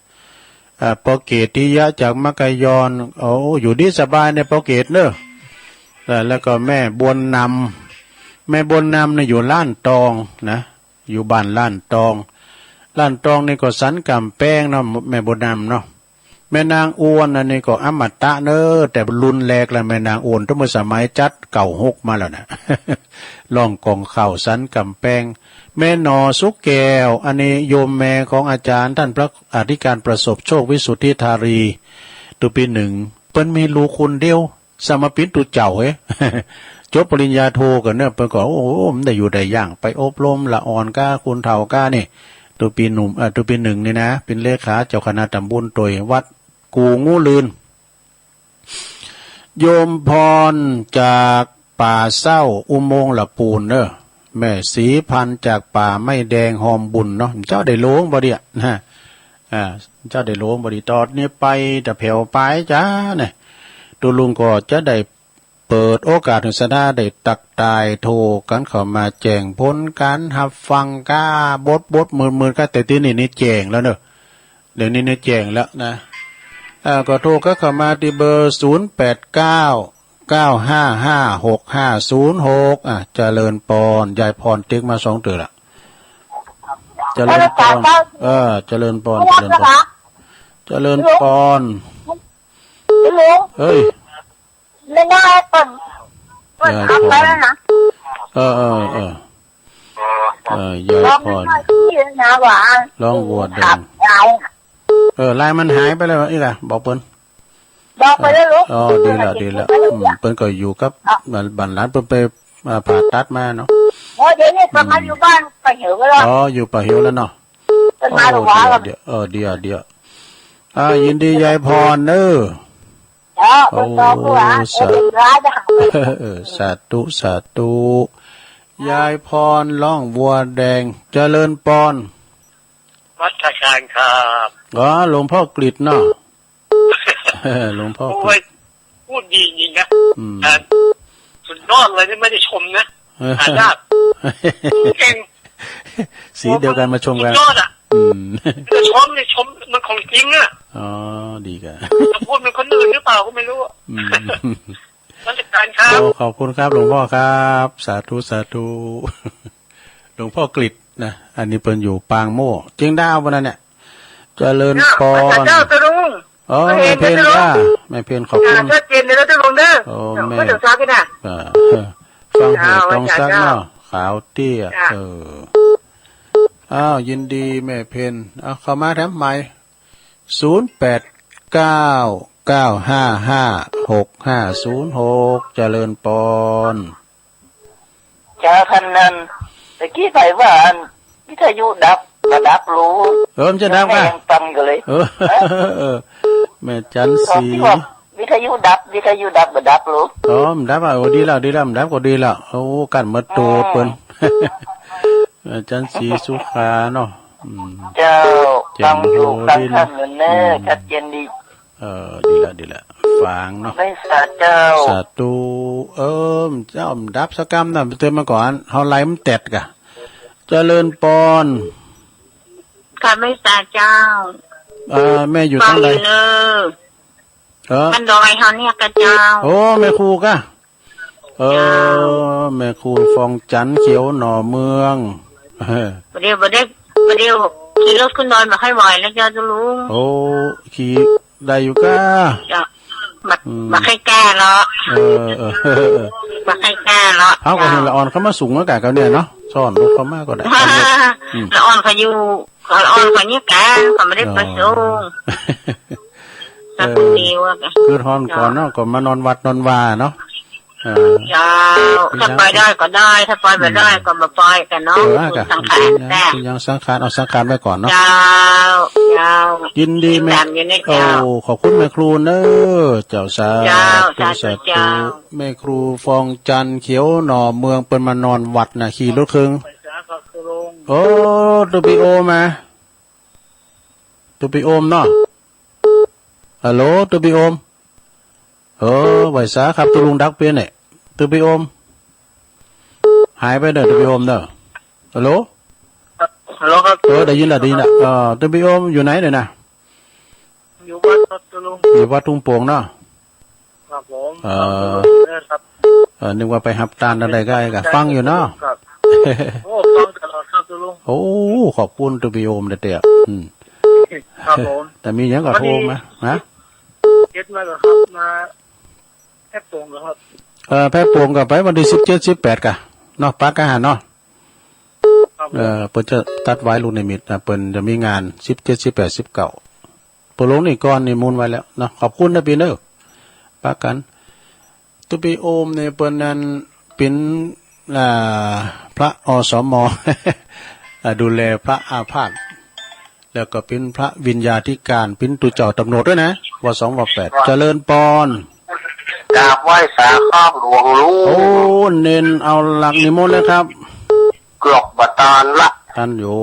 อ่า ปอเกตติยะจากมัคคายอน โอ้ อยู่ดีสบายเนี่ย ปอเกตเนอะ อ่า แล้วก็แม่บวนนำ แม่บวนนำเนี่ยอยู่ล้านตองนะ อยู่บ้านล้านตอง ล้านตองนี่ก็สันกำแพงเนาะ แม่บวนนำเนาะ แม่นางอ้วนอันนี้ก็อมตะเนอะ แต่รุ่นแรกแล้ว แม่นางอ้วน ตั้งแต่สมัยจัดเก้าหกมาแล้วนะ ร้องกองข้าวสันกำแพง แม่หน่อสุกแก้ว อันนี้โยมแม่ของอาจารย์ท่านพระอธิการประสบโชค วิสุทธิธารี ตุ๊ปีหนึ่ง เปิ้นมีลูกคนเดียว สามารถเป๋นตุ๊เจ้าเฮ้ย จบปริญญาโทกันเนอะ เปิ้นก็ โอ้โห มันได้อยู่ได้อย่าง ไปอบรมละอ่อนก้า คนเฒ่าก้านี่ ตุ๊ปีหนุ่ม เอ่อ ตุ๊ปีหนึ่งนี่นะ เป๋นเลขาเจ้าคณะตำบลโตยวัดกู่งูลื่น โยมพรจากป่าเศร้าอุโมงค์ละปูนเนอะ แม่ศรีพันธุ์จากป่าไม้แดงฮอมบุญเนาะ เจ้าได้หลวงบ่เดียนะ อ่า เจ้าได้หลวงบ่ดี ตอนนี้ไปแต่แผวปายจ้าเนี่ย ตุลุงก็จะได้เปิดโอกาสให้สนาได้ตักทายโทรกันเข้ามาแจ้งผลการรับฟังก้าบดบดหมื่นหมื่นก้า แต่ที่นี่นี่แจ้งแล้วเนอะ เดี๋ยวนี้เนี่ยแจ้งแล้วนะ อ่า ก็โทรก็เข้ามาที่เบอร์ ศูนย์แปดเก้า เก้าห้าห้า หกห้าศูนย์หก อ่ะ เจริญปอน ยายพรติ๊กมาสองเตื้อละ เจริญปอน เออ เจริญปอน เจริญปอน เจริญปอน เฮ้ย ไม่ได้เปิดเปิด ยายพร คำไว้แล้วนะ เออ เออ เออ เออ ยายพร ร้องวัวแดง เออ ไลน์มันหายไปแล้วอีกอะ บอกเปิ้น บอกไปแล้วลูก อ๋อ ดีแล้ว ดีแล้ว อืม เปิ้นก็อยู่กับ อ่ะ บ้าน บ้านหลาน เปิ้นไป อ่า ผ่าตัดมาเนาะ โอ้ เดี๋ยวนี้เปิ้นมา อืม อยู่บ้านป่าเหียวแล้ว อ๋อ อยู่ป่าเหียวแล้วเนาะ เปิ้นมา โอ้ หลวง เดี๋ยว เดี๋ยว เออ เดี๋ยว เดี๋ยว อ่า ยินดียายพรเนอะ เออ โอ้ สาธุ เปิ้นบอกว่า สา เปิ้นเป็นร้ายนะ เออ สาธุ สาธุ ยายพรร้องวัวแดง เจริญปอน นมัสการครับ อ๋อ หลวงพ่อกฤษเนาะ หลวงพ่อกฤษ โอ้ย พูดดีจริงนะ อืม อ่า สุดยอดเลย นี่ไม่ได้ชมนะ เออ หายาก เก่ง สีเดียวกันมาชมกัน สุดยอดอะ อืม ไม่ได้ชม นี่ชม มันของจริงอะ อ๋อ ดีกัน จะพูดเหมือนคนอื่นหรือเปล่าก็ไม่รู้อะ อืม นมัสการครับ โอ้ ขอบคุณครับ หลวงพ่อครับ สาธุ สาธุ หลวงพ่อกฤษนะ อันนี้เปิ้นอยู่ปางโม่ เจียงดาวปะนั่นเนี่ย เจริญปอน เจ้า เจ้า เจ้าลุง อ๋อ แม่เพ็ญ แม่เพ็ญ จ้า เจ้าลุง แม่เพ็ญ ขอบคุณ อ่า ชัดเจนเลยนะเจ้าลุงเด้อ โอ้ แม่ ไม่ต้องซักนะ อ่า ฟังหู อ่า ต้องซัก ว่าจ้า เนาะ ขาวเตี้ย จ้า เออ อ้าว ยินดีแม่เพ็ญ เอาเข้ามาแถมใหม่ ศูนย์แปดเก้า เก้าห้าห้า หกห้าศูนย์หก เจริญปอน เจ้า ท่านนั้น ตะกี้ไปว่าอันวิทยุดับ บ่ดับลูก เออ มันจะดับอ่ะ แม่ยังฟังอยู่เลย เออ เออ เออ แม่จันทร์ศรี ที่ว่าวิทยุดับ วิทยุดับ บ่ดับลูก อ๋อ มันดับอ่ะ โอ้ ดีแล้ว ดีแล้ว มันดับก็ดีแล้ว โอ้ กันมาโตดเปิ้น อืม แม่จันทร์ศรีสุขาเนาะ อืม เจ้า แจ่ม ฟังอยู่ โห ฟัง ดีนะ ท่านอยู่เนอะ อืม ชัดเจนดี เออ ดีละ ดีละ ฟังเนาะ ไม่สาเจ้า สาธุ เออ เจ้าดับสักกำนะ เติมมาก่อน เฮาไล่มันแตดกะ เจริญปอน ค่ะ ไม่สาเจ้า เออ แม่อยู่ทางใด ฟังอยู่เนอะ เออ บ้านดอยเฮาเนี่ยกะเจ้า โอ้ แม่ครูกะ เออ เจ้า แม่ครูฟองจันทร์เขียวหน่อเมือง บ่เดียว บ่ได้ บ่เดียว ขี่รถขึ้นดอยบ่ค่อยไหวแล้วเจ้า เจ้าลุง โอ้ ขี่ได้อยู่ก้า เจ้า บ่ อืม บ่ค่อยกล้าหรอก เออ เออ บ่ค่อยกล้าหรอก เฮาก็เห็น เจ้า ละอ่อนเขามาสูงแล้วกะ เขาเนี่ยเนาะ ซ้อนรถเขามาก็ได้ อืม ละอ่อนเขาอยู่ เขาละอ่อนเขาเนี่ยกะ เขาไม่ได้ไปส่ง เออ สักคนเดียวอะ คือฮ้อนก่อนเนาะ ก็มานอนวัดนอนวาเนาะ เออ เจ้า ถ้าไปได้ก็ได้ ถ้าไปบ่ได้ก็บ่ไปกันเนาะ เออ คุณสังขาร คุณยัง คุณยังสังขาร เอาสังขารไว้ก่อนเนาะ เจ้า เจ้า ยินดีแม่ ตามอยู่นะเจ้า โอ้ ขอบคุณแม่ครูเนอะ เจ้า สา เจ้า ธุ สาธุ สาธุ เจ้า แม่ครูฟองจันทร์เขียวหน่อเมือง เปิ้นมานอนวัดนะ ขี่รถเคิง โอ้ ตูปีโอมา ตูปีโอมเนาะ ฮัลโหล ตูปีโอม เออ ไหวสาครับ ตูลุงดักเปียเนี่ย ตูปีโอม หายไปเด้อ ตูปีโอมเด้อ ฮัลโหล ฮัลโหลครับ เออ ได้ยินละ ได้ยินละ เออ ตูปีโอมอยู่ไหนเนี่ยนะ อยู่วัดครับ ตูลุง อยู่วัดทุ่งโป่งเนาะ ครับผม เออ ครับ เออ นึกว่าไปฮับตานอะไรก็ ก็ฟังอยู่เนาะ ครับ โอ้ ฟังตลอดครับ ตูลุง โอ้ ขอบคุณ ตูปีโอมเด้อ อืม ครับผม แต่มีหยังก็โทรมา ฮะ เจ็ดมาแล้วครับ มาแพร่ปงแล้วครับ เออ แพร่ปงก็ไปวันที่สิบเจ็ด สิบแปดกะ เนาะ ปะกะหาเนาะ ครับผม เออ เปิ้นจะตัดไว้ลูกนิมิตนะ เปิ้นจะมีงาน สิบเจ็ด สิบแปด สิบเก้า เปิ้นลงนี่ก่อน นิมนต์ไว้แล้วเนาะ ขอบคุณนะพี่เนอะ ปะกัน ตูปีโอมเนี่ย เปิ้นนั้นเป๋น อ่า พระ อสม อ่า ดูแลพระอาพาธ แล้วก็เป๋นพระวิญญาธิการ เป๋นตุ๊เจ้าตำรวจด้วยนะ ว.สอง ว.แปด เจริญปอน กราบไหว้สาครับหลวงลุง โอ้ เณรเอาหลักนิมนต์เลยครับ เกือบบ่ตันละ ตันอยู่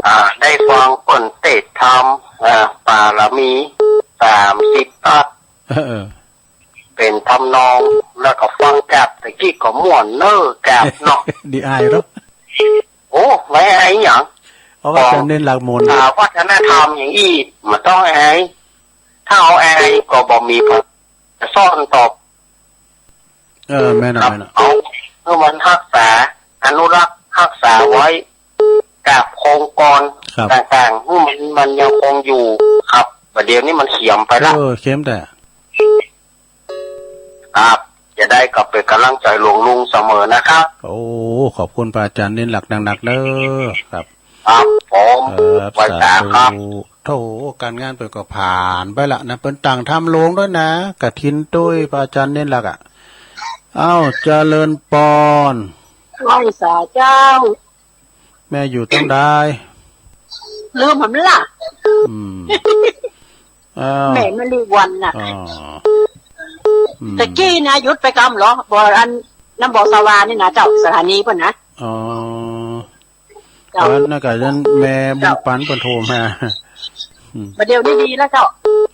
อ่า ได้ฟังเปิ้นเตศน์ธรรม อ่า ปารมีสามสิบตัด เออ เป็นทำนอง แล้วก็ฟังกราบตะกี้ก็ม่วนเน้อกราบเนาะ ดีอายเนาะ โอ้ ไม่อายหยัง เพราะว่าจะเน้นหลักมนต์ อ่า วัฒนธรรมอย่างอี้ มันต้องอาย ถ้าเอาอายก็บ่มีผู้ซ่อนตอบ เออ แม่นอะ ครับ แม่นอะ เอา คือมันรักษา อนุรักษ์รักษาไว้ กับโครงการ ครับ ต่างๆ คือมัน มันยังคงอยู่ ครับ แต่เดี๋ยวนี้มันเขียมไปละ เออ เขียมแต่ ครับ จะได้กลับเป็นกำลังใจหลวงลุงเสมอนะครับ โอ้ ขอบคุณพระอาจารย์เน้นหลักหนักๆ เด้อ ครับ ครับผม ครับ ไหว้สาครับ สาธุ โธ่ การงานเปิ้นก็ผ่านไปละนะ เปิ้นตั้งธรรมโลงด้วยนะ กฐินด้วย พระอาจารย์เน้นหลักอะ อ้าว เจริญปอน ไหว้สาเจ้า แม่อยู่ตังใด ลืมหำละ อืม อ้าว แม่มะลิวัลย์น่ะ อ๋อ อืม ตะกี้นะ หยุดไปกำเหรอ บ่ออัน น้ำบ่อสวานี่นะเจ้า สถานีเปิ้นนะ อ๋อ เจ้า ตอนนั้นก็ยังแม่บุญปันเปิ้นโทรมา อืม บ่าเดี๋ยวนี้ดีแล้วเจ้า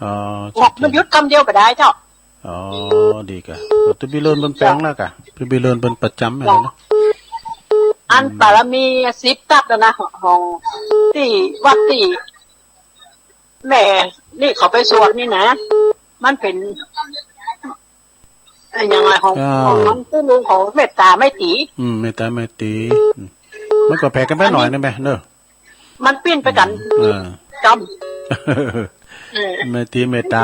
อ๋อ บอกมันหยุดกำเดียวก็ได้เจ้า อ๋อ ดีกะ ตุบิเลินเปิ้นแปลงแล้วกะ ตุบิเลินเปิ้นประจำแล้วนะ อัน อืม ปารมีสิบตัดแล้วนะ ของ ของตี้วัดตี้แม่นี่เขาไปสวดนี่นะ มันเป็น อะหยังอะ ของ อ้าว ของมัน ตู้ลุงของเมตตาไมตรี อืม เมตตาไมตรี อืม มันก็แผ่กันไปหน่อยนึงไปเนอะ มันปิ้นไปกัน เออ กำ เออ ไมตรีเมตตา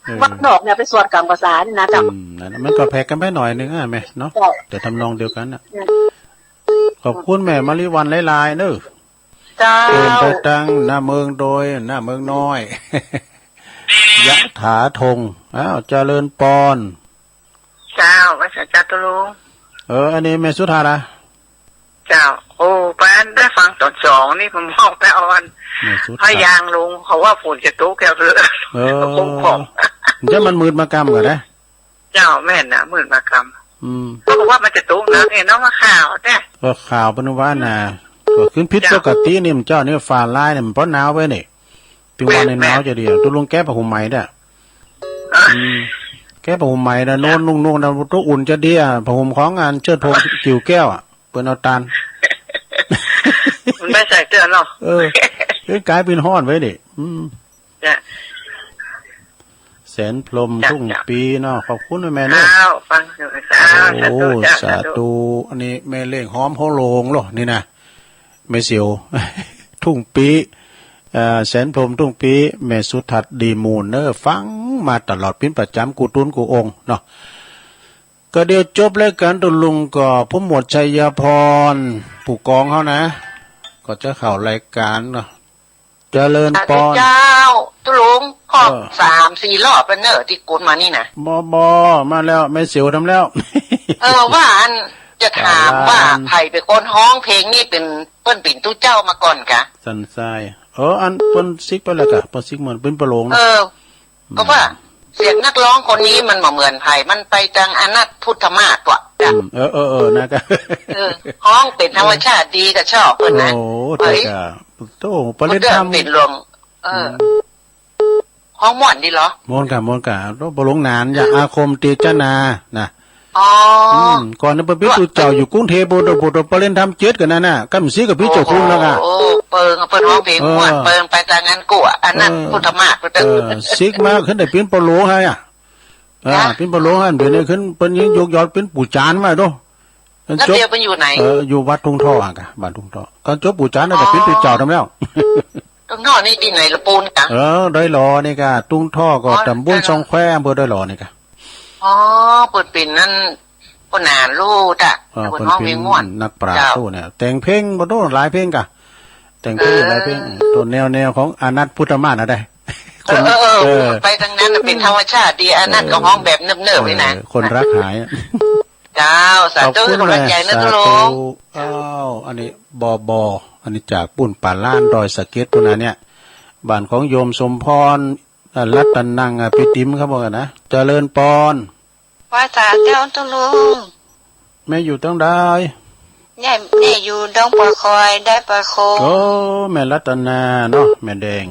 เออ วัดนอกเนี่ยไปสวดกำภาษานี่นะเจ้า อืม นั่นน่ะ มันก็แผ่กันไปหน่อยนึงอะแม่เนาะ เจ้า แต่ทำนองเดียวกันน่ะ เออ ขอบคุณแม่มะลิวัลย์หลายๆ เนอะ เจ้า เดินไปตังหน้าเมืองโดย หน้าเมืองน้อย ยะถาธง อ้าว เจริญปอน เจ้า พระสัจจตุลุง เออ อันนี้แม่สุทัศน์อะ เจ้า โอ้ ไปอันได้ฟังตอนสองนี่ผมบอกไปเอาอัน แม่สุทัศน์ พระยางลง เขาว่าฝนจะตกแก้วเถอะ เออ คงของ เดี๋ยวมันมืดมากำก่อนนะ เจ้า แม่นนะ มืดมากำ อืม เขาบอกว่ามันจะตกหนักเนี่ยเนาะ มาข่าวเนี่ย ก็ข่าวเปิ้นว่าน่ะ ก็ขึ้นผิด เจ้า ปกตินี่ มันเจ้านี่ฟ้าร้ายนี่ มันเพราะหนาวไว้นี่ ถึงวันนี้ แม่น หนาวจะดีอะ ตุลุงแก้ผ้าห่มใหม่เด้อ อ่ะ อืม แก้ผ้าห่มใหม่นะ นอนนุ่งๆ นะ ตัวอุ่นจะดีอะ ผ้าห่มของอันเชิดพงษ์กิ่วแก้วอะ เปิ้นเอาตาน มันไม่ใส่เสื้อเนาะ เออ เอ้ย กลายเป็นฮ้อนไว้นี่ อืม จ้ะ แสนพรหม จ้ะ ทุ่ง จ้ะ ปีเนาะ ขอบคุณนะแม่เนาะ อ้าว ฟังอยู่ สาธุ โอ้ สาธุ สาธุ อันนี้แม่เลี้ยงหอมหัวโลงเหรอ นี่นะ แม่เสียว ทุ่งปี เอ่อ แสนพรหมทุ่งปี แม่สุทัศน์ดีมูลเนอะ ฟังมาตลอด ปิ้นประจำกู้ตุ๊นกู้องค์เนาะ ก็เดี๋ยวจบรายการตุลุงก็ผู้หมวดชัยพร ผู้กองเขานะ ก็จะเข้ารายการเนาะ เจริญปอน สาธุเจ้า ตุลุง ขอบ เออ สามสี่รอบแล้วเนอะ ที่กดมานี่นะ บ่ บ่ มาแล้ว แม่เสียวทำแล้ว เออ ว่าอัน จะถามว่า เอาละ ใครเป็นคนฮ้องเพลงนี่ เป็น เปิ้นเป็นตุ๊เจ้ามาก่อนกะ สันทราย เออ อันเปิ้นซิกไปแล้วกะ เปิ้นซิกเหมือนเปิ้นประโลงนะ เออ อืม ก็ว่าเสียงนักร้องคนนี้มันบ่เหมือนใคร มันไปทางอนัตพุทธมาศว่ะ อืม เออ เออ เออ นะกะ เออ ฮ้องเป็นธรรมชาติดีกะชอบเปิ้นนะ โอ้ เฮ้ย แต่กะ โธ่ เปิ้นเล่นทำ เปิ้นเป็นหลวง เออ อืม ฮ้องม่วนดีเหรอ ม่วนกะ ม่วนกะ โธ่ ประโลงนาน อย่าอาคมเตจนา นะ อ๋อ อืม ก่อนนั้นเปิ้นเป็นตุ๊เจ้าอยู่กรุงเทพฯ โธ่ โธ่ โธ่ เปิ้นเล่นทำเจ็ดกันนั่นน่ะ กำซิกกับพี่เจ้าคุณแล้วกะ โอ้โห เปิ้น เปิ้นฮ้องเพลงม่วน เออ เปิ้นไปทางนั้นกั๋ว อันนั้น เออ พุทธมาศ เปิ้น เออ ซิกมาขึ้นได้ปิ้นประโลงให้อะ อ่า นะ ปิ้นประโลงหั่น เดี๋ยวนี้ขึ้น เปิ้นยังยกยอดปิ้นปู่จานมาโธ่ แล้วเดี๋ยวเปิ้นอยู่ไหน เออ อยู่วัดทุ่งท่อหั่นกะ บ้านทุ่งท่อ ก็จบปู่จานน่ะ อ๋อ แต่ปิ้นตุ๊เจ้าทำแล้ว ทุ่งท่อนี่ตี้ไหนละปูนกะ เออ ดอยหล่อนี่กะ ทุ่งท่อก็ อ๋อ ตำบล ดอยหล่อ ซองแคว อำเภอดอยหล่อนี่กะ อ๋อ เปิ้นเป็นนั่น เปิ้นนานลูกอะ เออ เปิ้นฮ้องเพลงม่วน เปิ้นเป็นนักปราชญ์ เจ้า โธ่เนี่ย แต่งเพลงบ่โธ่หลายเพลงกะ แต่งเพลง เออ หลายเพลง โธ่แนว แนวของอนัตพุทธมาศน่ะได้ เออ คน เออ เออ เออ ไปทางนั้นน่ะเป็นธรรมชาติดี อนัตก็ฮ้องแบบเนิบๆ นี่นะ เออ คนรักหายอะ เจ้า สาธุ ขอบคุณ กำลังใจนะ แม่ ทุลุง สาธุ อ้าว อันนี้ บอ บอ อันนี้จากปู้นป่าล้านดอยสะเก็ดปู้นน่ะเนี่ย บ้านของโยมสมพร อ่า รัตนัง อ่ะ พี่ติ๋มเขาบอกกันนะ เจริญปอน ไหว้สาเจ้าทุลุง แม่อยู่ตรงใด เนี่ยเนี่ยอยู่ดงปะคอยได้ปะโค โอ้ แม่รัตนาเนาะ แม่แดง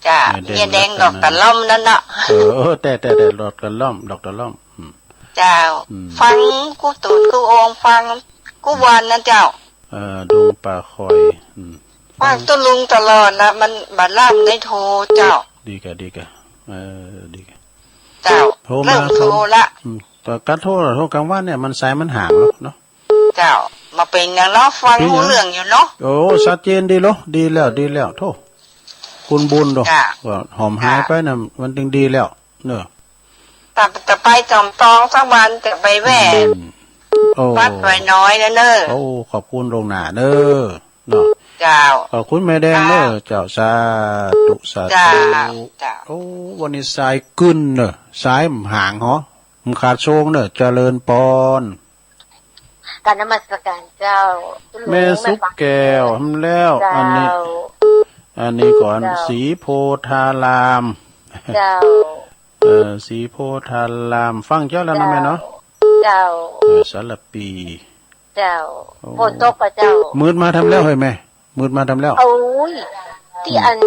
เจ้า แม่แดง เมียแดง รัตนา ดอกกระหล่อมนั่นเนาะ เออ แต่ แต่ แต่ ดอกกระหล่อม ดอกกระหล่อม อืม เจ้า อืม ฟังกู้ตูดกู้โอง ฟังกู้วันนะเจ้า เออ ดงปะคอย อืม ฟังตุ๊ลุงตลอดนะ มันบ่หลับได้โทรเจ้า ดีกะ ดีกะ เออ ดีกะ เจ้า โทรมา เริ่มโทรละ โทร อืม แต่การโทร โทรกลางวันเนี่ย มันสายมันห่างเนาะ เนาะ เจ้า บ่เป๋นหยังเนาะ ฟังฮู้เรื่องอยู่เนาะ โอ้ ชัดเจนดีโล ดีแล้ว ดีแล้ว โธ่ คุณบุญโล จ้า ว่าหอมหายไปน่ะ มันจึงดีแล้ว เนอะ แต่จะไปจอมตองสักวัน จะไปแวะ อืม โอ้ วัดดอยน้อยนะเนอะ โอ้ ขอบคุณล่วงหน้าเนอะ เนาะ เจ้า ขอบคุณแม่แดงเนอะ เจ้า สาธุ สาธุ เจ้า เจ้า โอ้ วันนี้สายกึ้นเนอะ สายหางเหรอ มันขาดโชงเนอะ เจริญปอน กราบนมัสการเจ้า แม่สุขแก้ว แม่ฟัง แล้ว เจ้า อันนี้ อันนี้ก่อน เจ้า ศรีโพธาราม เจ้า เอ่อ ศรีโพธาราม ฟังเจ้าแล้วนะแม่เนาะ เจ้า เออ สารปี เจ้า โอ้ ฝนตกปะเจ้า มืดมาทำแล้วเฮ้ยแม่ มืดมาทำแล้ว โอ้ย ที่ อืม อัน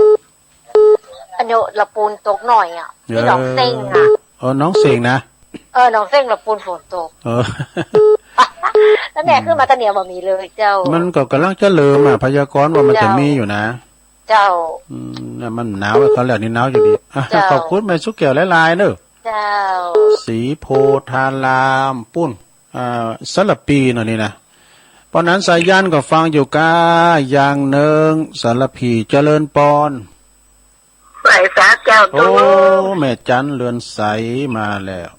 อันเดียวละปูนตกหน่อยอ่ะ ที่หนองเซ็งอ่ะ เออ เออ หนองเซ็งนะ เออ หนองเซ็งละปูนฝนตก เออ แล้วแม่ขึ้นมาตะเหนียวบ่มีเลยเจ้า มันก็กำลังจะเริ่มอ่ะ พยากรณ์ว่ามันจะมีอยู่นะ เจ้า อืม น่ะมันหนาวเขาแล้วนี่หนาวอยู่ดี อ่ะ เจ้า ขอบคุณแม่สุขแก้วหลายๆเนอะ เจ้า ศรีโพธาราม ปุ้น อ่า สารปีเนาะนี่นะ เพราะนั้นสายันก็ฟังอยู่ก้า อย่างหนึ่ง สารพี เจริญปอน ไหว้สาเจ้า โอ้ ตุ๊ลุง แม่จันเรือนใสมาแล้ว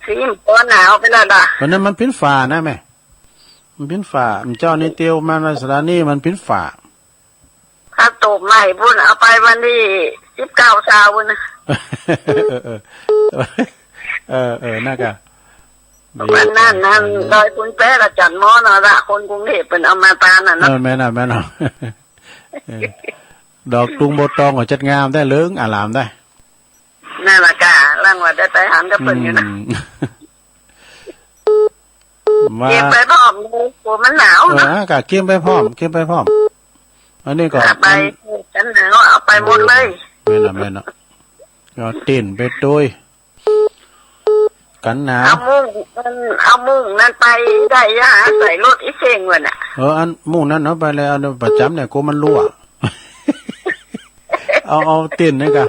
สีมันตัวหนาวไปแล้วนะ วันนั้นมันปิ้นฝ่านะแม่ มันปิ้นฝ่า เจ้านี่เตียวมาในสถานีมันปิ้นฝ่า ถ้าตบใหม่พุ่น เอาไปวันที่สิบเก้าเช้าพุ่นนะ เออ เออ เออ เออ เออ น่ากะ วันนั้นนั่น เออ ดอยคุณแป๊ะกับจันทร์หมอเนาะละ คนกรุงเทพฯเปิ้นเอามาตานน่ะเนาะ เออ แม่นอ่ะ แม่นอ่ะ เออ ดอกตุงโบตองก็จัดงามได้ เหลืองอารามได้ นั่นล่ะกะ หลังว่าได้ไปหันกับเปิ้นอยู่นะ อืม ว่า เก็บไปพร้อมเลย กลัวมันหนาว เออ นะ กะเก็บไปพร้อม เก็บไปพร้อม อันนี้ก็ เอาไป อัน กันหนาว เอาไปหมดเลย แม่นอ่ะ แม่นอ่ะ ก็เต้นไปโดย กันหนาว เอามุ้ง เอามุ้งนั้นไปได้ย่า ใส่รถอีเซ็งว่ะน่ะ เออ อันมุ้งนั้นเอาไปเลย เอาประจำเนี่ย กลัวมันรั่ว เอา เอาเต็นท์นี่กะ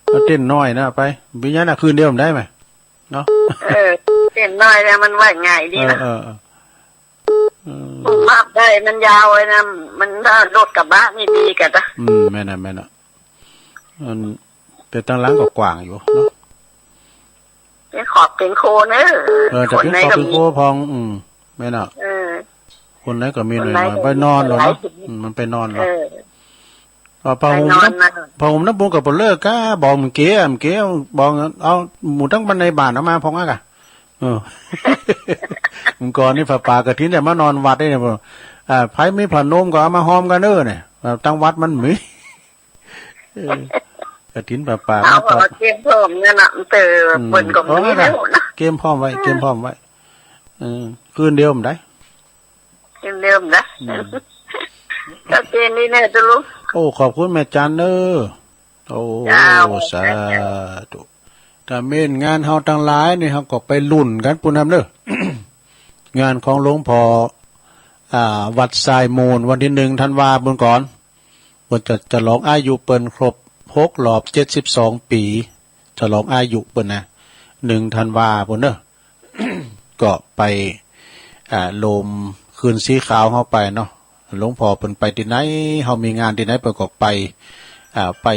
เอาเต็นท์น้อยนะไป วิญญาณน่ะคืนเดียวมันได้ไหม เนาะ เออ เต็นท์น้อยเนี่ยมันไว้ง่ายดีนะ เออ เออ เออ เออ ผมพับได้มันยาวไว้นะ มันถ้ารถกระบะนี่ดีกันนะ อืม แม่นน่ะ แม่นน่ะ มันเป็นตั้งหลังก็กว้างอยู่เนาะ เป็นขอบเป็นโคนเนอะ เออ จะเป็นขอบเป็นโคนพอง อืม แม่นน่ะ เออ คนไหนก็มีหน่อยๆ คนไหนก็มี ไปนอนแล้วเนาะ หลาย อืม มันไปนอนแล้ว เออ เอาผ้าห่ม ไปนอน น้ำ นะ ผ้าห่มน้ำปูกับเปลือกกะ บอกมันเก๋ มันเก๋ บอกเอาหมู่ทั้งบ้านในบ้านเอามาพองอ่ะกะ เออ มันก่อนนี่ผ้าป่ากฐินเนี่ยมานอนวัดเนี่ย บอก อ่า ไผมีผ้าห่มก็เอามาห่มกันเด้อเนี่ย ตั้งวัดมันมี เออ กฐินผ้าป่า เอา มา ผ้า เตรียมพร้อมนั่นน่ะ เตอ อืม เปิ้นก็มี โอ้ย แล้วนะ เตรียมพร้อมไว้ เตรียมพร้อมไว้ เออ คืนเดียวมันได้ เตรียมพร้อมนะ อืม ก็เตรียมนี่แน่ตัวลูก โอ้ ขอบคุณแม่จันเนอะ โอ้ เจ้า สาธุ ถ้าเม้นงานเฮาทั้งหลายนี่ เฮาก็ไปลุ้นกันปู้นนำเด้อ งานของหลวงพ่อ อ่า วัดทรายมูล วันที่หนึ่งธันวาปู้นก่อน เปิ้นจะฉลองอายุเปิ้นครบหกรอบเจ็ดสิบสองปี ฉลองอายุเปิ้นนะ หนึ่งธันวาปู้นเนอะ ก็ไป อ่า โฮมคืนสีขาวเฮาไปเนาะ หลวงพ่อเปิ้นไปตี้ไหน เฮามีงานตี้ไหนเปิ้นก็ไป อ่า ไป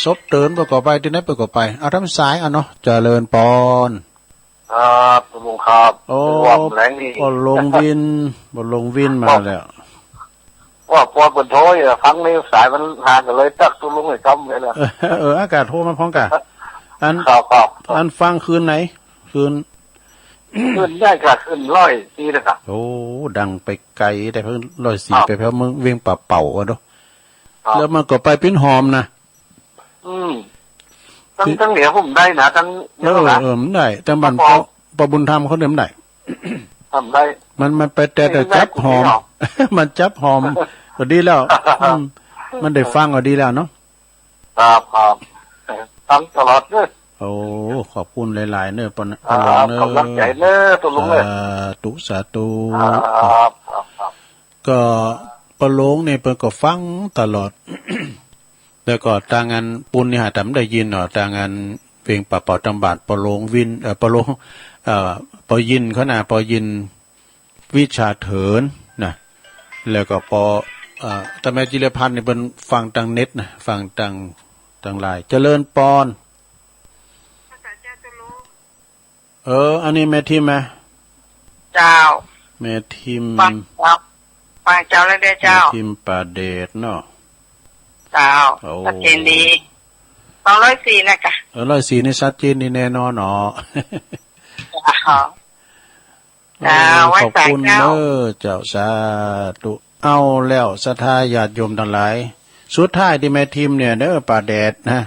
สบเตินเปิ้นก็ไป ตี้ไหนเปิ้นก็ไป เอาตามสายเอาเนาะ เจริญปอน ครับ ลุงครับ โอ้ เป็นห่วงแรงนี่ บ่ลงวิน บ่ลงวินมาแล้ว ว่าปอเปิ้นโทรอยู่ ฟังในสายมันห่างกันเลย ตักตุลุงไอ้กำไว้แล้ว เออ เออ อากาศโทรมาพร้อมกัน อัน ครับ ครับ อันฟังคืนไหน คืน คืนได้ครับ คืนร้อยสี่นะครับ โอ้ ดังไปไกล แต่เพิ่งร้อยสี่ ครับ ไปแถวเมืองเวียงป่าเป่าอะเนาะ ครับ แล้วมันก็ไปปิ้นหอมนะ อืม ทั้ง ที่ ทั้งเหนือผมได้นะ ทั้ง เออ เออ มันได้ แต่บ้าน ครับ ป้อ ป้อบุญธรรมเขาเนี่ยมันได้ ทำได้ มัน มันไปแต่ แต่ ไม่ได้ จับหอม คนเดียว มันจับหอม ก็ดีแล้ว อืม มันได้ฟังก็ดีแล้วเนาะ ครับ ครับ ฟังตลอดเลย โอ้ ขอบคุณหลายๆ เนอะ ปะ ครับ ปะหลวงเนอะ กำลังใจเนอะ ตกลงเลย สาธุ สาธุ ครับ ครับ ครับ ก็ปะหลวงนี่เปิ้นก็ฟังตลอด แล้วก็ตางอันปูนนี่หาต๋ามได้ยินเนาะ ตางอันเวงป่าเป่าตำบาดปะหลวงวิน เอ่อ ปะหลวง เอ่อ ปอยินเขานะ ปอยินวิชาเถินนะ แล้วก็ปอ เอ่อ ตาแม่จิรพันธ์นี่เปิ้นฟังตางเน็ตนะ ฟังตาง ตางไลน์ เจริญปอน เออ อันนี้แม่ทิมไหม เจ้า แม่ทิม ฟังเจ้า ฟังเจ้าแล้วเด้อเจ้า แม่ทิมป่าแดดเนาะ เจ้า โอ้ ชัดเจนดี สองร้อยสี่นะกะ เออ ร้อยสี่นี่ชัดเจนดีแน่นอนเนาะ เจ้า เออ เจ้า ไหว้ ขอบคุณ สาเจ้า เด้อเจ้า สาธุ เอาแล้วศรัทธาญาติโยมทั้งหลาย สุดท้ายตี้แม่ทิมเนี่ยเด้อ ป่าแดดนะ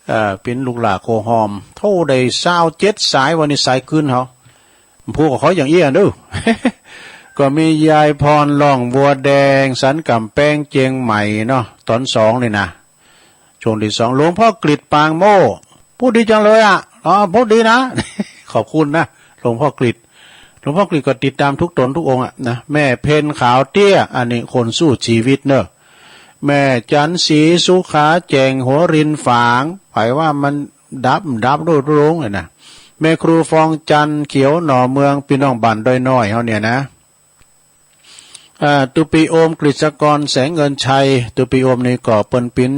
เอ่อ เป็นลูกหล้าโคหอม โทรได้ซาวเจ็ดสาย วันนี้สายคืนเขา ผู้กับเขาอย่างเอี้ยเด้อ ก็มียายพรล่องบัวแดง สันกำแพงเจียงใหม่เนาะ ตอนสองนี่นะ ช่วงที่สอง หลวงพ่อกฤษปางโม่ พูดดีจังเลยอ่ะ อ๋อ พูดดีนะ ขอบคุณนะ หลวงพ่อกฤษ หลวงพ่อกฤษก็ติดตามทุกตนทุกองค์อ่ะนะ แม่เพ็ญขาวเตี้ย อันนี้คนสู้ชีวิตเนอะ แม่จันทร์ศรีสุขาแจ่งหัวรินฝาง ไผว่ามันดับ ดับโลดลงเลยนะ แม่ครูฟองจันทร์เขียวหน่อเมือง พี่น้องบ้านดอยน้อยเฮาเนี่ยนะ อ่า ตุปีโอม กฤษกร แสงเงินชัย ตุปีโอมนี่ก็เปิ้นปิน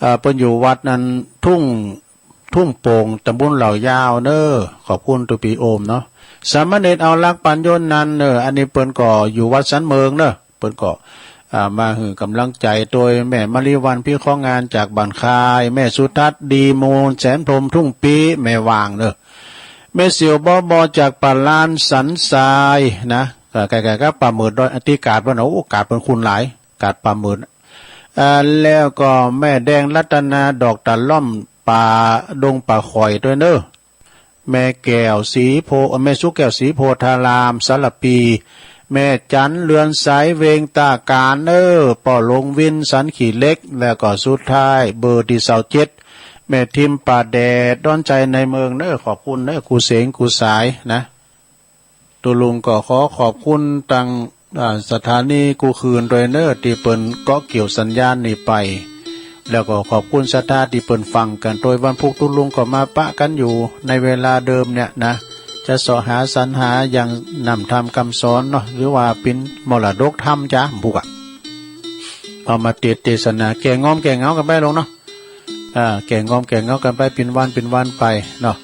อ่า เปิ้นอยู่วัดนั้นทุ่ง ทุ่งโป่ง ตำบลเหล่ายาวเนอะ ขอบคุณตุปีโอมเนาะ สามเณรเอารักปัญญนนันท์เนอะ อันนี้เปิ้นก็อยู่วัดสันเมืองเนอะ เปิ้นก็ อ่า มาหื้อกำลังใจโดยแม่มะลิวัลย์ พี่ของงานจากบ้านคาย แม่สุทัศน์ ดีมูล แสนพรหม ทุ่งปี แม่ว่างเนอะ แม่เสี่ยวบอบอจากป่าลานสันทรายนะ เอ่อ ใกล้ๆ กับป่าเหมิดดอยอธิกาศเปิ้น โอ้ กาดเปิ้นคุณหลาย กาดป่าเหมิด อ่า แล้วก็แม่แดงรัตนา ดอกตะล่อม ป่าดงป่าข่อยด้วยเนอะ แม่แก้วสีโพ เอ่อ แม่สุแก้วสีโพธาราม สารปี แม่จันเรือนใส เวงตาการเนอะ ป้อหลวงวิน สันขี้เหล็ก แล้วก็สุดท้ายเบอร์ตี้ซาวเจ็ด แม่ทิมป่าแดด ดอนชัยในเมืองเนอะ ขอบคุณเนอะ ครูเสง ครูสายนะ ตุ๊ลุงก็ขอขอบคุณตัง อ่า สถานีกู้คืนด้วยเนอะ ตี้เปิ้นเกาะเกี่ยวสัญญาณนี้ไป แล้วก็ขอบคุณศรัทธาตี้เปิ้นฟังกัน โดยวันพุธตุ๊ลุงก็มาปะกันอยู่ในเวลาเดิมเนี่ยนะ จะเสาะหาสรรหาอย่างน้ำธรรมคำสอนเนาะ หรือว่าเป๋นมรดกธรรมจ๊ะ บ่ฮู้อะ เอามาเต เตสนา แก้งอมแก้เหงากันไปลงเนาะ อ่า แก้งอมแก้เหงากันไปเป๋นวันเป๋นวันไปเนาะ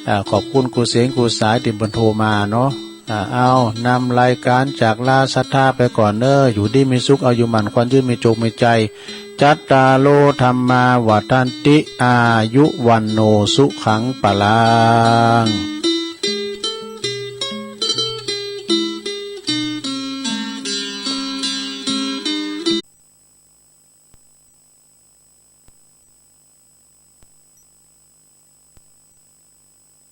อ่า ขอบคุณครูเสง ครูสายตี้เปิ้นโทรมาเนาะ อ่า เอา นำรายการจากลาศรัทธาไปก่อนเนอะ อยู่ดีมีสุข อายุมั่นขวัญยืน มีโชคมีชัย จัตตาโร ธัมมา วัฑฒันติ อายุ วัณโณ สุขัง พลัง